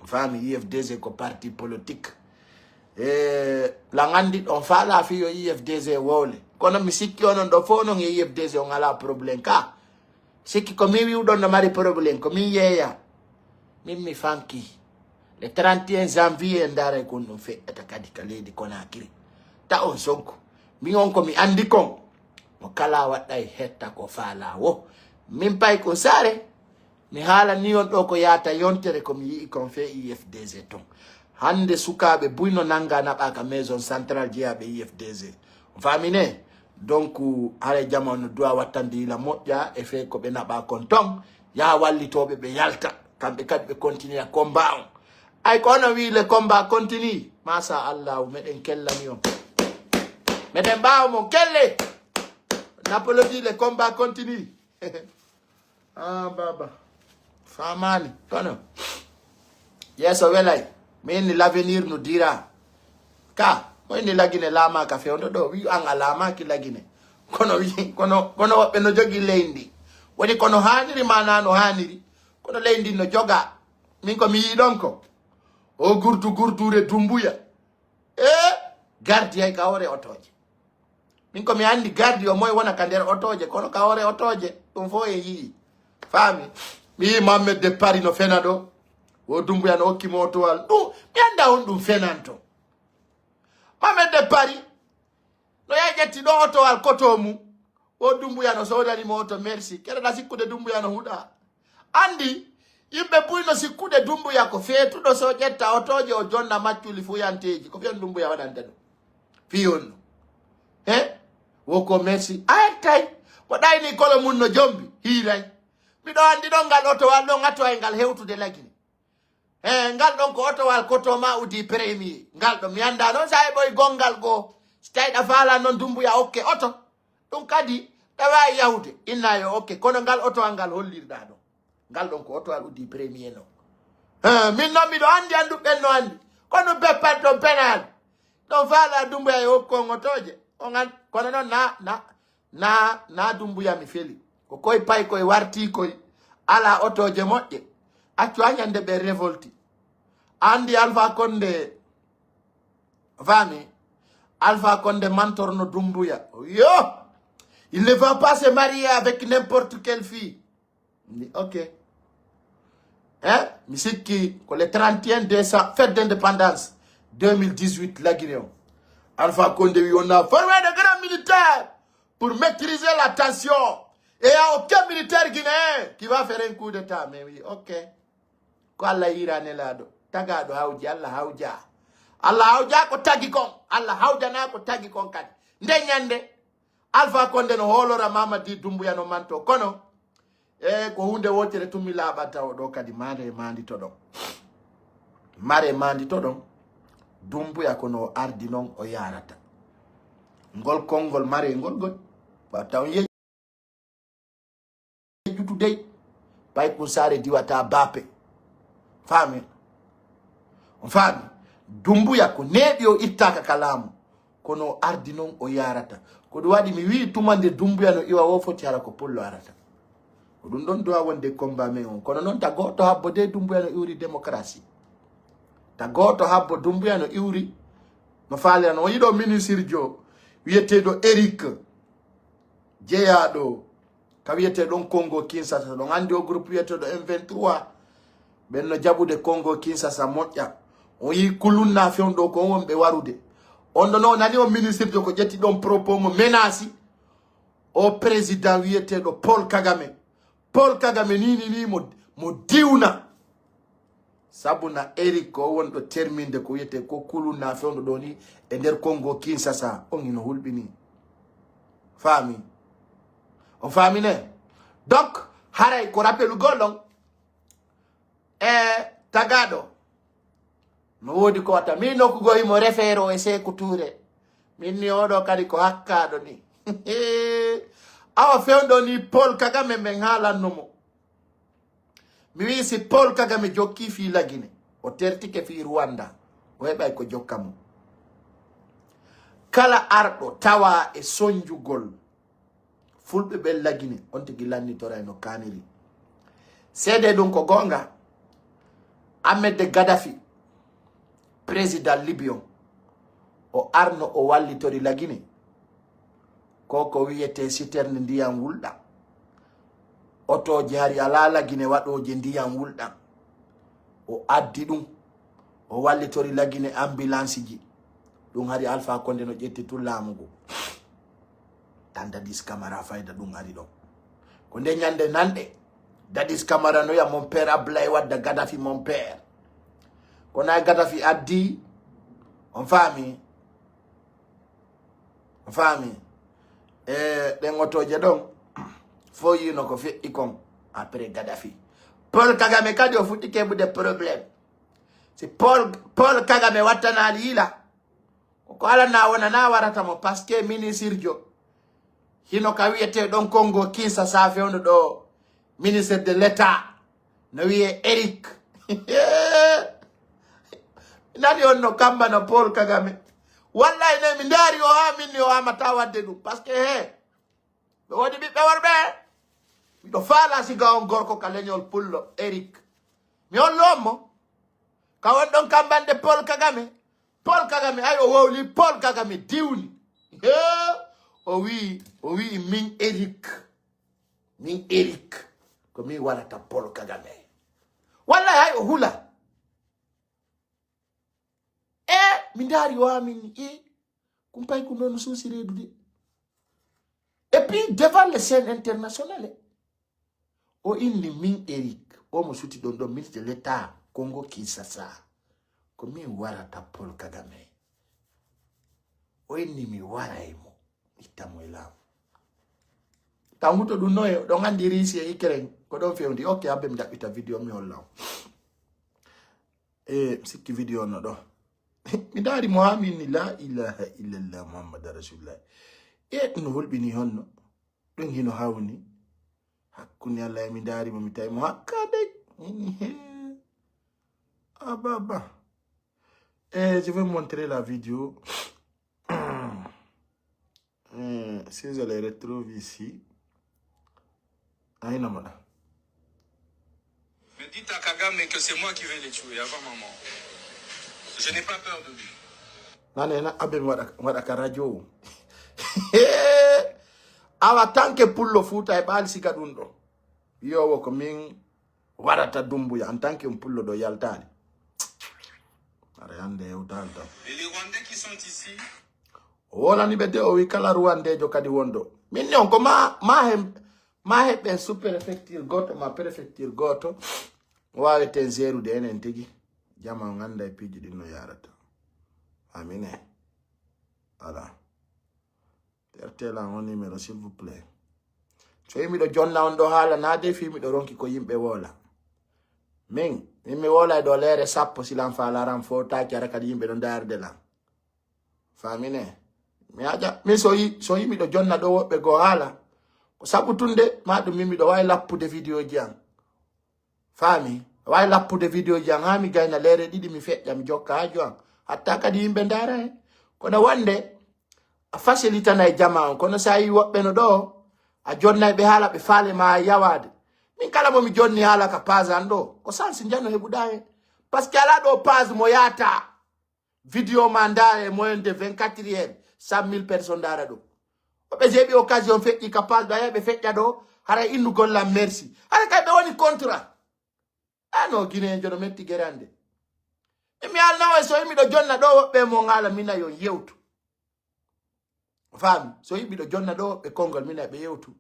Faami? U F D G ko parti politique. E, la ngandi ɗon faala fiyo U F D G wowle. Kono mi sikki onon ɗo fof non e U F D G on ala problème ka. Sikki ko min wiwɗon no mari problème, ko min yeeya. Min mi fanki. Le trente et un janvier en ndaray kon ɗum feƴƴata kadi ka leydi Konakiri. Ta on sonku. Min on ko mi andi kon. Mo kala waɗɗay hetta ko faala wo. Min pay ko saare. Mi haalani on ɗo ko yaata yontere ko mi yi'i kon fee I F D G ton. Hande sukaaɓe buy no nanga naɓa ka maison centrale jeyaaɓe I F D G. On faami ne? Donc, haray jama no duwa wattande yila moƴƴa e fee ko ɓe naɓa kon ton. Yaha wallitooɓe ɓe yalta. Kamɓe kadi ɓe continue combat on. Ay ko ono wi le combat continue. Masa Allahu, meɗen kellani on. Meɗen ɓaawo mon kelle. Napolodi le combat continue. Ah, baba. Famani. Kono. Yeeso welay. Min ni l'avenir no dira. Ka, mo inni Lagine laamaaka fewndo ɗo. Wi an a laamaaki Lagine. Kono wi, kono, kono woɓɓe no jogi leydi. Woni kono haaniri ma na no haaniri. Kono leydi no joga. Min ko mi yiɗon ko. O gurtu gurtuure Dumbuya. E gardi ay ka hoore otooje. Min ko mi andi gardi o moy wona ka nder otooje, kono ka hoore otooje, ɗum fof e yi'i. Faami? Mi yi'i Mohamed de Paris no fena ɗo. O Dumbuya no okki mo otowal. Ɗum, mi anda on ɗum fenanto. Mohamed de Paris no yahi ƴetti ɗo otowal koto mum. O Dumbuya no sodani mo oto, merci. Keɗoɗa sikkude Dumbuya no huɗa. Andi, yimɓe buy no sikkude Dumbuya ko feetuɗo, so ƴetta otooje o jonna macculi fuyanteeji. Ko fiyon Dumbuya waɗanta ɗum? Fiyon no. He? Wo ko merci. A ettay. Mo ɗayni kolo mum no jombi. Hiiray. Miɗo andi ɗon ngal otowal ɗon atowa e ngal hewtude Lagine. He, ngal ɗon ko otowal koto ma udi premier. Ngal ɗon mi anda noon sa heɓoy gonngal goo. Si tawi ɗa faala noon Dumbuya okke oto. Ɗum kadi ɗa waawi yahude. Inna yo okke. Kono ngal otowal ngal hollirɗa ɗon. Ngal ɗon ko otowal udi premier noon. He, min noon miɗo andi, andu ɓen no andi. Kono beppan ɗon penal. Ɗon faala Dumbuya e okko on otooje. On an, kono noon na, na, na, na Dumbuya mi feli. Ko koy pay koy warti koy. Ala otooje moƴƴe. Accu ha ñande ɓe révolti. Andi Alpha Condé, faami? Alpha Condé mantorno Dumbuya. Yo! Il ne va pas se marier avec n'importe quelle fille. Mi, ok. Hein? Mi sikki ko le trente et un décembre, fête d'indépendance deux mille dix-huit, Lagine o. Alpha Condé wi on a formé de grands militaires pour maîtriser la tension. Et il y a aucun militaire guinéen qui va faire un coup d'État. Mais oui, ok. Ko Allah yira nelaaɗo. Tagaaɗo hawji, Allah hawja. Allah hawja ko tagi kon. Allah hawjana ko tagi kon kadi. Nde ñande, Alpha Condé no hoolora Mamadi Dumbuya no manto. Kono, e ko huunde wootere tun mi laaɓata o ɗo kadi, mare mandito ɗon. Mare mandito ɗon. Dumbuya ko no ardi non o yarata. Ngol konngol mare ngol ngol. Wata on yejjutu dey. Pay kun saare diwata bape. Faami? On faami? Dumbuya ko neeɓi o ittaka ka laamu. Kono o ardi non o yarata. Ko ɗum waɗi mi wi'i tuma nde Dumbuya no iwa o foti hara ko pullo arata. Ko ɗum ɗon duwa wonde combat men on. Kono non ta gooto habbo de Dumbuya no iwri démocratie. Ta gooto habbo Dumbuya no iwri no faalira no. On yiɗo ministre jo wiyeteeɗo Eric jeyaaɗo ka wiyetee ɗon Congo Kinshasa. Ɗon andi o groupe wiyeteeɗo M vingt-trois. Ɓen no jaɓude Congo Kinshasa moƴƴa. On yi kulunna fewndo ko on wonɓe warude. On ɗo no nani o ministre jo ko ƴetti ɗon propos mo menasi. O président wiyeteeɗo Paul Kagame. Paul Kagame ni, ni, ni mo, mo diwna. Sabu na Eric ko wonɗo terminde ko wiyetee ko kulunna fewndo ɗo ni e nder Congo Kinshasa. On hino hulɓini. Faami? On faami ne? Donc, haray ko rappelugol on. E tagaɗo. No woodi ko watta. Min nokku go himo refeero e Seeku Tuure. Min ni oɗo kadi ko hakkaaɗo ni. Awa fewndo ni Paul Kagame men haalanno mo. Mi wi'i si Paul Kagame jokki fii Lagine, o tertike fii Rwanda, o heɓay ko jokka mo. Kala arɗo tawa e sonjugol Fulɓe ɓen Lagine, on tigi lannitorayno kaaniri. Seedee ɗum ko goonga, Ahmed Gaddafi, président Libye on, o arno o wallitori Lagine. Ko ko wiyetee citerne ndiyam wulɗam. Otooje hari alaa Lagine waɗooje ndiyam wulɗam. O addi ɗum. O wallitori Lagine ambulance ji. Ɗum hari Alpha Condé no ƴetti tun laamu ngu. Tan Dadis Camara fayda ɗum hari ɗon. Ko nde ñande nanɗe, Dadis Camara no wi'a mon père Ablaye Wadda, Gaddafi mon père. Kono ay Gaddafi addi, on faami? On faami? E ɗen otooje ɗon, fo yino ko feƴƴi kon, après Gaddafi. Paul Kagame kadi o fuɗɗi keɓude problème. Si Paul, Paul Kagame wattanaali yila, ko, ko ala na wona na warata mo, parce que ministre jo hino ka wiyete ɗon Congo Kinshasa fewndo ɗo, ministre de l'État, no wiye Eric. Nani on no kamba no Paul Kagame. Wallahi ne mi ndaari o ha min ni o amata wadde ɗum, parce que he, ɓe woni ɓiɓɓe worɓe. Miɗo faala siga on gorko ka leñol pullo, Eric. Mi hollo on mo. Ka won ɗon kambande Paul Kagame. Paul Kagame, ay o wowli Paul Kagame diwni. He, o wi, o wi min Eric. Min Eric. Ko min warata Paul Kagame. Wallahi ay o hula. E mi ndaari o amin e kumpay ko noon suusi reedude. Et puis devant les scènes internationales, o inni min Eric, omo suti ɗon ɗon ministre de l'État Congo Kinshasa. Ko min warata Paul Kagame. O inni mi wara e mo, itta mo e laamu. Taw muto ɗum noye, ɗon anndi Russie e Ukraine, ko ɗon fewndi. Ok, abbe mi ɗaɓɓita vidéo mi holla on. E sikki vidéo no ɗo. Mi ndaari mo haa min ni, la ilaha illallah Muhammad Rasulullah. E no hulɓini honno? Ɗum hino hawni. Hakkunde Allah e mi ndaari mo, mi tawi mo hakka dey. Min he. Ababa. Eh, je vais montrer la vidéo. Eh, si je les retrouve ici. Aina mada. Mais dites à Kagame que c'est moi qui vais le tuer avant maman. Je n'ai pas peur de lui. Nane na abe mi waɗa, waɗa ka radio. Awa tanke pullo fuuta e ɓaali siga ɗum ɗo. Yowo ko min waɗata Dumbuya en tant que pullo ɗo yaltaani. Ara hande hewtaali tan. Et les Rwandais qui sont ici? O wolani ɓe de, o wi kala Rwandejo kadi wonɗo. Min ni on ko ma, ma he, ma heɓɓe sous-préfecture gooto, ma préfecture gooto. Waaweten gérude enen tigi. Jama on annda e piiji ɗin no yarata. Amine. Voilà. Tertela on numéro, s'il vous plaît. So yimɓe ɗo jonna on ɗo haala, na de fi miɗo ronki ko yimɓe wola. Min, min mi wola e ɗo leere sappo, silan faalaran fo taki ara kadi yimɓe ɗo ndaarde lan. Famine. Mi aja, mi so yi, so yi miɗo jonna ɗo woɓɓe go haala. Ko sabu tunde, ma ɗum min miɗo wawi lappude vidéo ji an. Faami? A wawi lappude vidéo ji an haa mi gayna leere ɗiɗi, mi feƴƴa, mi jokka haaju an. Hatta kadi yimɓe ndaara hen. Kono wonde, a facilitana e jama on. Kono sa yi woɓɓe no ɗo, a jonnay ɓe haala ɓe faale ma yawaade. Min kala mo mi jonni haala ka page an ɗo, ko sansi njano heɓuɗa hen. Parce que ala ɗo page mo yaata. Vidéo ma ndaara e moyen de vingt-quatre heures, cent mille personnes ndaara ɗum. Woɓɓe jeeɓi occasion feƴƴi ka page ɗo, a yahi ɓe feƴƴa ɗo, hara innu gollam merci. Hara kay ɓe woni contrat. Ano Guinéen jono metti gerande. E mi alna o e so yimɓe ɗo jonna ɗo woɓɓe mo ngala mina yo yewtu. Faami? So yimɓe ɗo jonna ɗo ɓe konngol mina ɓe yewtu.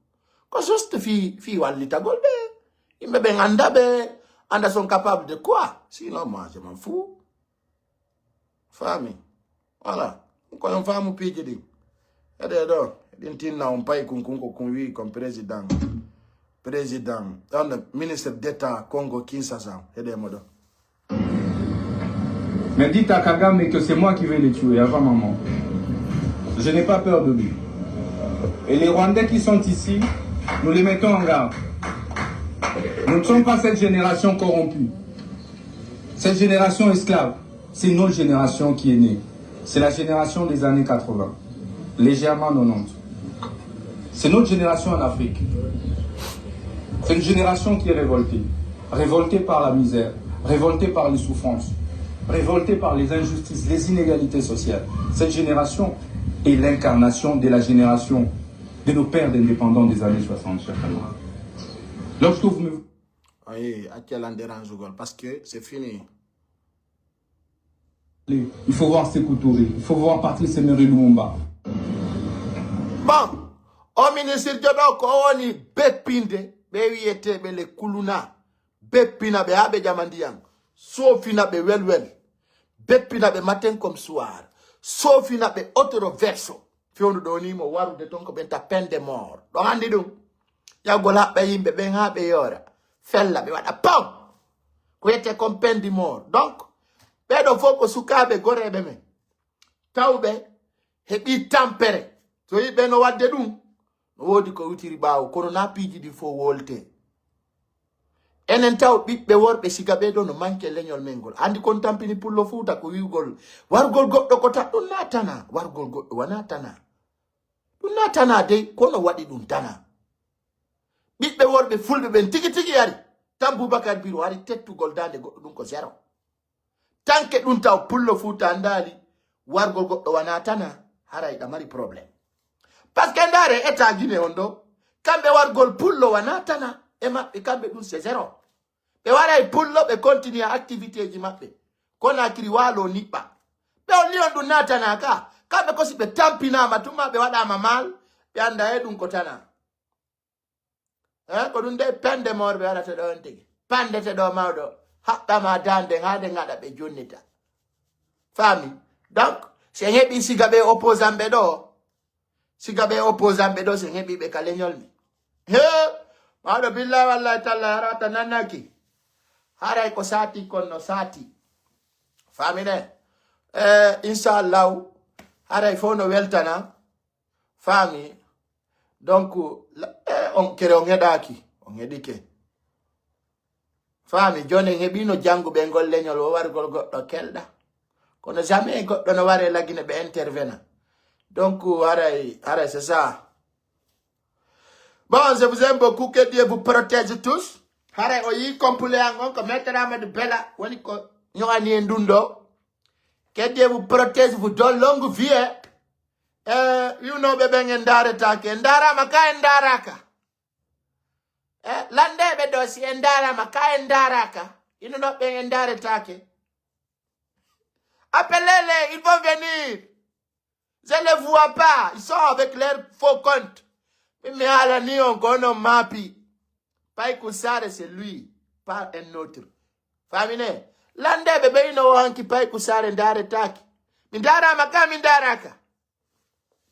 Ko juste fi, fi wallitagol ɓe. Yimɓe ɓen annda ɓe, annda sont capables de quoi. Sinon, moi, je m'en fous. Faami? Voilà. Ko on faamu piiji ɗin. Eɗe ɗo, ɗin tinna on pay kun kun ko kun wi kon président. Président, on ministre d'État Congo Kinshasa. Eɗe mo ɗo. Mais dites à Kagame que c'est moi qui vais le tuer avant maman. Je n'ai pas peur de lui. Et les Rwandais qui sont ici, nous les mettons en garde. Nous ne sommes pas cette génération corrompue. Cette génération esclave, c'est une autre génération qui est née. C'est la génération des années quatre-vingts, légèrement nonante. C'est notre génération en Afrique. C'est une génération qui est révoltée. Révoltée par la misère, révoltée par les souffrances, révoltée par les injustices, les inégalités sociales. Cette génération est l'incarnation de la génération de nos pères indépendants des années soixante, chers camarades. Lorsque vous me Ayi, acca lan dérange gol, parce que c'est fini. Il faut voir Sékou Touré. Il faut voir Patrice Emery Lumumba. Bon, o ministirjo ɗo ko o woni beppinde ɓe wiyeteɓe le kuluna, beppina ɓe ha ɓe ƴama ndiyan, sofina ɓe welwel, beppina ɓe matin comme soir, sofina ɓe otoro verso. Fewndo ɗo ni mo warude ton ko ɓen ta peine de mort, ɗon andi ɗum. Ƴawgol haɓɓa yimɓe ɓen ha ɓe yoora, fella ɓe waɗa pom, ko wiyete kon peine de mort. Donc ɓeɗo fof ko sukaɓe goreɓe men tawɓe heɓi tampere. So yiɓe no wadde ɗum, no wodi ko witiri ɓawo, kono na piiji ɗi fof wolte. Enen taw ɓiɓɓe worɓe siga ɓe ɗo no manke leñol men ngol. Andi kon tampini pullo fuuta ko wi'ugol wargol goɗɗo ko tan, ɗum na tana. Wargol goɗɗo wana tana. Ɗum na tana dey, kono waɗi ɗum tana. Ɓiɓɓe worɓe fulɓe ɓen tigi tigi ari. Tan Boubacar Biro ari tettugol dande goɗɗo, ɗum ko zéro. Tanke ɗum taw pullo fuuta andaali wargol goɗɗo wana tana, haray ɗa mari problème. Parce que ndaare état Guinée on ɗo, kamɓe wargol pullo wana tana e maɓɓe, kamɓe ɗum c'est zéro. Ɓe waray pullo, ɓe continue activité ji maɓɓe. Conakry waalo niɓɓa. Ɓe holli on ɗum na tana ka. Kamɓe ko si ɓe tampinama tuma ɓe waɗama mal, ɓe anda e ɗum ko tana. Eh, ko ɗum de peine de mort ɓe waɗata ɗo on tigi. Pandete ɗo mawɗo. Haɓɓama dande ha nde ngaɗa ɓe junnita. Faami? Donc, si en heɓi siga ɓe opposant ɓe ɗo, siga ɓe opposant ɓe ɗo, si en heɓi ɓe ka leñol mi. He, mawɗo billahi wallahi tallahi harata nanaki. Haray ko sati kon no sati. Faamine? Eh, inchallahu, haray fof no weltana. Faami? Donc, la- eh, on kere on heɗaki, on heɗike. Faami, joni en heɓino jannguɓe ngol leñol o wargol goɗɗo kelɗa. Kono jamais goɗɗo no ware lagine ɓe intervena. Donc, haray, haray c'est ça. Bon, je vous aime beaucoup, que Dieu vous protège tous. Haray o yi complet an on ko Maître Amadou Bella woni ko ñogani en ɗum ɗo. Que Dieu vous protège, vous donne longue vie. Eh, wiwnooɓe ɓen en ndaaretaake, en ndaaraama ka en ndaaraaka. Eh, lanndeeɓe ɗo si en ndaaraama ka en ndaaraaka, inunooɓe ɓen en ndaaretaake. Appelez-les, ils vont venir. Je les vois pas, ils sont avec leur faux compte. Min mi haalani on ko onon maapi. Payku Sare c'est lui, pas un autre. Faamine? Lanndeeɓe ɓe ino o hanki Payku Sare ndaaretaake. Mi ndaaraama ka mi ndaaraaka.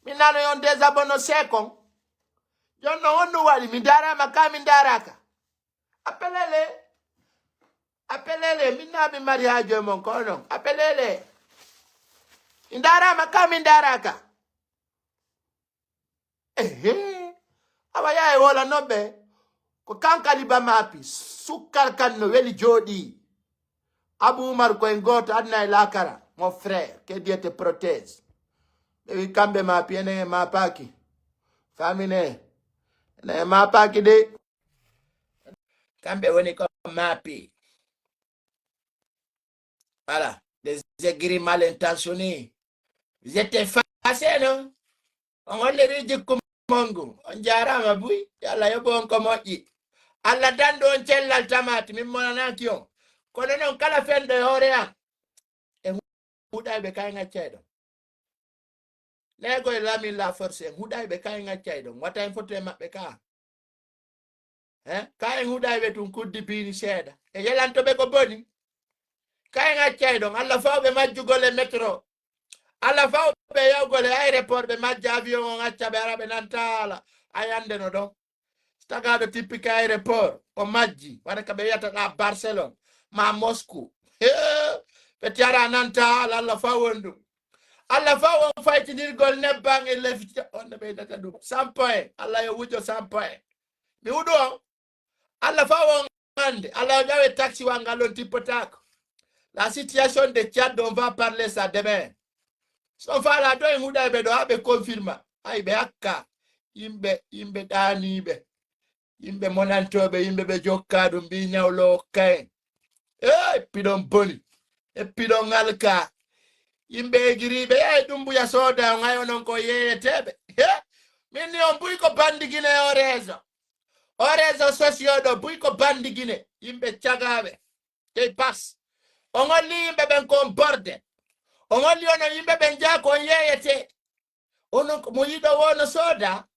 Mi nano yon désabonné sekon. Jonno honɗum waɗi mi ndaaraama ka mi ndaaraaka. Appelez-les. Appelez-les. Min na mi mari haajo e mon ko onon. Appelez-les. Mi ndaaraama ka mi ndaaraaka. Ehe. Awa yaa e woola non ɓe. Ko kankali ba maapi. Sukkal kan no weli jooɗi. Abu Umar ko en gooto aduna e laakara. Mon frère, que Dieu te protège. Ɓe wi kamɓe maapi enen e maapaaki. Faamine? Enen e maapaaki de. Kamɓe woni ko maapi. Voilà, des aigris mal intentionnés. Vous êtes effacés, non? On holliri jikku mongu. On jaaraama buy. Yo Allah yoɓu on ko moƴƴi. Allah dandu on cellal tamaati. Min monanaaki on. Kono non kala fenɗo e hoore am. E huɗayɓe kay ngaccay ɗon. Leego e Lamin la force en huɗayɓe kay ngaccay ɗon. Wata en foto e maɓɓe ka. Eh, ka en huɗayɓe tun kuddi biini seeɗa. E yelanto ɓe ko boni. Ka en accay ɗon. Allah fawɓe majjugol e métro. Allah fawɓe yawgol e aéroport ɓe majja avion on acca ɓe ara ɓe nanta haala. A yande no ɗon. Tagaaɗo tippike aéroport o majji, wata ka ɓe wiyata ɗa Barcelone ma Moscou. Hee, ɓe tiyara nanta haala. Allah faw on ɗum. Allah faw on faytinirgol nebban e lefita on no ɓeydata ɗum. Sampo en. Allah yo wujo sampo en. Mi huɗu on. Allah faw on hande. Allah yo ƴawe taxiwal ngal on tippotako. La situation de Tchad, on va parler ça demain. So fala do en huɗayɓe ɗo ha ɓe confirma. Ay ɓe hakka. Yimɓe, yimɓe ɗaniɓe. Yimɓe monantoɓe, yimɓe ɓe jokka ɗum mbi ñawlo okka en. E piɗon boni. E piɗon alka. Yimɓe egiriɓe, e ɗum mbuya soda on, ay onon ko yeyeteɓe. He? Min ni on buy ko bandi Guinée o réseau. O réseau sociaux ɗo buy ko bandi Guinée. Yimɓe cagaɓe. Dey pas. On holli yimɓe ɓen ko on borde. On holli onon yimɓe ɓen jaa ko on yeeyete. Onon ko mo yiɗo wo no sooda.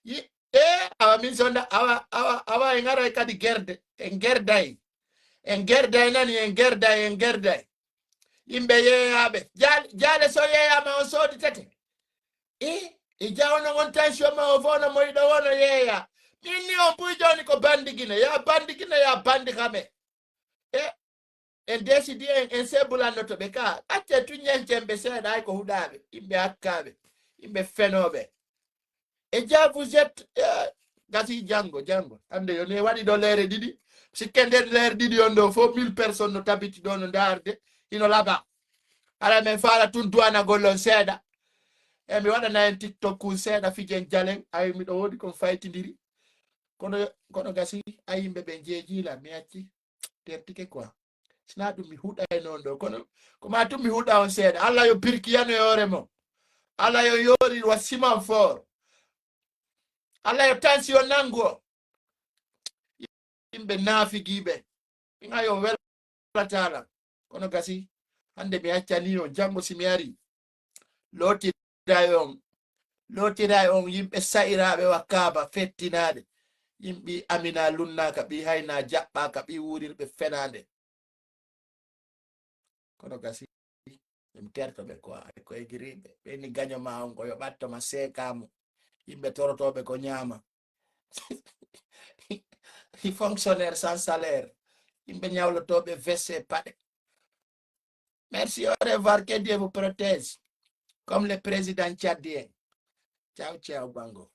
Yi- e awa min sonda awa awa awa en aray kadi gerde en gerday. En gerday nani en gerday en gerday. Yimɓe yeeyaaɓe jaale jaale so yeeyaama on sooditete. E e jawno on tension ma o fof no moyiɗo o no yeeya. Min ni on buy jooni ko bandi gine ya bandi gine ya bandi kame. E en desidi en en sebulannoto ɓe ka acce tuññancen ɓe seeɗa ay ko huɗaaɓe yimɓe hakkaaɓe yimɓe fenooɓe. E ja vous êtes eh, gasi janngo janngo hannde yo ne waɗi ɗo leere ɗiɗi. Sikke nder leere ɗiɗi on ɗo fof mille personnes no tabiti ɗo no ndaarde hino laɓa. Hara min faala tun duwanagol on seeɗa. E mi waɗana en tiktok kun seeɗa fijen jalen ay miɗo woodi kon faytindiri. Kono kono gasi ay yimɓe ɓe jeejiila mi acci tertike quoi. Sina ɗum mi huɗa e noon ɗo kono koma tum mi huɗa on seeɗa allah yo birkiyano e hoore mo. Allah yo yoori wa siman for. Allah yo tansi o nangu o. Yimɓe naafigiiɓe ina yo welatala. Kono gasi hannde mi accani on janngo si mi ari lootiray on lootiray on yimɓe sa'iraaɓe wa kaaba fettinaaɗe. Yimɓe amina lunnaaka ɓi hayna jaɓɓaaka ɓi wuurirɓe fenaande. Kono gasi ɗum tertoɓe ko ay ko egiriɓe ɓe ni gaño ma on ko yo ɓatto ma seekamo. Yimɓe torotooɓe ko ñaama. Fonctionnaire sans salaire. Yimɓe ñawlotooɓe vesse paɗe. Merci au revoir que Dieu vous protège. Comme le président tchadien. Ciao ciao bango.